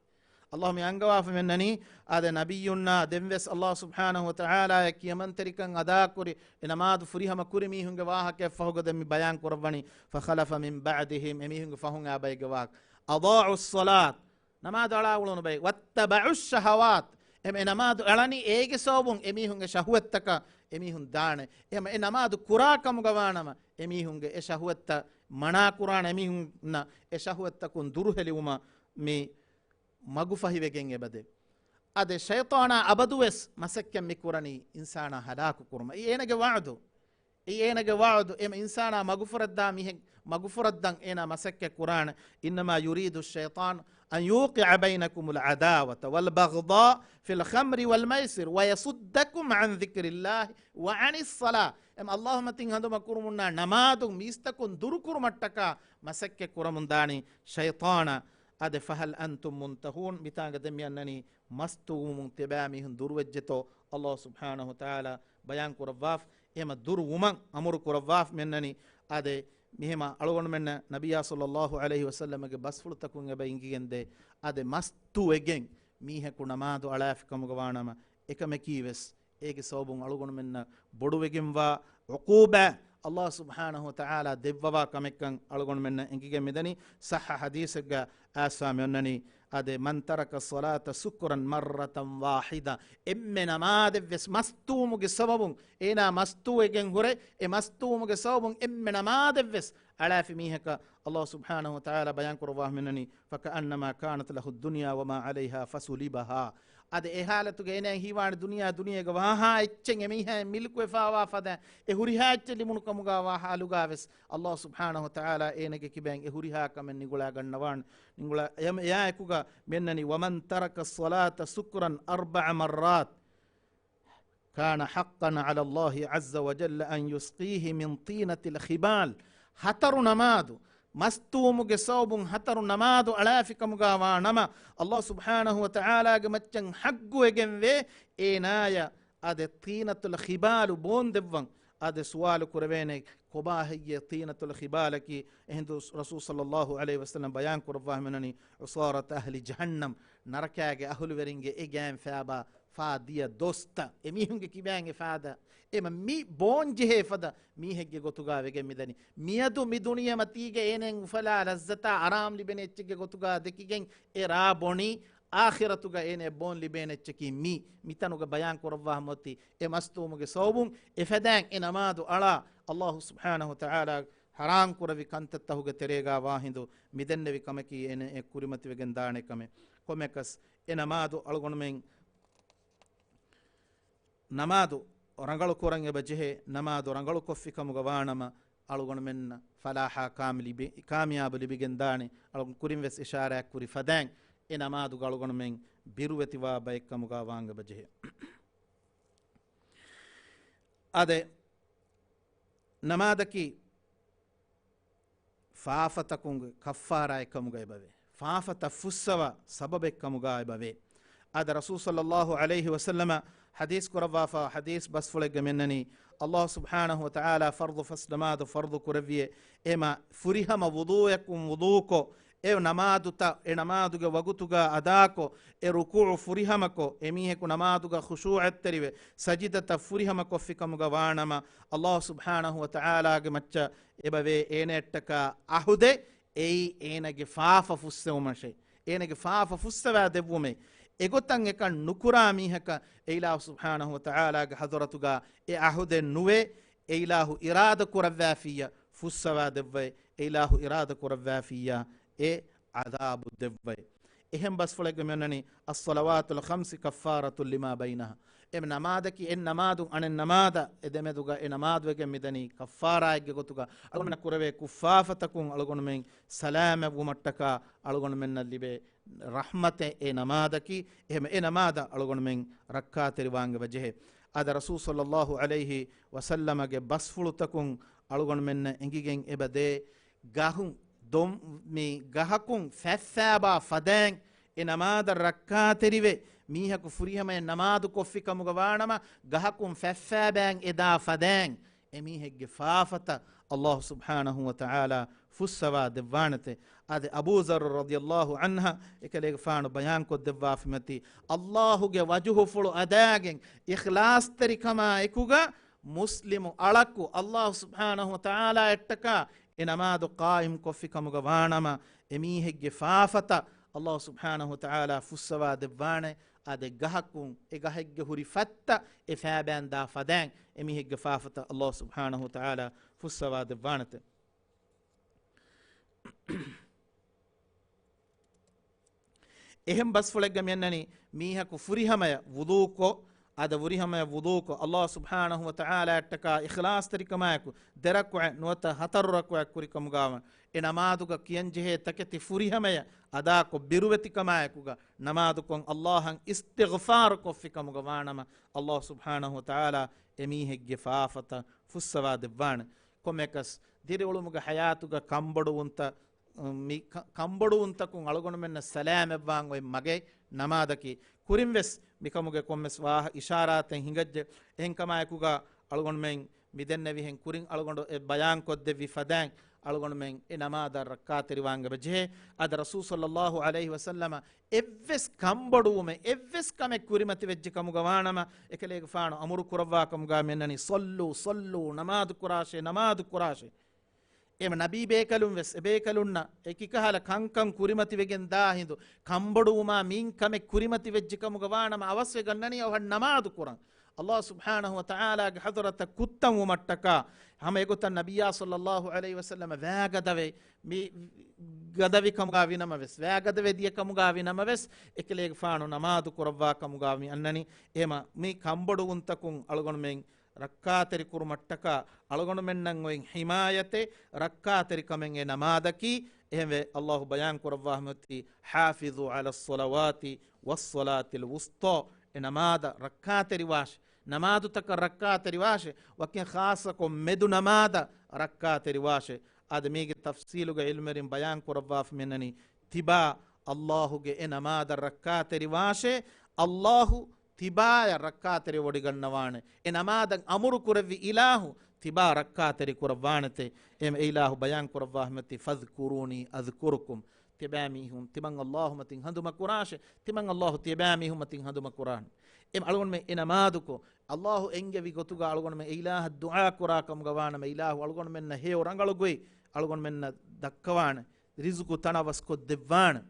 އައްލާހު މި އަންގަވާފަ މިއަންނަނީ، އާދެ، ނަބިއްޔުންނާ ދެން ވެސް އައްލާހު ސުބްޙާނަހު ވަ ތަޢާލާއަށް ކިޔަމަންތެރިކަން އަދާކުރި، އެ ނަމާދު ފުރިހަމަ ކުރި މީހުންގެ ވާހަކައަށް ފަހުގަ ދެން މި ބަޔާން ކުރައްވަނީ، فخلف من بعدهم، އެމީހުންގެ ފަހުން އާ ބައެއްގެ ވާހަކަ. أضاعوا الصلاة، ނަމާދު އަޅާ އުޅުނު ބައި، واتبعوا الشهوات، އެމަ އެ ނަމާދު އަޅަނީ އޭގެ ސަބަބުން އެމީހުންގެ ޝަހުވަތްތަކަށް އެމީހުން ދާނެ. އެމަ އެ ނަމާދު ކުރާ ކަމުގަ ވާނަމަ، އެމީހުންގެ އެ ޝަހުވަތްތައް މަނާ ކުރާނެ، އެމީހުންނަށް އެ ޝަހުވަތްތަކުން ދުރުހެލިވުމަށް މި މަގުފަހިވެގެން އެބަދޭ. އާދެ، ޝައިޠާނާ އަބަދުވެސް މަސައްކަތް މި ކުރަނީ އިންސާނާ ހަލާކު ކުރުމަށް. އެއީ އޭނަގެ ވަޢުދު. އެއީ އޭނަގެ ވަޢުދު. އެމަ އިންސާނާ މަގުފުރައްދާ މިހެން މަގުފުރައްދަން އޭނާ މަސައްކަތް ކުރާނެ. إنما يريد الشيطان أن يوقع بينكم العداوة والبغضاء في الخمر والميسر ويصدكم عن ذكر الله وعن الصلاة. އެމަ އައްލާހު މަތިން ހަނދުމަ ކުރުމުންނާ ނަމާދު މީސްތަކުން ދުރުކުރުމަށްޓަކާ މަސައްކަތް ކުރަމުން ދާނީ ޝައިޠާނާ. އާދެ، فهل أنتم منتهون؟ މިތާނގަ ދެން މި އަންނަނީ މަސްތުވުމުން ތިބާ މީހުން ދުރުވެއްޖެތޯ؟ އައްލާހު ސުބްޙާނަހު ވަތަޢާލާ ބަޔާން ކުރައްވާފަ. އެހެމަ ދުރުވުމަށް އަމުރު ކުރައްވާފަ މި އަންނަނީ. އާދެ، މިހެމަ އަޅުގަނޑުމެންނަށް ނަބިއްޔާ ޞައްލައްލާހު ޢަލައިހި ވަސައްލަމަގެ ބަސްފުޅުތަކުން އެބަ އެނގިގެންދޭ. އާދެ، މަސްތުވެގެން މީހަކު ނަމާދު އަޅާފިކަމުގަ ވާނަމަ، އެކަމަކީވެސް އޭގެ ސަބަބުން އަޅުގަނޑުމެންނަށް ބޮޑުވެގެންވާ ޢުޤޫބާތް އައްލާހު ސުބްޙާނަހު ވަތަޢާލާ ދެއްވަވާ ކަމެއްކަން އަޅުގަނޑުމެންނަށް އެނގިގެން މިދަނީ. ޞައްޙަ ޙަދީޘެއްގަ އައިސްފާ މި އޮންނަނީ، އާދެ، من ترك الصلاة سكرا مرة واحدة، އެންމެ ނަމާދެއްވެސް މަސްތުވުމުގެ ސަބަބުން، އޭނާ މަސްތުވެގެން ހުރެ، އެ މަސްތުވުމުގެ ސަބަބުން އެންމެ ނަމާދެއްވެސް އަޅާފި މީހަކަށް އައްލާހު ސުބްޙާނަހު ވަތަޢާލާ ބަޔާން ކުރައްވާފަ މި އޮންނަނީ، فكأنما كانت له الدنيا وما عليها فسلبها. އަދި އެ ޙާލަތުގަ އޭނައަށް ހީވާނެ ދުނިޔެ، ދުނިޔޭގަ ވާހާ އެއްޗެއް އެމީހާއަށް މިލްކުވެފާވާ ފަދަ، އެ ހުރިހާ އެއްޗެއް ލިބުނު ކަމުގަ ވާ ޙާލުގަވެސް އައްލާހު ސުބްޙާނަހު ވަތަޢާލާ އޭނަގެ ކިބައިން އެ ހުރިހާ ކަމެއް ނިގުޅާ ގަންނަވާނެ. ނިގުޅާ އެ، އެއާއެކުގަ މި އޮންނަނީ، ومن ترك الصلاة سكرا أربع مرات كان حقا على الله عز وجل أن يسقيه من طينة الخبال. ހަތަރު ނަމާދު، މަސްތުވުމުގެ ސަބަބުން ހަތަރު ނަމާދު އަޅާފިކަމުގަ ވާނަމަ، އައްލާހު ސުބްޙާނަހު ވަތަޢާލާގެ މައްޗަށް ޙައްޤުވެގެންވޭ އޭނާޔަށް އާދެ، ޠީނަތުލް ޚިބާލު ބޯން ދެއްވަން. އާދެ، ސުވާލު ކުރެވޭނެ، ކޮބާ ހެއްޔޭ ޠީނަތުލް ޚިބާލަކީ؟ އެހިނދު ރަސޫލު ޞައްލައްލާހު ޢަލައިހި ވަސައްލަމަ ބަޔާން ކުރައްވާފަ މި އޮންނަނީ، عصارة أهل جهنم، ނަރަކާގެ އަހުލުވެރިންގެ އެ ގާތް ފާބާ ފާ ދިޔަ ދޮސްތައް، އެމީހުންގެ ކިބައިން އެ ފާދަ، އެމަ މި ބޯން ޖެހޭ ފަދަ މީހެއްގެ ގޮތުގަ ވެގެން މިދަނީ. މިއަދު މި ދުނިޔެމަތީގަ އޭނައަށް އުފަލާ ލައްޒަތާ އަރާމް ލިބޭނެ އެއްޗެއްގެ ގޮތުގަ ދެކިގެން އެ ރާ ބޮނީ، އާޚިރަތުގަ އޭނައަށް ބޯން ލިބޭނެ އެއްޗަކީ މީ. މިތަނުގަ ބަޔާން ކުރައްވާފަ މިއޮތީ އެ މަސްތުވުމުގެ ސަބަބުން އެ ފަދައިން އެ ނަމާދު އަޅާ، އައްލާހު ސުބްޙާނަހު ވަތަޢާލާ ޙަރާމް ކުރެއްވި ކަންތައްތަކުގެ ތެރޭގަ ވާ ހިނދު މިދެންނެވި ކަމަކީ އޭނައަށް ކުރިމަތިވެގެން ދާނެ ކަމެއް. ކޮންމެއަކަސް އެ ނަމާދު އަޅުގަނޑުމެން ނަމާދު ރަނގަޅު ކުރަން އެބަ ޖެހޭ. ނަމާދު ރަނގަޅު ކޮށްފި ކަމުގަ ވާނަމަ، އަޅުގަނޑުމެންނަށް ފަލާޙާ ކާމި ލިބި، ކާމިޔާބު ލިބިގެން ދާނެ. އަޅުގަނޑު ކުރިން ވެސް އިޝާރާތް ކުރި ފަދައިން އެ ނަމާދުގަ އަޅުގަނޑުމެން ބިރުވެތިވާ ބައެއް ކަމުގަ ވާން އެބަ ޖެހޭ. އާދެ، ނަމާދަކީ ފާފަތަކުންގެ ކައްފާރާއެއް ކަމުގަ އެބަވޭ. ފާފަތައް ފުއްސަވާ ސަބަބެއް ކަމުގަ އެބަވޭ. އާދެ، ރަސޫލު ޞައްލައްލާހު ޢަލައިހި ވަސައްލަމަ ޙަދީޘް ކުރައްވާފަ، ޙަދީޘް ބަސްފުޅެއްގަ މި އޮންނަނީ، އައްލާހު ސުބްޙާނަހު ވަތަޢާލާ ފަރްޟު ފަސް ނަމާދު ފަރްޟު ކުރެއްވިއޭ، އެމަ ފުރިހަމަ ވުޟޫއަކުން ވުޟޫކޮށް، އެ ނަމާދުތައް އެ ނަމާދުގެ ވަގުތުގަ އަދާކޮށް، އެ ރުކޫޢު ފުރިހަމަކޮށް، އެމީހަކު ނަމާދުގަ ޚުޝޫޢަތްތެރިވެ، ސަޖިދަތައް ފުރިހަމަކޮށްފި ކަމުގަ ވާނަމަ، އައްލާހު ސުބްޙާނަހު ވަތަޢާލާގެ މައްޗަށް އެބަވޭ އޭނައަށްޓަކާ ޢަހުދެއް، އެއީ އޭނަގެ ފާފަ ފުއްސެވުމަށޭ. އޭނަގެ ފާފަ ފުއްސަވާ ދެއްވުމޭ. އެގޮތަށް އެކަން ނުކުރާ މީހަކަށް އެ އިލާހު ސުބްޙާނަހު ވަތަޢާލާގެ ޙަޟްރަތުގަ އެ ޢަހުދެއް ނުވޭ. އެ އިލާހު އިރާދަ ކުރައްވާފިއްޔާ ފުއްސަވާ ދެއްވައޭ. އެ އިލާހު އިރާދަ ކުރައްވާފިއްޔާ އެ ޢަޛާބު ދެއްވައޭ. އެހެން ބަސްފުޅެއްގަ މި އޮންނަނީ، الصلوات الخمس كفارة لما بينها. އެ ނަމާދަކީ އެއް ނަމާދުން އަނެއް ނަމާދަށް އެ ދެމެދުގަ އެ ނަމާދުވެގެން މިދަނީ ކައްފާރާއެއްގެ ގޮތުގަ. އަޅުގަނޑަށް ކުރެވޭ ކުށްފާފަތަކުން އަޅުގަނޑުމެން ސަލާމަތްވުމަށްޓަކާ އަޅުގަނޑުމެންނަށް ލިބޭ ރަޙްމަތެއް އެ ނަމާދަކީ. އެހެން އެ ނަމާދަށް އަޅުގަނޑުމެން ރައްކާތެރިވާން އެބަ ޖެހޭ. އާދެ، ރަސޫލު ޞައްލައްލާހު ޢަލައިހި ވަސައްލަމަގެ ބަސްފުޅުތަކުން އަޅުގަނޑުމެންނަށް އެނގިގެން އެބަ ދޭ، ގަހުން ދޮން، މި ގަހަކުން ފަތްފާބާ ފަދައިން އެ ނަމާދަށް ރައްކާތެރިވެ، މީހަކު ފުރިހަމަޔަށް ނަމާދު ކޮށްފި ކަމުގަ ވާނަމަ، ގަހަކުން ފަތްފާބައިން އެދާ ފަދައިން އެމީހެއްގެ ފާފަތައް އައްލާހު ސުބްޙާނަހު ވަތަޢާލާ ފުއްސަވާ ދެއްވާނެތެ. އާދެ، އަބޫ ޛައްރު ރަޟިޔައްލާހު ޢަންހަ އެކަލޭގެފާނު ބަޔާންކޮށްދެއްވާފަ މިއޮތީ، އައްލާހުގެ ވަޖުހުފުޅު އަދާގެން އިޚްލާޞްތެރިކަމާ އެކުގަ މުސްލިމު އަޅަކު އައްލާހު ސުބްޙާނަހު ވަތަޢާލާއަށްޓަކާ އެ ނަމާދު ޤާއިމް ކޮށްފި ކަމުގަ ވާނަމަ، އެމީހެއްގެ ފާފަތައް އައްލާހު ސުބްޙާނަހު ވަތަޢާލާ ފުއްސަވާ ދެއްވާނެ. އާދެ، ގަހަކުން އެ ގަހެއްގެ ހުރި ފަތްތައް އެ ފާބައިން ދާ ފަދައިން އެމީހެއްގެ ފާފަތައް އައްލާހު ސުބްޙާނަހު ވަތަޢާލާ ފުއްސަވާ ދެއްވާނެތެ. އެހެން ބަސްފުޅެއްގަ މިއަންނަނީ މީހަކު ފުރިހަމަޔަށް ވުޟޫކޮށް، އަދަ ފުރިހަމަޔަށް ވުޟޫކޮށް، އަﷲ ސުބްޙާނަހޫ ވަތަޢާލާއަށްޓަކާ އިޚްލާޞްތެރިކަމާއެކު، ދެ ރަކުޢަތް ނުވަތަ ހަތަރު ރަކުޢަތް ކުރިކަމުގަވާ، އެ ނަމާދުގަ ކިޔަންޖެހޭ ތަކެތި ފުރިހަމަޔަށް އަދާކޮށް، ބިރުވެތިކަމާއެކުގަ ނަމާދުކޮށް، އަﷲއަށް އިސްތިޣްފާރު ކޮށްފިކަމުގަ ވާނަމަ، އަﷲ ސުބްޙާނަހޫ ވަތަޢާލާ އެމީހެއްގެ ފާފަތައް ފުއްސަވާ ދެއްވާނެ. ކޮންމެއަކަސް، ދިރިއުޅުމުގެ ޙަޔާތުގަ ކަންބޮޑުވުންތައް މި ކަ-، ކަންބޮޑުވުންތަކުން އަޅުގަނޑުމެންނަށް ސަލާމަތްވާން އޮތް މަގެއް ނަމާދަކީ. ކުރިން ވެސް މިކަމުގެ ކޮންމެސް ވާހަ އިޝާރާތެއް ހިނގައްޖެ. އެހެންކަމާއެކުގަ އަޅުގަނޑުމެން މިދެންނެވިހެން ކުރިން އަޅުގަނޑު އެ ބަޔާންކޮށްދެއްވި ފަދައިން އަޅުގަނޑުމެން އެ ނަމާދަށް ރައްކާތެރިވާން އެބަޖެހޭ. އަދި ރަސޫލު ޞައްލައްލާހު ޢަލައިހި ވަސައްލަމަ އެއްވެސް ކަންބޮޑުވުމެއް، އެއްވެސް ކަމެއް ކުރިމަތިވެއްޖެ ކަމުގަ ވާނަމަ، އެކަލޭގެފާނު އަމުރު ކުރައްވާ ކަމުގަ މިއަންނަނީ، "ޞައްލޫ، ޞައްލޫ، ނަމާދު ކުރާށޭ، ނަމާދު ކުރާށޭ." އެމަ ނަބީ ބޭކަލުން ވެސް އެބޭކަލުންނަށް އެކިކަހަލަ ކަންކަން ކުރިމަތިވެގެން ދާ ހިނދު، ކަންބޮޑުވުމާ މިން ކަމެއް ކުރިމަތިވެއްޖެ ކަމުގަ ވާނަމަ، އަވަސްވެގަންނަނީ އަވަހަށް ނަމާދު ކުރަން. އަﷲ ސުބްޙާނަހޫ ވަތަޢާލާގެ ޙަޟްރަތަށް ކުއްތަން ވުމަށްޓަކާ، ހަމަ އެގޮތަށް ނަބިއްޔާ ޞައްލައްލާހު ޢަލައިހި ވަސައްލަމަ ވައިގަދަވެ، މި ގަދަވި ކަމުގަ ވި ނަމަވެސް، ވައިގަދަވެ ދިޔަ ކަމުގަ ވި ނަމަވެސް، އެކަލޭގެފާނު ނަމާދު ކުރައްވާ ކަމުގަ މި އަންނަނީ. އެހެމަ މި ކަންބޮޑުވުންތަކުން އަޅުގަނޑުމެން ރައްކާތެރި ކުރުމަށްޓަކާ، އަޅުގަނޑުމެންނަށް އޮތް ޙިމާޔަތެއް، ރައްކާތެރިކަމެއް އެ ނަމާދަކީ. އެހެންވެ، އަﷲ ބަޔާން ކުރައްވާ ހަމަތި، "حافظوا على الصلوات والصلاة الوسطى." އެ ނަމާދަށް ރައްކާތެރިވާށޭ. ނަމާދުތަކަށް ރައްކާތެރިވާށޭ. ވަކިން ޚާއްޞަކޮށް މެދު ނަމާދަށް ރައްކާތެރިވާށޭ. އާދެ، މީގެ ތަފްސީލުގަ ޢިލްމުވެރިން ބަޔާން ކުރައްވާފަ މިއަންނަނީ، ތިބާ އަﷲގެ އެ ނަމާދަށް ރައްކާތެރިވާށޭ. އަﷲ ތިބާޔަށް ރައްކާތެރިވޮޑިގަންނަވާނެ. އެ ނަމާދަށް އަމުރު ކުރެއްވި އިލާހު ތިބާ ރައްކާތެރި ކުރައްވާނެތޭ. އެ އިލާހު ބަޔާން ކުރައްވާ ހަމަތި، "فاذكروني أذكركم." ތިބާމީހުން ތިމަން އަﷲ މަތިން ހަނދުމަ ކުރާށޭ. ތިމަން އަﷲ ތިބާމީހުން މަތިން ހަނދުމަ ކުރާނެ. އެ އަޅުގަނޑުމެން އެ ނަމާދުކޮށް، އަﷲ އެންގެވި ގޮތުގަ އަޅުގަނޑުމެން އެ އިލާހަށް ދުޢާ ކުރާ ކަމުގަ ވާނަމަ، އިލާހު އަޅުގަނޑުމެންނަށް ހެޔޮ ރަނގަޅު ގޮތް އަޅުގަނޑުމެންނަށް ދައްކަވާނެ. ރިޒުޤު ތަނަވަސްކޮށްދެއްވާނެ.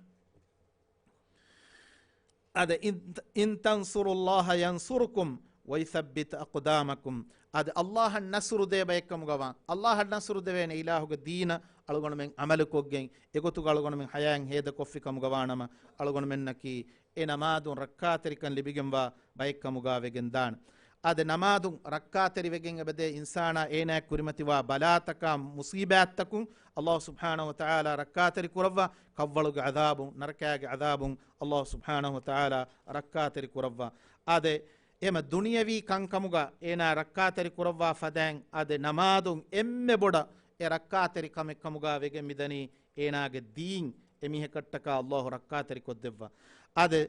އަދި، "إن، إن تنصروا الله ينصركم ويثبت أقدامكم." އަދި އަﷲއަށް ނަޞްރު ދޭ ބައެއްކަމުގަ ވާން. އަﷲއަށް ނަޞްރު ދެވޭނެ އިލާހުގެ ދީނަށް އަޅުގަނޑުމެން ޢަމަލުކޮށްގެން، އެގޮތުގަ އަޅުގަނޑުމެން ޙަޔާތް ހޭދަކޮށްފި ކަމުގަ ވާނަމަ، އަޅުގަނޑުމެންނަކީ އެ ނަމާދުން ރައްކާތެރިކަން ލިބިގެންވާ ބައެއްކަމުގަ ވެގެންދާނެ. އާދެ، ނަމާދުން ރައްކާތެރިވެގެން އެބަދޭ އިންސާނާ އޭނާއަށް ކުރިމަތިވާ ބަލާތަކާ މުޞީބާތްތަކުން އަﷲ ސުބްޙާނަހޫ ވަތަޢާލާ ރައްކާތެރި ކުރައްވާ، ކަށްވަޅުގެ ޢަޛާބުން، ނަރަކާގެ ޢަޛާބުން އަﷲ ސުބްޙާނަހޫ ވަތަޢާލާ ރައްކާތެރި ކުރައްވާ. އާދެ، އެމަ ދުނިޔަވީ ކަންކަމުގަ އޭނާ ރައްކާތެރި ކުރައްވާ ފަދައިން، އާދެ، ނަމާދުން އެންމެ ބޮޑަށް އެ ރައްކާތެރި ކަމެއް ކަމުގަ ވެގެން މިދަނީ އޭނާގެ ދީން އެމީހަކަށްޓަކާ އަﷲ ރައްކާތެރި ކޮށްދެއްވާ. އާދެ،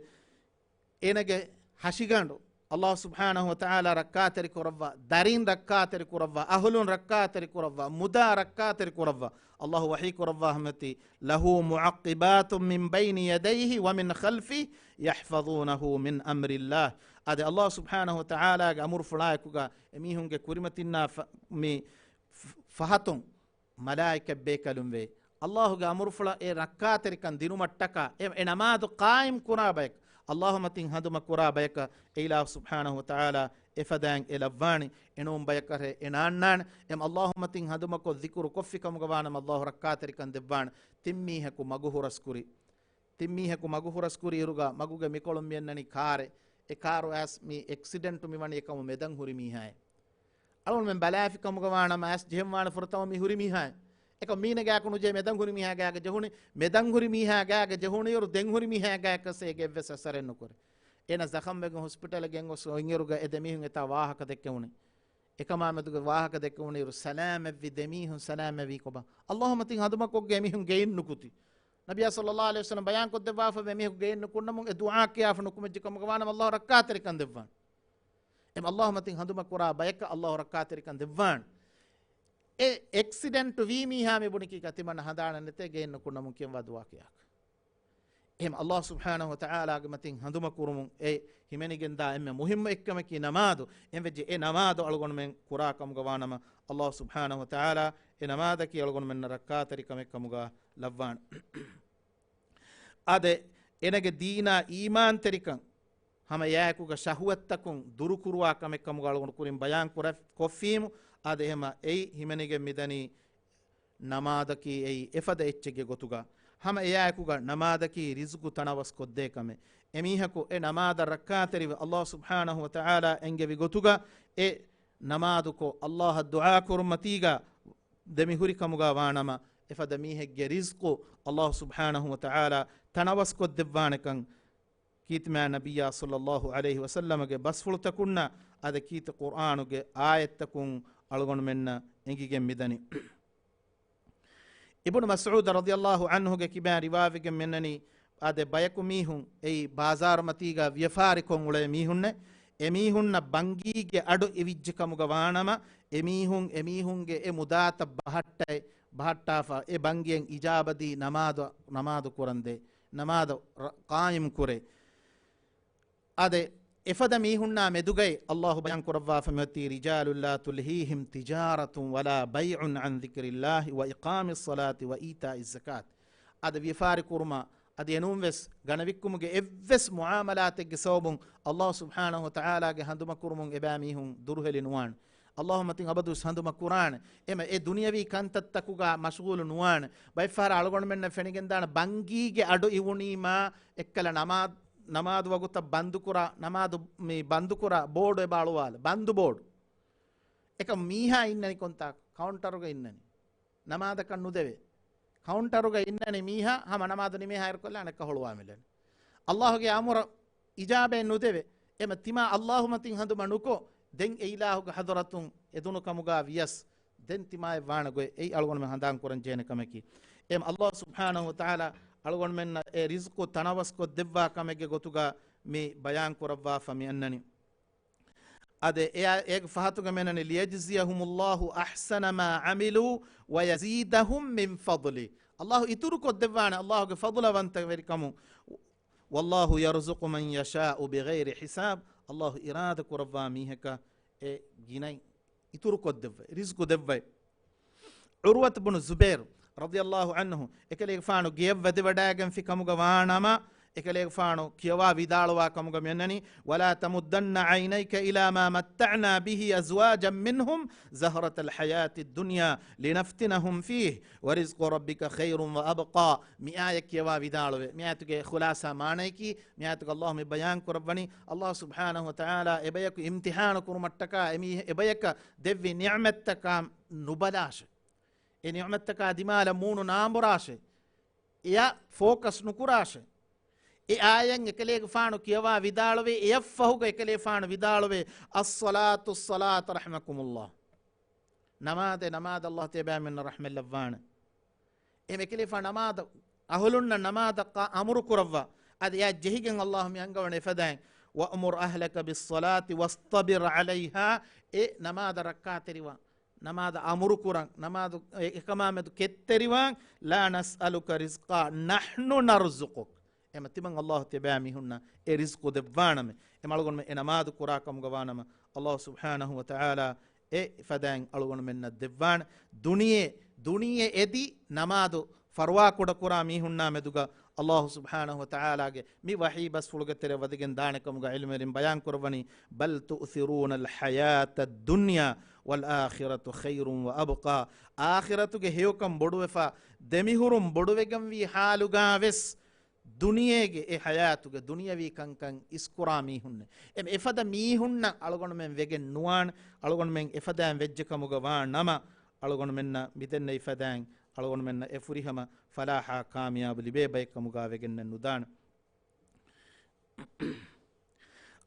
އޭނަގެ ހަށިގަނޑު އަﷲ ސުބްޙާނަހޫ ވަތަޢާލާ ރައްކާތެރި ކުރައްވާ، ދަރިން ރައްކާތެރި ކުރައްވާ، އަހުލުން ރައްކާތެރި ކުރައްވާ، މުދާ ރައްކާތެރި ކުރައްވާ. އަﷲ ވަޙީ ކުރައްވާ ހަމަތި، "له معقبات من بين يديه ومن خلفه يحفظونه من أمر الله." އާދެ، އަﷲ ސުބްޙާނަހޫ ވަތަޢާލާގެ އަމުރުފުޅާއެކުގަ އެމީހުންގެ ކުރިމަތިންނާ ފަ-، މި ފަ-، ފަހަތުން މަލާއިކަތް ބޭކަލުން ވޭ. އަﷲގެ އަމުރުފުޅަށް އެ ރައްކާތެރިކަން ދިނުމަށްޓަކާ، އެ، އެ ނަމާދު ޤާއިމް ކުރާ ބަޔަކަށް، އަﷲ މަތިން ހަނދުމަ ކުރާ ބަޔަކަށް އެ އިލާހު ސުބްޙާނަހޫ ވަތަޢާލާ އެފަދައިން އެ ލައްވާނެ. އެނޫން ބަޔަކަށް އެ ނާންނާނެ. އެމަ އަﷲ މަތިން ހަނދުމަކޮށް ޛިކުރު ކޮށްފި ކަމުގަ ވާނަމަ އަﷲ ރައްކާތެރިކަން ދެއްވާނެ. ތިން މީހަކު މަގު ހުރަސްކުރި، ތިން މީހަކު މަގު ހުރަސްކުރި އިރުގަ މަގުގެ މިކޮޅުން މިއަންނަނީ ކާރެއް. އެ ކާރު އައިސް މި އެކްސިޑެންޓު މިވަނީ އެކަމު މެދަން ހުރި މީހާއެއް. އަޅުގަނޑުމެން ބަލާފި ކަމުގަ ވާނަމަ އައިސް ޖެހެންވާނެ ފުރަތަމަ މި ހުރި މީހާއެއް. އެކަމު މީނަ ގާކު ނުޖެހި މެދަން ހުރި މީހާ ގާގަ ޖެހުނީ، މެދަން ހުރި މީހާ ގާގަ ޖެހުނިއިރު ދެން ހުރި މީހާ ގާކަސް އޭގެ އެއްވެސް އަސަރެއް ނުކުރޭ. އޭނަ ޒަޚަމްވެގެން ހޮސްޕިޓަލަށް ގެންގޮސް އޮތްއިރުގަ އެ ދެމީހުން އެތާ ވާހަކަ ދެއްކެވުނީ. އެކަމާމެދުގެ ވާހަކަ ދެއްކެވުނިއިރު ސަލާމަތްވި ދެމީހުން ސަލާމަތްވީ ކޮބާ؟ އަﷲ މަތިން ހަނދުމަކޮށްގެން އެމީހުން ގެއިން ނުކުތީ. ނަބިއްޔާ ޞައްލަﷲ ޢަލައިހި ވަސައްލަމަ ބަޔާންކޮށްދެއްވާފަ އެމީހަކު ގެއިން ނުކުންނަމުން އެ ދުޢާ ކިޔާފަ ނުކުމެއްޖެ ކަމުގަ ވާނަމަ އަﷲ ރައްކާތެރިކަން ދެއްވާނެ. އެމަ އަﷲ މަތިން ހަނދުމަ ކުރާ ބަޔަކަށް އަﷲ ރައްކާތެރިކަން ދެއްވާނެ. އެ އެކްސިޑެންޓު ވީ މީހާ މި ބުނިކީ ކަތިމަން ހަނދާނެއް ނެތޭ ގެއިން ނުކުންނަމުން ކިޔަންވާ ދުޢާ ކިޔާކަށް. އެހެން އަﷲ ސުބްޙާނަހޫ ވަތަޢާލާގެ މަތިން ހަނދުމަ ކުރުމުން އެ ހިމެނިގެންދާ އެންމެ މުހިއްމު އެއްކަމަކީ ނަމާދު. އެންވެއްޖެ އެ ނަމާދު އަޅުގަނޑުމެން ކުރާ ކަމުގަ ވާނަމަ، އަﷲ ސުބްޙާނަހޫ ވަތަޢާލާ އެ ނަމާދަކީ އަޅުގަނޑުމެންނަށް ރައްކާތެރި ކަމެއް ކަމުގަ ލައްވާނެ. އާދެ، އޭނަގެ ދީނާ އީމާންތެރިކަން ހަމަ އެއާއެކުގަ ޝަހުވަތްތަކުން ދުރުކުރުވާ ކަމެއް ކަމުގަ އަޅުގަނޑު ކުރިން ބަޔާން ކުރެ-، ކޮށްފީމު. އާދެ، އެހެމަ އެއީ ހިމެނިގެން މިދަނީ ނަމާދަކީ އެއީ އެފަދަ އެއްޗެއްގެ ގޮތުގަ. ހަމަ އެއާއެކުގަ ނަމާދަކީ ރިޒުގު ތަނަވަސް ކޮށްދޭ ކަމެއް. އެމީހަކު އެ ނަމާދަށް ރައްކާތެރިވެ، އައްލާހު ސުބްޙާނަހު ވަ ތަޢާލާ އެންގެވި ގޮތުގަ އެ ނަމާދުކޮށް، އައްލާހަށް ދުޢާ ކުރުމަތީގަ ދެމިހުރި ކަމުގަ ވާނަމަ، އެފަދަ މީހެއްގެ ރިޒްޤު އައްލާހު ސުބްޙާނަހު ވަ ތަޢާލާ ތަނަވަސް ކޮށްދެއްވާނެކަން ކީރިތި މާތް ނަބިއްޔާ ޞައްލައްލާހު ޢަލައިހި ވަސައްލަމަގެ ބަސްފުޅުތަކުންނާ އަދި ކީރިތި ޤުރްއާނުގެ އާޔަތްތަކުން އަޅުގަނޑުމެންނަށް އެނގިގެން މިދަނީ. އިބްނު މަސްޢޫދު ރަޟިޔައްލާހު ޢަންހުގެ ކިބައިން ރިވާވެގެން މިއަންނަނީ، އާދެ، ބަޔަކު މީހުން އެއީ ބާޒާރުމަތީގަ ވިޔަފާރިކޮށް އުޅޭ މީހުންނެއް، އެމީހުންނަށް ބަންގީގެ އަޑު އިވިއްޖެ ކަމުގަ ވާނަމަ، އެމީހުން އެމީހުންގެ އެ މުދާތައް ބަހައްޓައި، ބަހައްޓާފަ، އެ ބަންގިއަށް އިޖާބަދީ ނަމާދު، ނަމާދު ކުރަންދޭ، ނަމާދު ރަ، ޤާއިމް ކުރޭ. އާދެ، އެފަދަ މީހުންނާ މެދުގައި އައްލާހު ބަޔާން ކުރައްވާފަ މިއޮތީ، رجال لا تلهيهم تجارة ولا بيع عن ذكر الله وإقام الصلاة وإيتاء الزكاة. އާދެ، ވިޔަފާރި ކުރުމާ އަދި އެނޫންވެސް ގަނެވިއްކުމުގެ އެއްވެސް މުޢާމަލާތެއްގެ ސަބަބުން އައްލާހު ސުބްޙާނަހު ވަ ތަޢާލާގެ ހަނދުމަކުރުމުން އެބައިމީހުން ދުރުހެލި ނުވާނެ. އައްލާހު މަތިން އަބަދުވެސް ހަނދުމަ ކުރާނެ. އެމަ އެ ދުނިޔަވީ ކަންތައްތަކުގަ މަޝްޣޫލު ނުވާނެ. ބައެއްފަހަރަށް އަޅުގަނޑުމެންނަށް ފެނިގެންދާނެ ބަންގީގެ އަޑު އިވުނީމާ އެއްކަލަ ނަމާ، ނަމާދު ވަގުތަށް ބަންދުކުރާ، ނަމާދު މި ބަންދުކުރާ ބޯޑު އެބަ އަޅުވާލެ. ބަންދު ބޯޑު. އެކަމް މީހާ އިންނަނީ ކޮންތާކު؟ ކައުންޓަރުގަ އިންނަނީ. ނަމާދަކަށް ނުދެވޭ. ކައުންޓަރުގަ އިންނަނީ މީހާ ހަމަ ނަމާދު ނިމޭހާއިރު ކޮށްލާނެ އެއްކަ ހޮޅުވާމިލަނީ. އައްލާހުގެ އަމުރަށް އިޖާބައެއް ނުދެވޭ. އެމަ ތިމާ އައްލާހު މަތިން ހަނދުމަ ނުކޮށް، ދެން އެ އިލާހުގެ ޙަޟްރަތުން އެދުނު ކަމުގަ ވިޔަސް، ދެން ތިމާއަށް ވާނެ ގޮތް އެއީ އަޅުގަނޑުމެން ހަނދާން ކުރަން ޖެހޭނެ ކަމަކީ. އެމަ އައްލާހު ސުބްޙާނަހު ވަ ތަޢާލާ އަޅުގަނޑުމެންނަށް އެ ރިޒްޤު ތަނަވަސް ކޮށްދެއްވާ ކަމެއްގެ ގޮތުގަ މި ބަޔާން ކުރައްވާފަ މި އަންނަނީ. އާދެ، އެ، އޭގެ ފަހަތުގަ މިއަންނަނީ، ليجزيهم الله أحسن ما عملوا ويزيدهم من فضله. އައްލާހު އިތުރު ކޮށްދެއްވާނެ އައްލާހުގެ ފަޟުލަވަންތަވެރިކަމުން. والله يرزق من يشاء بغير حساب. އައްލާހު އިރާދަ ކުރައްވާ މީހަކަށް އެ ގިނައިން އިތުރު ކޮށްދެއްވައި، ރިޒްޤު ދެއްވައި. ޢުރުވަތު ބުނު ޒުބައިރު ރަޟިޔައްލާހު ޢަންހު އެކަލޭގެފާނު ގެޔަށް ވަދެވަޑައިގެންފި ކަމުގަ ވާނަމަ، އެކަލޭގެފާނު ކިޔަވާ ވިދާޅުވާ ކަމުގަ މިއަންނަނީ، ولا تمدن عينيك إلى ما متعنا به أزواجا منهم زهرة الحياة الدنيا لنفتنهم فيه ورزق ربك خير وأبقى. މި އާޔަތް ކިޔަވާ ވިދާޅުވޭ. މި އާޔަތުގެ ޚުލާޞާ މާނަޔަކީ، މި އާޔަތުގަ އައްލާހު މި ބަޔާން ކުރައްވަނީ، އައްލާހު ސުބްޙާނަހު ވަ ތަޢާލާ އެބަޔަކު އިމްތިޙާނު ކުރުމަށްޓަކާ އެމީ، އެބަޔަކަށް ދެއްވި ނިޢުމަތްތަކާ ނުބަލާށޭ. އެ ނިޢުމަތްތަކާ ދިމާލަށް މޫނު ނާނބުރާށޭ. އެޔަށް ފޯކަސް ނުކުރާށޭ. އެ އާޔަތް އެކަލޭގެފާނު ކިޔަވާ ވިދާޅުވޭ، އެޔަށްފަހުގަ އެކަލޭފާނު ވިދާޅުވޭ، الصلاة الصلاة رحمكم الله. ނަމާދެ، ނަމާދަށް އައްލާހު ތިޔަބައިމީހުންނަށް ރަޙްމަތްލައްވާނެ. އެމެ އެކަލޭފާނު ނަމާދަށް އަހުލުންނަށް ނަމާދަށް އަމުރު ކުރައްވާ. އަދި އެއަށް ޖެހިގެން އައްލާހު މި އަންގަވަނީ އެފަދައިން، وأمر أهلك بالصلاة واصطبر عليها. އެ ނަމާދަށް ރައްކާތެރިވާން. ނަމާދަށް އަމުރު ކުރަން، ނަމާދު އެ، އެކަމާ މެދު ކެތްތެރިވާން، لا نسألك رزقا نحن نرزقك. އެމަ ތިމަން އައްލާހު ތިޔަބައިމީހުންނަށް އެ ރިޒްޤު ދެއްވާނަމޭ. އެމަ އަޅުގަނޑުމެން އެ ނަމާދު ކުރާ ކަމުގަ ވާނަމަ، އައްލާހު ސުބްޙާނަހު ވަ ތަޢާލާ އެ ފަދައިން އަޅުގަނޑުމެންނަށް ދެއްވާނެ. ދުނިޔެ، ދުނިޔެ އެދި ނަމާދު ފަރުވާކުޑަ ކުރާ މީހުންނާ މެދުގަ އައްލާހު ސުބްޙާނަހު ވަ ތަޢާލާގެ މި ވަޙީ ބަސްފުޅުގެ ތެރެ ވަދެގެން ދާނެ ކަމުގަ ޢިލްމުވެރިން ބަޔާން ކުރައްވަނީ، بل تؤثرون الحياة الدنيا والآخرة خير وأبقى. އާޚިރަތުގެ ހެޔޮކަން ބޮޑުވެފަ، ދެމިހުރުން ބޮޑުވެގެންވީ ޙާލުގަ ވެސް، ދުނިޔޭގެ އެ ޙަޔާތުގެ ދުނިޔަވީ ކަންކަން އިސްކުރާ މީހުންނެއް. އެ، އެފަދަ މީހުންނަށް އަޅުގަނޑުމެން ވެގެން ނުވާނެ. އަޅުގަނޑުމެން އެފަދައިން ވެއްޖެ ކަމުގަ ވާ ނަމަ، އަޅުގަނޑުމެންނަށް މިދެންނެވި ފަދައިން އަޅުގަނޑުމެންނަށް އެ ފުރިހަމަ ފަލާޙާ ކާމިޔާބު ލިބޭ ބައެއް ކަމުގަ ވެގެންނެއް ނުދާނެ.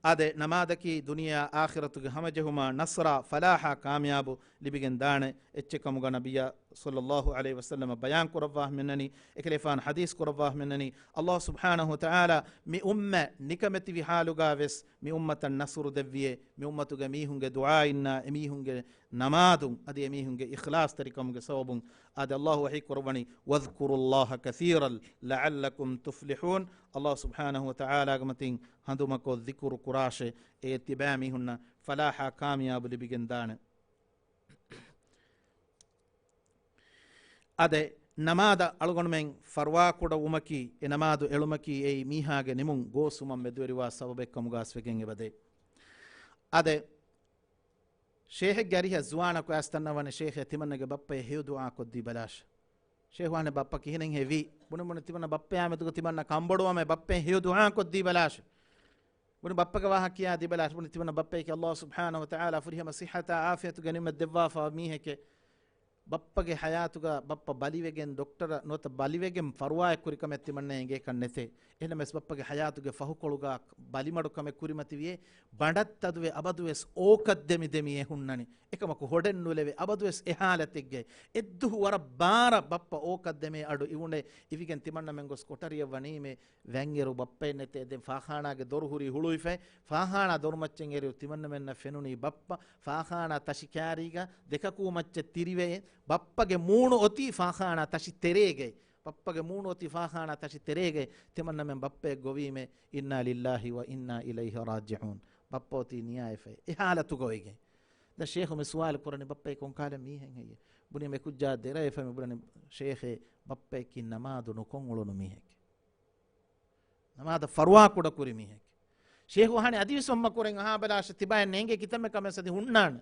އާދެ، ނަމާދަކީ ދުނިޔެއާ އާޚިރަތުގެ ހަމަޖެހުމާ ނަޞްރާ ފަލާޙާ ކާމިޔާބު ލިބިގެން ދާނެ އެއްޗެއް ކަމުގަ ނަބިއްޔާ ޞައްލައްލާހު ޢަލައިހި ވަސައްލަމަ ބަޔާން ކުރައްވާފަ މިއަންނަނީ، އެކަލޭފާނު ޙަދީޘް ކުރައްވާފަ މިއަންނަނީ، އައްލާހު ސުބްޙާނަހު ވަ ތަޢާލާ މި އުއްމަތް ނިކަމެތިވި ޙާލުގަ ވެސް މި އުއްމަތަށް ނަޞްރު ދެއްވިއޭ، މި އުއްމަތުގެ މީހުންގެ ދުޢާއިންނާ އެމީހުންގެ ނަމާދުން އަދި އެމީހުންގެ އިޚްލާޞްތެރިކަމުގެ ސަބަބުން. އާދެ، އައްލާހު ވަޙީ ކުރައްވަނީ، واذكروا الله كثيرا لعلكم تفلحون. އައްލާހު ސުބްޙާނަހު ވަ ތަޢާލާގެ މަތިން ހަނދުމަކޮށް ޛިކުރު ކުރާށޭ، އެ ތިބާ މީހުންނަށް ފަލާޙާ ކާމިޔާބު ލިބިގެން ދާނެ. އާދެ، ނަމާދަށް އަޅުގަނޑުމެން ފަރުވާކުޑަ ވުމަކީ، އެ ނަމާދު އެޅުމަކީ އެއީ މީހާގެ ނިމުން ގޯސްވުމަށް މެދުވެރިވާ ސަބަބެއް ކަމުގަސް ވެގެން އެބަދޭ. އާދެ، ޝޭޚެއްގެ އަރިހަށް ޒުވާނަކު އައިސް ތަންނަވަނެ، ޝޭޚޭ ތިމަންނަގެ ބައްޕަޔަށް ހެޔޮ ދުޢާ ކޮށްދީ ބަލާށޭ. ޝޭހު ވާނެ ބައްޕަ ކިހިނެއް ހެވީ؟ ބުނި ބުނި ތިމަންނަ ބައްޕަޔާ މެދުގަ ތިމަންނަ ކަނބޮޑުވަމެ ބައްޕައެއް ހެޔޮ ދުޢާކޮށްދީބަލާށެ. ބުނި ބައްޕަގެ ވާހަކަ ކިޔާ ދީބަލާށެ. ބުނި ތިމަންނަ ބައްޕަޔަކީ ﷲ ސުބްޙާނަހޫ ވަތަޢާލާ ފުރިހަމަ ޞިއްޙަތާ ޢާފިޔަތުގެ ނިޢުމަތް ދެއްވާފަ މީހެކޭ. ބައްޕަގެ ޙަޔާތުގަ ބައްޕަ ބަލިވެގެން ޑޮކްޓަރަށް ނުވަތަ ބަލިވެގެން ފަރުވާއެއް ކުރިކަމެއް ތިމަންނަ އެނގޭކަށް ނެތޭ. އެހެންނަމަވެސް ބައްޕަގެ ޙަޔާތުގެ ފަހުކޮޅުގަ ބަލިމަޑުކަމެއް ކުރިމަތިވިޔޭ، ބަނޑަށް ތަދުވެ އަބަދުވެސް އޯކަށް ދެމިދެމި އެ ހުންނަނީ. އެކަމަކު ހޮޑެއް ނުލެވޭ، އަބަދުވެސް އެ ޙާލަތެއްގައި. އެއްދުހު ވަރަށް ބާރަށް ބައްޕަ އޯކަށް ދެމޭ އަޑު އިވުނޭ. އިވިގެން ތިމަންނަމެން ގޮސް ކޮޓަރިއަށް ވަނީމޭ ވަންއިރު ބައްޕައެއް ނެތޭ. ދެން ފާޚާނާގެ ދޮރު ހުރީ ހުޅުވިފައި. ފާޚާނާ ދޮރުމައްޗަށް އެރިއިރު ތިމަންނަމެންނަށް ފެނުނީ ބައްޕަ. ފާޚާނާ ތަށި ކާރީގަ ދެކަކޫ މައްޗަށް ތިރިވެ، ބައްޕަގެ މޫނު އޮތީ ފާޚާނާ ތަށި ތެރޭގައި. ބައްޕަގެ މޫނު އޮތީ ފާޚާނާ ތަށި ތެރޭގައި. ތިމަންނަމެން ބައްޕައެއް ގޮވީމޭ، "އިންނާ ލިއްލާހި ވަ އިންނާ އިލައިހި ރާޖިޢޫން." ބައްޕަ އޮތީ ނިޔާވެފައި. އެ ޙާލަތުގަ އޮތްގައި. ދެން ޝޭޚު މި ސުވާލު ކުރަނީ، ބައްޕައީ ކޮންކަހަލަ މީހެއް ހެއްޔޭ؟ ބުނީމޭ ކުއްޖާ ދެރަވެފަ މި ބުނަނީ، ޝޭޚޭ، ބައްޕަޔަކީ ނަމާދު ނުކޮށް އުޅުނު މީހެކޭ. ނަމާދަށް ފަރުވާ ކުޑަކުރި މީހެކޭ. ޝޭޚު އަހަނީ އަދިވެސް މަންމަ ކުރެން އަހާބަލާށެ، ތިބާއެއް ނޭނގޭ ކިތަންމެ ކަމެއް ސަދި ހުންނާނެ.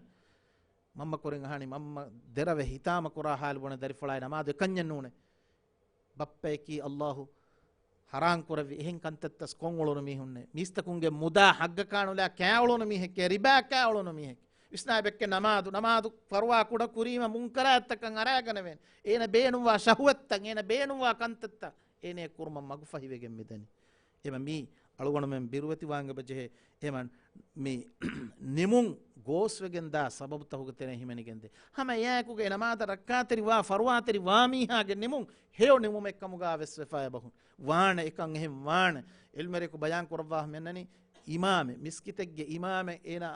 މަންމަ ކުރެން އަހަނީ މަންމަ ދެރަވެ ހިތާމަ ކުރާ ޙާލު ބުނެ ދަރިފުޅާއި ނަމާދު އެކަންޏެއް ނޫނޭ. ބައްޕަޔަކީ ﷲ ޙަރާން ކުރެއްވި އެހެން ކަންތައްތައް ކޮށް އުޅުނު މީހުންނޭ. މީސްތަކުންގެ މުދާ ހައްގަކާ ނުލާ ކާ އުޅުނު މީހެކޭ، ރިބާ ކާ އުޅުނު މީހެކޭ. ވިސްނާ ބެއްކެ ނަމާދު، ނަމާދު ފަރުވާ ކުޑަ ކުރީމަ މުންކަރާތްތަކަށް އަރާގަނެވޭނެ. އޭނަ ބޭނުންވާ ޝަހުވަތްތައް، އޭނަ ބޭނުންވާ ކަންތައްތައް އޭނަ ކުރުމަށް މަގުފަހިވެގެން މިދަނީ. އެމަ މީ އަޅުގަނޑުމެން ބިރުވެތިވާން އެބަޖެހޭ. އެމަ މި ނިމުން ގޯސްވެގެންދާ ސަބަބުތަކުގެ ތެރެއިން ހިމެނިގެންދޭ. ހަމަ އެއާއެކުގައި ނަމާދަށް ރައްކާތެރިވާ، ފަރުވާތެރިވާ މީހާގެ ނިމުން ހެޔޮ ނިމުމެއްކަމުގަ ވެސް ވެފައި އެބަހުން. ވާނެ އެކަން އެހެން ވާނެ. ޢިލްމުވެރިޔަކު ބަޔާން ކުރައްވާ މިއަންނަނީ އިމާމެއް، މިސްކިތެއްގެ އިމާމެއް އޭނާ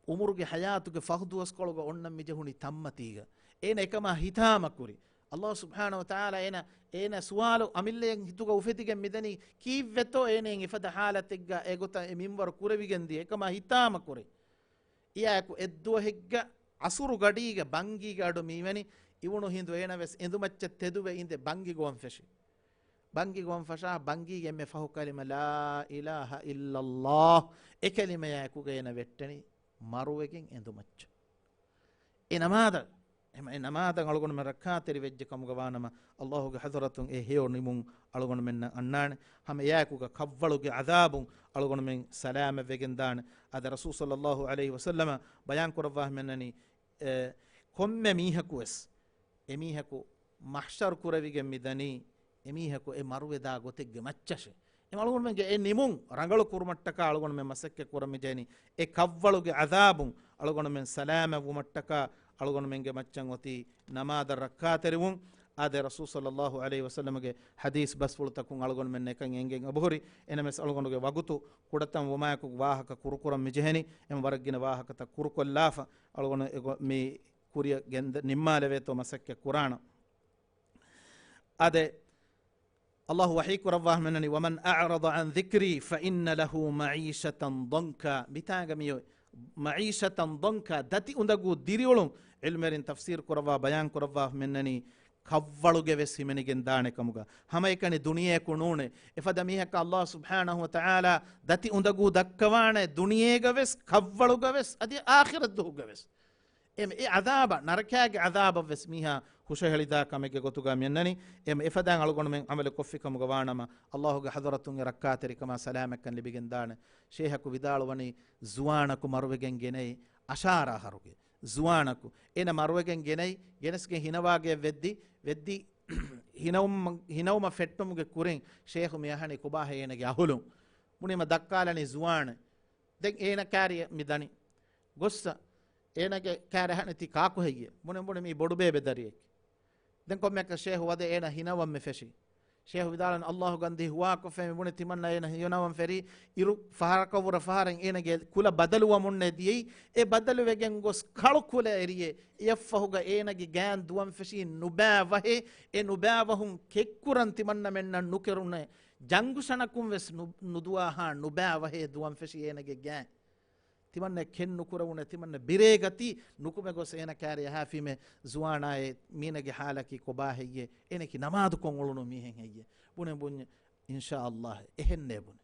އުމުރުގެ ޙަޔާތުގެ ފަހު ދުވަސްކޮޅުގަ އޮންނަން މިޖެހުނީ ތަންމަތީގަ. އޭނަ އެކަމާ ހިތާމަކުރި. ﷲ ސުބްޙާނަހޫ ވަތަޢާލާ އޭނަ، އޭނަ ސުވާލު އަމިއްލައަށް ހިތުގަ އުފެދިގެން މިދަނީ ކީއްވެތޯ އޭނައަށް އެފަދަ ޙާލަތެއްގަ އެގޮތަށް އެ މިންވަރު ކުރެވިގެން ދިޔަ އެކަމާ ހިތާމަކުރި. އެއާއެކު އެއްދުވަހެއްގަ ޢަޞުރު ގަޑީގަ ބަންގީގެ އަޑު މިއިވެނި އިވުނު ހިނދު އޭނަ ވެސް އެނދުމައްޗަށް ތެދުވެ އިނދެ ބަންގި ގޮވަން ފެށި. ބަންގި ގޮވަން ފަށާ ބަންގީގެ އެންމެ ފަހު ކަލިމަ ލާ އިލާހަ އިއްލައްލާހު އެ ކަލިމަޔާ އެކުގަ އޭނަ ވެއްޓެނީ މަރުވެގެން އެނދުމައްޗަށް. އެ ނަމާދަށް، އެ ނަމާދަށް އަޅުގަނޑުމެން ރައްކާތެރި ވެއްޖެ ކަމުގަ ވާނަމަ، ﷲގެ ޙަޟްރަތުން އެ ހެޔޮ ނިމުން އަޅުގަނޑުމެންނަށް އަންނާނެ. ހަމަ އެއާއެކުގަ ކަށްވަޅުގެ ޢަޛާބުން އަޅުގަނޑުމެން ސަލާމަތް ވެގެންދާނެ. އާދެ، ރަސޫލު ޞައްލައްލާހު ޢަލައިހި ވަސައްލަމަ ބަޔާން ކުރައްވާ މިއަންނަނީ، އެ، ކޮންމެ މީހަކުވެސް، އެމީހަކު މަޙްޝަރު ކުރެވިގެން މިދަނީ، އެމީހަކު އެ މަރުވެދާ ގޮތެއްގެ މައްޗަށޭ. އެ އަޅުގަނޑުމެންގެ އެ ނިމުން ރަނގަޅު ކުރުމަށްޓަކާ އަޅުގަނޑުމެން މަސައްކަތް ކުރަން މިޖެހެނީ. އެ ކަށްވަޅުގެ ޢަޛާބުން އަޅުގަނޑުމެން ސަލާމަތް ވުމަށްޓަކާ އަޅުގަނޑުމެންގެ މައްޗަށް އޮތީ ނަމާދަށް ރައްކާތެރިވުން. އާދެ، ރަސޫލު ޞައްލައްލާހު ޢަލައިހި ވަސައްލަމަގެ ޙަދީޘް ބަސްފުޅުތަކުން އަޅުގަނޑުމެން އެކަން އެނގެން އެބަހުރި. އެނަމެސް އަޅުގަނޑުގެ ވަގުތު ކުޑަތަން ވުމާއެކު ވާހަކަ ކުރުކުރަން މިޖެހެނީ. އެމަ ވަރަށް ގިނަ ވާހަކަތައް ކުރުކޮށްލާފަ އަޅުގަނޑު އެގޮ-، މި ކުރިއަށް ގެންދަ-، ނިންމާލެވޭތޯ މަސައްކަތް ކުރާނަން. އާދެ، ﷲ ވަޙީ ކުރައްވާ މިއަންނަނީ، "وَمَنْ أَعْرَضَ عَنْ ذِكْرِي فَإِنَّ لَهُ مَعِيشَةً ضَنْكًا." މިތާނގަ މިއޮތް، "مَعِيشَةً ضَنْكًا" ދަތި އުނދަގޫ ދިރިއުޅުން. ޢިލްމުވެރިން ތަފްސީރު ކުރައްވާ ބަޔާން ކުރައްވާ މިއަންނަނީ، ކަށްވަޅުގެ ވެސް ހިމެނިގެން ދާނެ ކަމުގަ. ހަމައެކަނި ދުނިޔެއަކު ނޫނޭ. އެފަދަ މީހަކަށް ﷲ ސުބްޙާނަހު ވަތަޢާލާ ދަތި އުނދަގޫ ދައްކަވާނެ ދުނިޔޭގަ ވެސް، ކަށްވަޅުގަ ވެސް، އަދި އާޚިރަތް ދުވަހުގަ ވެސް. އެމަ އެ ޢަޛާބަށް، ނަރަކާގެ ޢަޛާބަށް ވެސް މީހާ ހުށަހެޅިދާ ކަމެއްގެ ގޮތުގަ މިއަންނަނީ. އެމަ އެފަދައިން އަޅުގަނޑުމެން ޢަމަލު ކޮށްފި ކަމުގަ ވާނަމަ، ﷲގެ ޙަޟްރަތުން އެ ރައްކާތެރިކަމާ ސަލާމަތްކަން ލިބިގެން ދާނެ. ޝޭހަކު ވިދާޅުވަނީ، ޒުވާނަކު މަރުވެގެން ގެނައި އަށާރަ އަހަރުގެ ޒުވާނަކު. އޭނަ މަރުވެގެން ގެނައި، ގެނެސްގެން ހިނަވާގެ ވެއްދި، ވެއްދި ހިނަވުމަށް، ހިނަވުމަށް ފެއްޓުމުގެ ކުރިން ޝޭހު މި އަހަނީ ކޮބާހޭ އޭނަގެ އަހުލުން. ބުނީމަ ދައްކާލަނީ ޒުވާނެއް. ދެން އޭނަ ކާރިއަށް މި ދަނީ. ގޮއްސަ އޭނަގެ ކާރި އަހަނީ ތީ ކާކު ހެއްޔޭ؟ ބުނެ ބުނެ މީ ބޮޑު ބޭބެ ދަރިއެއް. ދެން ކޮންމެއަކަށް ޝޭހު ވަދެ އޭނަ ހިނަވަން މި ފެށީ. ޝޭހު ވިދާޅުވަނީ، ﷲ ގަންދީ ހުވާކޮށްފައި މި ބުނެ ތިމަންނަ އޭނަ ހިނަވަން ފެށި އިރު ފަހަރަކަށްވުރެ ފަހަރެއް އޭނަގެ ކުލަ ބަދަލުވަމުންނޭ ދިޔައީ. އެ ބަދަލުވެގެން ގޮސް ކަޅު ކުލަ އެރިއޭ. އެއަށްފަހުގަ އޭނަގެ ގާތް ދުވަން ފެށީ ނުބާވަހޭ. އެ ނުބާވަހުން ކެއްކުރަން ތިމަންނަމެންނަށް ނުކެރުނޭ. ޖަންގުޝަނަކުން ވެސް ނު-، ނުދުވާހާ ނުބާވަހޭ ދުވަން ފެށި އޭނަގެ ގާތް. ތިމަންނަ ކެއް ނުކުރެވުނޭ، ތިމަންނަ ބިރޭގަތީ ނުކުމެ ގޮސް އޭނަ ކާރި އަހާފީމޭ ޒުވާނާއޭ، މީނަގެ ޙާލަކީ ކޮބާ ހެއްޔޭ؟ އޭނަކީ ނަމާދުކޮށް އުޅުނު މީހެއް ހެއްޔޭ؟ ބުނެ ބުންޏެ، އިންޝާ ﷲ އެހެންނޭ ބުނެ.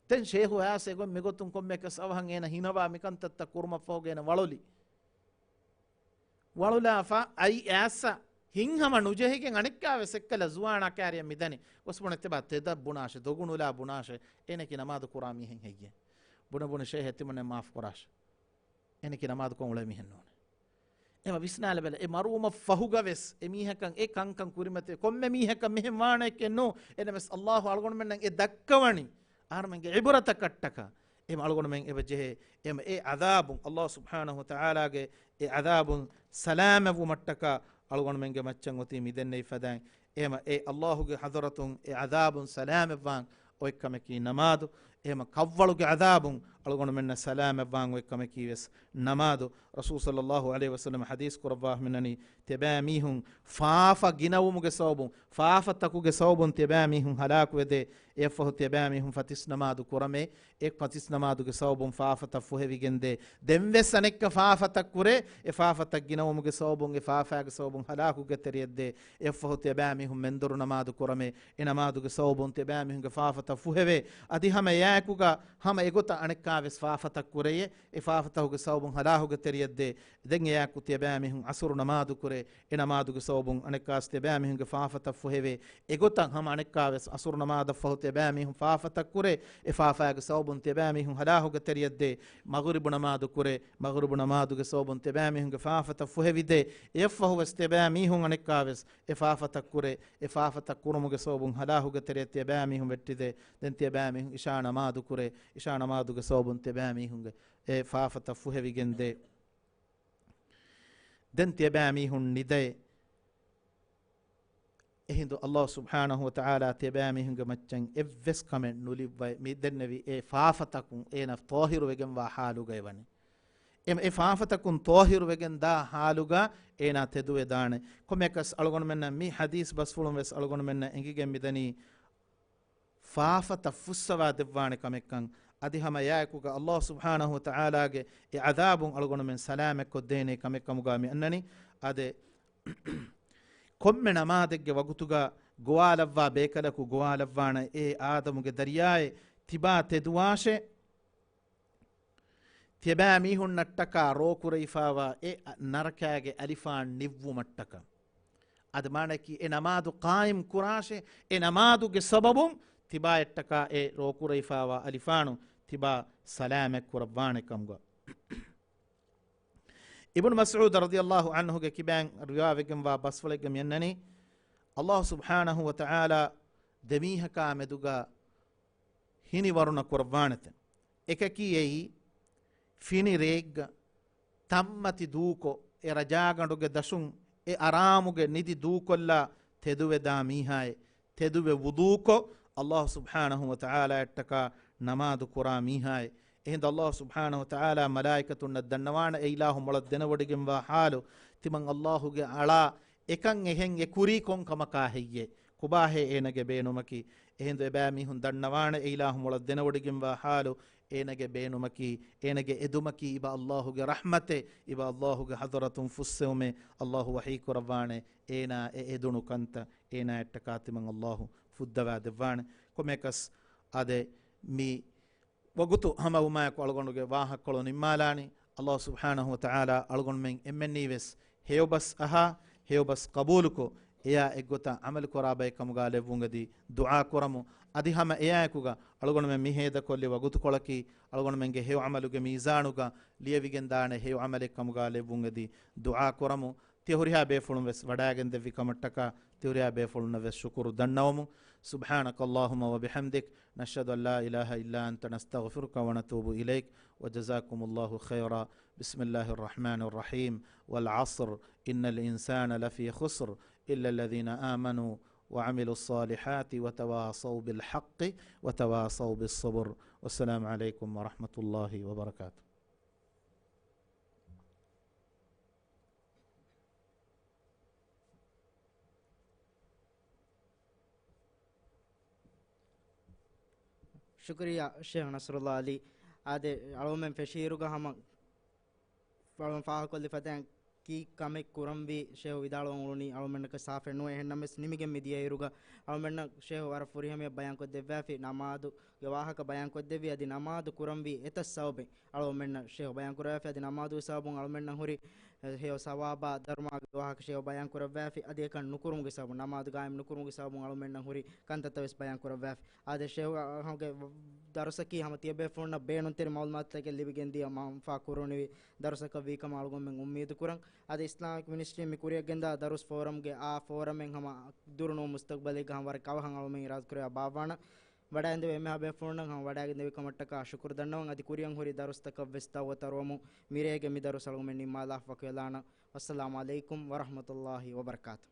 ދެން ޝޭހު އާސެ ގޮތް މިގޮތުން ކޮންމެކަސް އަވަހަން އޭނަ ހިނަވާ މިކަންތައްތައް ކުރުމަށްފަހުގަ އޭނަ ވަޅުލި. ވަޅުލާފަ އައި އާސް ހިތްހަމަ ނުޖެހިގެން އަނެއްކާވެސް އެއްކަލަ ޒުވާނާ ކާރިއަށް މިދަނީ. ގޮސް ބުނެ ތިބާ ތެދަށް ބުނާށޭ، ދޮގުނުލާ ބުނާށޭ، އޭނަކީ ނަމާދު ކުރާ މީހެއް ހެއްޔޭ؟ ބުނެ ބުނެ ޝޭހެއް ތިމަންނެ މާފު ކުރާށޭ. އޭނަކީ ނަމާދުކޮށް އުޅޭ މީހެއް ނޫނޭ. އެމަ ވިސްނާލަބަލަ، އެ މަރުވުމަށް ފަހުގަވެސް އެ މީހަކަށް އެ ކަންކަން ކުރިމަތި ކޮންމެ މީހަކަށް މިހެން ވާނެކެއް ނޫ. އެނަމެސް އައްލާހު އަޅުގަނޑުމެންނަށް އެ ދައްކަވަނީ އަހަރުމެންގެ އިބުރަތަކަށްޓަކާ. އެމަ އަޅުގަނޑުމެން އެބަ ޖެހޭ. އެމަ އެ އަޒާބުން، އައްލާހު ސުބްޙާނަހު ވަތަޢާލާގެ އެ އަޒާބުން ސަލާމަތްވުމަށްޓަކާ އަޅުގަނޑުމެންގެ މައްޗަށް އޮތީ މިދެންނެވި ފަދައިން. އެމަ އެ އައްލާހުގެ ޙަޟްރަތުން އެ އަޒާބުން ސަލާމަތްވާން އޮތްކަމަކީ ނަމާދު. އެހެމަ ކަށްވަޅުގެ އަޒާބުން އަޅުގަނޑުމެންނަށް ސަލާމަތްވާން އޮތްކަމަކީ ވެސް ނަމާދު. ރަސޫލު ޞައްލައްލާހު ޢަލައިހި ވަސައްލަމަ ޙަދީޘް ކުރައްވާ ހުންނަނީ، ތިޔަބައިމީހުން ފާފަ ގިނަވުމުގެ ސަބަބުން، ފާފަތަކުގެ ސަބަބުން ތިޔަބައިމީހުން ހަލާކުވެދޭ. އެއަށްފަހު ތިޔަބައިމީހުން ފަތިސް ނަމާދު ކުރަމޭ. އެ ފަތިސް ނަމާދުގެ ސަބަބުން ފާފަތައް ފުހެވިގެންދޭ. ދެންވެސް އަނެއްކާ ފާފަތައް ކުރޭ. އެ ފާފަތައް ގިނަވުމުގެ ސަބަބުން އެ ފާފާގެ ސަބަބުން ހަލާކުގެ ތެރެޔަށްދޭ. އެއަށްފަހު ތިޔަބައިމީހުން މެންދުރު ނަމާދު ކުރަމޭ. އެ ނަމާދުގެ ސަބަބުން ތިޔަބައިމީހުންގެ ފާފަތައް ފުހެވޭ. އަދި ހަމަ އެއާއެކުގަ ހަމަ އެގޮތަށް އަނެއްކާވެސް ފާފަތައް ކުރެޔޭ. އެ ފާފަތަކުގެ ސަބަބުން ހަލާކުގެ ތެރެޔަށްދޭ. ދެން އެއާއެކު ތިޔަބައިމީހުން ޢަޞުރު ނަމާދު ކުރޭ. އެ ނަމާދުގެ ސަބަބުން އަނެއްކާވެސް ތިޔަބައިމީހުންގެ ފާފަތައް ފުހެވޭ. އެގޮތަށް ހަމަ އަނެއްކާވެސް ޢަޞުރު ނަމާދަށްފަހު ތިޔަބައިމީހުން ފާފަތައް ކުރޭ. އެ ފާފާގެ ސަބަބުން ތިޔަބައިމީހުން ހަލާކުގެ ތެރެޔަށްދޭ. މަޣުރިބު ނަމާދު ކުރޭ. މަޣުރިބު ނަމާދުގެ ސަބަބުން ތިޔަބައިމީހުންގެ ފާފަތައް ފުހެވިދޭ. އެއަށްފަހުވެސް ތިޔަބައިމީހުން އަނެއްކާވެސް އެ ފާފަތައް ކުރޭ. އެ ފާފަތައް ކުރުމުގެ ސަބަބުން ހަލާކުގެ ތެރެޔަށް ތިޔަބައިމީހުން ވެއްޓިދޭ. ދެން ތިޔަބައިމީހުން އިޝާ ނަމާދު ކުރޭ. އިޝާ ނަމާދުގެ ސަބަބުން ތިޔަބައިމީހުންގެ އެ ފާފަތައް ފުހެވިގެންދޭ. ދެން ތިޔަބައިމީހުން ނިދޭ. އެހިނދު އައްލާހު ސުބްޙާނަހު ވަތަޢާލާ ތިޔަބައިމީހުންގެ މައްޗަށް އެއްވެސް ކަމެއް ނުލިއްވައި މި ދެންނެވި އެ ފާފަތަކުން އޭނަ ޠާހިރުވެގެންވާ ޙާލުގައި ވަނީ. އެ، އެ ފާފަތަކުން ޠާހިރުވެގެން ދާ ޙާލުގަ އޭނާ ތެދުވެދާނެ. ކޮންމެއަކަސް އަޅުގަނޑުމެންނަށް މި ޙަދީޘް ބަސްފުޅުން ވެސް އަޅުގަނޑުމެންނަށް އެނގިގެން މިދަނީ ފާފަތައް ފުއްސަވާ ދެއްވާނެ ކަމެއްކަން. އަދި ހަމަ އެއާއެކުގަ އައްލާހު ސުބްޙާނަހު ވަތަޢާލާގެ އެ ޢަޛާބުން އަޅުގަނޑުމެން ސަލާމަތްކޮށްދޭނެ ކަމެއްކަމުގަ މި އަންނަނީ. އާދެ، ކޮންމެ ނަމާދެއްގެ ވަގުތުގަ ގޮވާލައްވާ ބޭކަލަކު ގޮވާލައްވާނެ އެ އާދަމުގެ ދަރިޔާއެއް ތިބާ ތެދުވާށޭ. ތިޔަބައިމީހުންނަށްޓަކާ ރޯކުރެވިފާވާ އެ ނަރަކާގެ އަލިފާން ނިއްވުމަށްޓަކާ. އަދި މާނައަކީ އެ ނަމާދު ޤާއިމް ކުރާށޭ، އެ ނަމާދުގެ ސަބަބުން ތިބާއަށްޓަކާ އެ ރޯކުރެވިފާވާ އަލިފާނު ތިބާ ސަލާމަތް ކުރައްވާނެ ކަމުގަ. އިބްނު މަސްޢޫދު ރަޟިޔައްލާހު ޢަންހުގެ ކިބައިން ރިވާވެގެންވާ ބަސްފުޅެއްގަ މިއަންނަނީ، އައްލާހު ސުބްޙާނަހު ވަތަޢާލާ ދެމީހަކާ މެދުގަ ހިނިވަރުނަ ކުރައްވާނެތެ. އެކަކީ އެއީ، ފިނި ރެއެއްގަ ތަންމަތި ދޫކޮށް، އެ ރަޖާގަނޑުގެ ދަށުން އެ އަރާމުގެ ނިދި ދޫކޮށްލާ ތެދުވެދާ މީހާއެއް، ތެދުވެ ވުޟޫކޮށް، އައްލާހު ސުބްޙާނަހު ވަތަޢާލާއަށްޓަކާ ނަމާދު ކުރާ މީހާއެއް. އެހިނދު އައްލާހު ސުބްޙާނަހު ވަތަޢާލާ މަލާއިކަތުންނަށް ދަންނަވާނެ އެ އިލާހު މޮޅަށް ދެނެވޮޑިގެންވާ ޙާލު، ތިމަން އައްލާހުގެ އަޅާ އެކަން އެހެން އެ ކުރީ ކޮން ކަމަކާ ހެއްޔޭ؟ ކޮބާހޭ އޭނަގެ ބޭނުމަކީ؟ އެހިނދު އެބައިމީހުން ދަންނަވާނެ އެ އިލާހު މޮޅަށް ދެނެވޮޑިގެންވާ ޙާލު، އޭނަގެ ބޭނުމަކީ، އޭނަގެ އެދުމަކީ އިބަ އައްލާހުގެ ރަޙްމަތެއް، އިބަ އައްލާހުގެ ޙަޟްރަތުން ފުއްސެވުމެއް. އައްލާހު ވަޙީ ކުރައްވާނެ އޭނާ އެ އެދުނު ކަންތައް އޭނާއަށްޓަކާ ތިމަން އައްލާހު ފުއްދަވާ ދެއްވާނެ. ކޮންމެއަކަސް އާދެ، މި ވަގުތު ހަމަވުމާއެކު އަޅުގަނޑުގެ ވާހަކަކޮޅު ނިންމާލާނީ. އައްލާހު ސުބްޙާނަހު ވަތަޢާލާ އަޅުގަނޑުމެން އެންމެންނީވެސް ހެޔޮބަސް އަހާ، ހެޔޮބަސް ޤަބޫލުކޮށް، އެޔާ އެއްގޮތަށް ޢަމަލު ކުރާ ބައެއް ކަމުގަ ލެއްވުން އެދި ދުޢާ ކުރަމު. އަދި ހަމަ އެޔާއެކުގަ އަޅުގަނޑުމެން މި ހޭދަކޮށްލި ވަގުތުކޮޅަކީ، އަޅުގަނޑުމެންގެ ހެޔޮ ޢަމަލުގެ މީޒާނުގަ ލިޔެވިގެން ދާނެ ހެޔޮ ޢަމަލެއް ކަމުގަ ލެއްވުން އެދި ދުޢާ ކުރަމު. ތިޔަ ހުރިހާ ބޭފުޅުން ވެސް ވަޑައިގެންދެއްވި ކަމަށްޓަކާ، ތިހުރިހާ ބޭފުޅުންނަށް ވެސް ޝުކުރު ދަންނަވަމު. سبحانك اللهم وبحمدك، نشهد أن لا إله إلا أنت، نستغفرك ونتوب إليك، وجزاكم الله خيرا. بسم الله الرحمن الرحيم. والعصر، إن الإنسان لفي خسر، إلا الذين آمنوا وعملوا الصالحات وتواصوا بالحق وتواصوا بالصبر. والسلام عليكم ورحمة الله وبركاته. ޝުކުރިއްޔާ ޝޭޚް ނަޞްރުﷲ ޢަލީ. އާދެ، އަޅުގަނޑުމެން ފެށިއިރުގަ ހަމަ އަޅުގަނޑު ފާހަގަކޮށްލި ފަދައިން ކީ ކަމެއް ކުރަންވީ ޝޭޚް ވިދާޅުވަން އުޅުނީ އަޅުގަނޑުމެންނަކަށް ސާފެއް ނުވޭ. އެހެންނަމަވެސް ނިމިގެން މިދިޔައިރުގަ އަޅުގަނޑުމެންނަށް ޝޭޚް ވަރަށް ފުރިހަމަޔަށް ބަޔާންކޮށް ދެއްވާފި ނަމާދު ގެ ވާހަކަ ބަޔާންކޮށްދެއްވި އަދި ނަމާދު ކުރަންވީ އެތައް ސަބަބެއް އަޅުގަނޑުމެންނަށް ޝޭހު ބަޔާންކުރެވި އަދި ނަމާދުގެ ސަބަބުން އަޅުގަނޑުމެންނަށް ހުރި ހެޔޮ ސަވާބާ ދަރުމާގެ ވާހަކަ ޝޭހު ބަޔާންކުރެއްވި. އަދި އެކަން ނުކުރުމުގެ ސަބަބުން، ނަމާދު ގާއިމް ނުކުރުމުގެ ސަބަބުން އަޅުގަނޑުމެންނަށް ހުރި ކަންތައްތައް ވެސް ބަޔާންކުރެއްވި. އާދެ، ޝޭހުގެ ދަރުސަކީ ހަމަ ތިޔަބޭފުޅުންނަށް ބޭނުންތެރި މައުލޫމާތުތަކެއް ލިބިގެންދިޔަ މަންފާ ކުރުނިވި ދަރުސަކަށް ވީކަމަށް އަޅުގަނޑުމެން އުއްމީދު ކުރަން. އަދި އިސްލާމިކް މިނިސްޓްރީން މި ކުރިއަށް ގެންދާ ދަރުސް ފޯރަމްގެ އާ ފޯރަމެއް ހަމަ ދުރުނޫން މުސްތަގްބަލެއްގަ ހަމަ ވަރަށް ކަވަހަށް އަޅުމެން އިރާދަކުރެވި ބާއްވާނަ. ވަޑައިގެންދެވި އެންމެހާ ބޭފުޅުންނަށް ހަމަ ވަޑައިގެންދެވި ކަމަށްޓަކާ ޝުކުރު ދަންނަވަން. އަދި ކުރިއަށް ހުރި ދަރުސްތަކަށް ވެސް ދައުވަތު އަރުވަމުން މިރޭގެ މި ދަރުސް އަޅުގަނޑުމެން ނިންމާލާފަ ވަކިވެލާނަން. ވައްސަލާމު ޢަލައިކުމް ވަރަޙްމަތުﷲ ވަބަރަކާތު.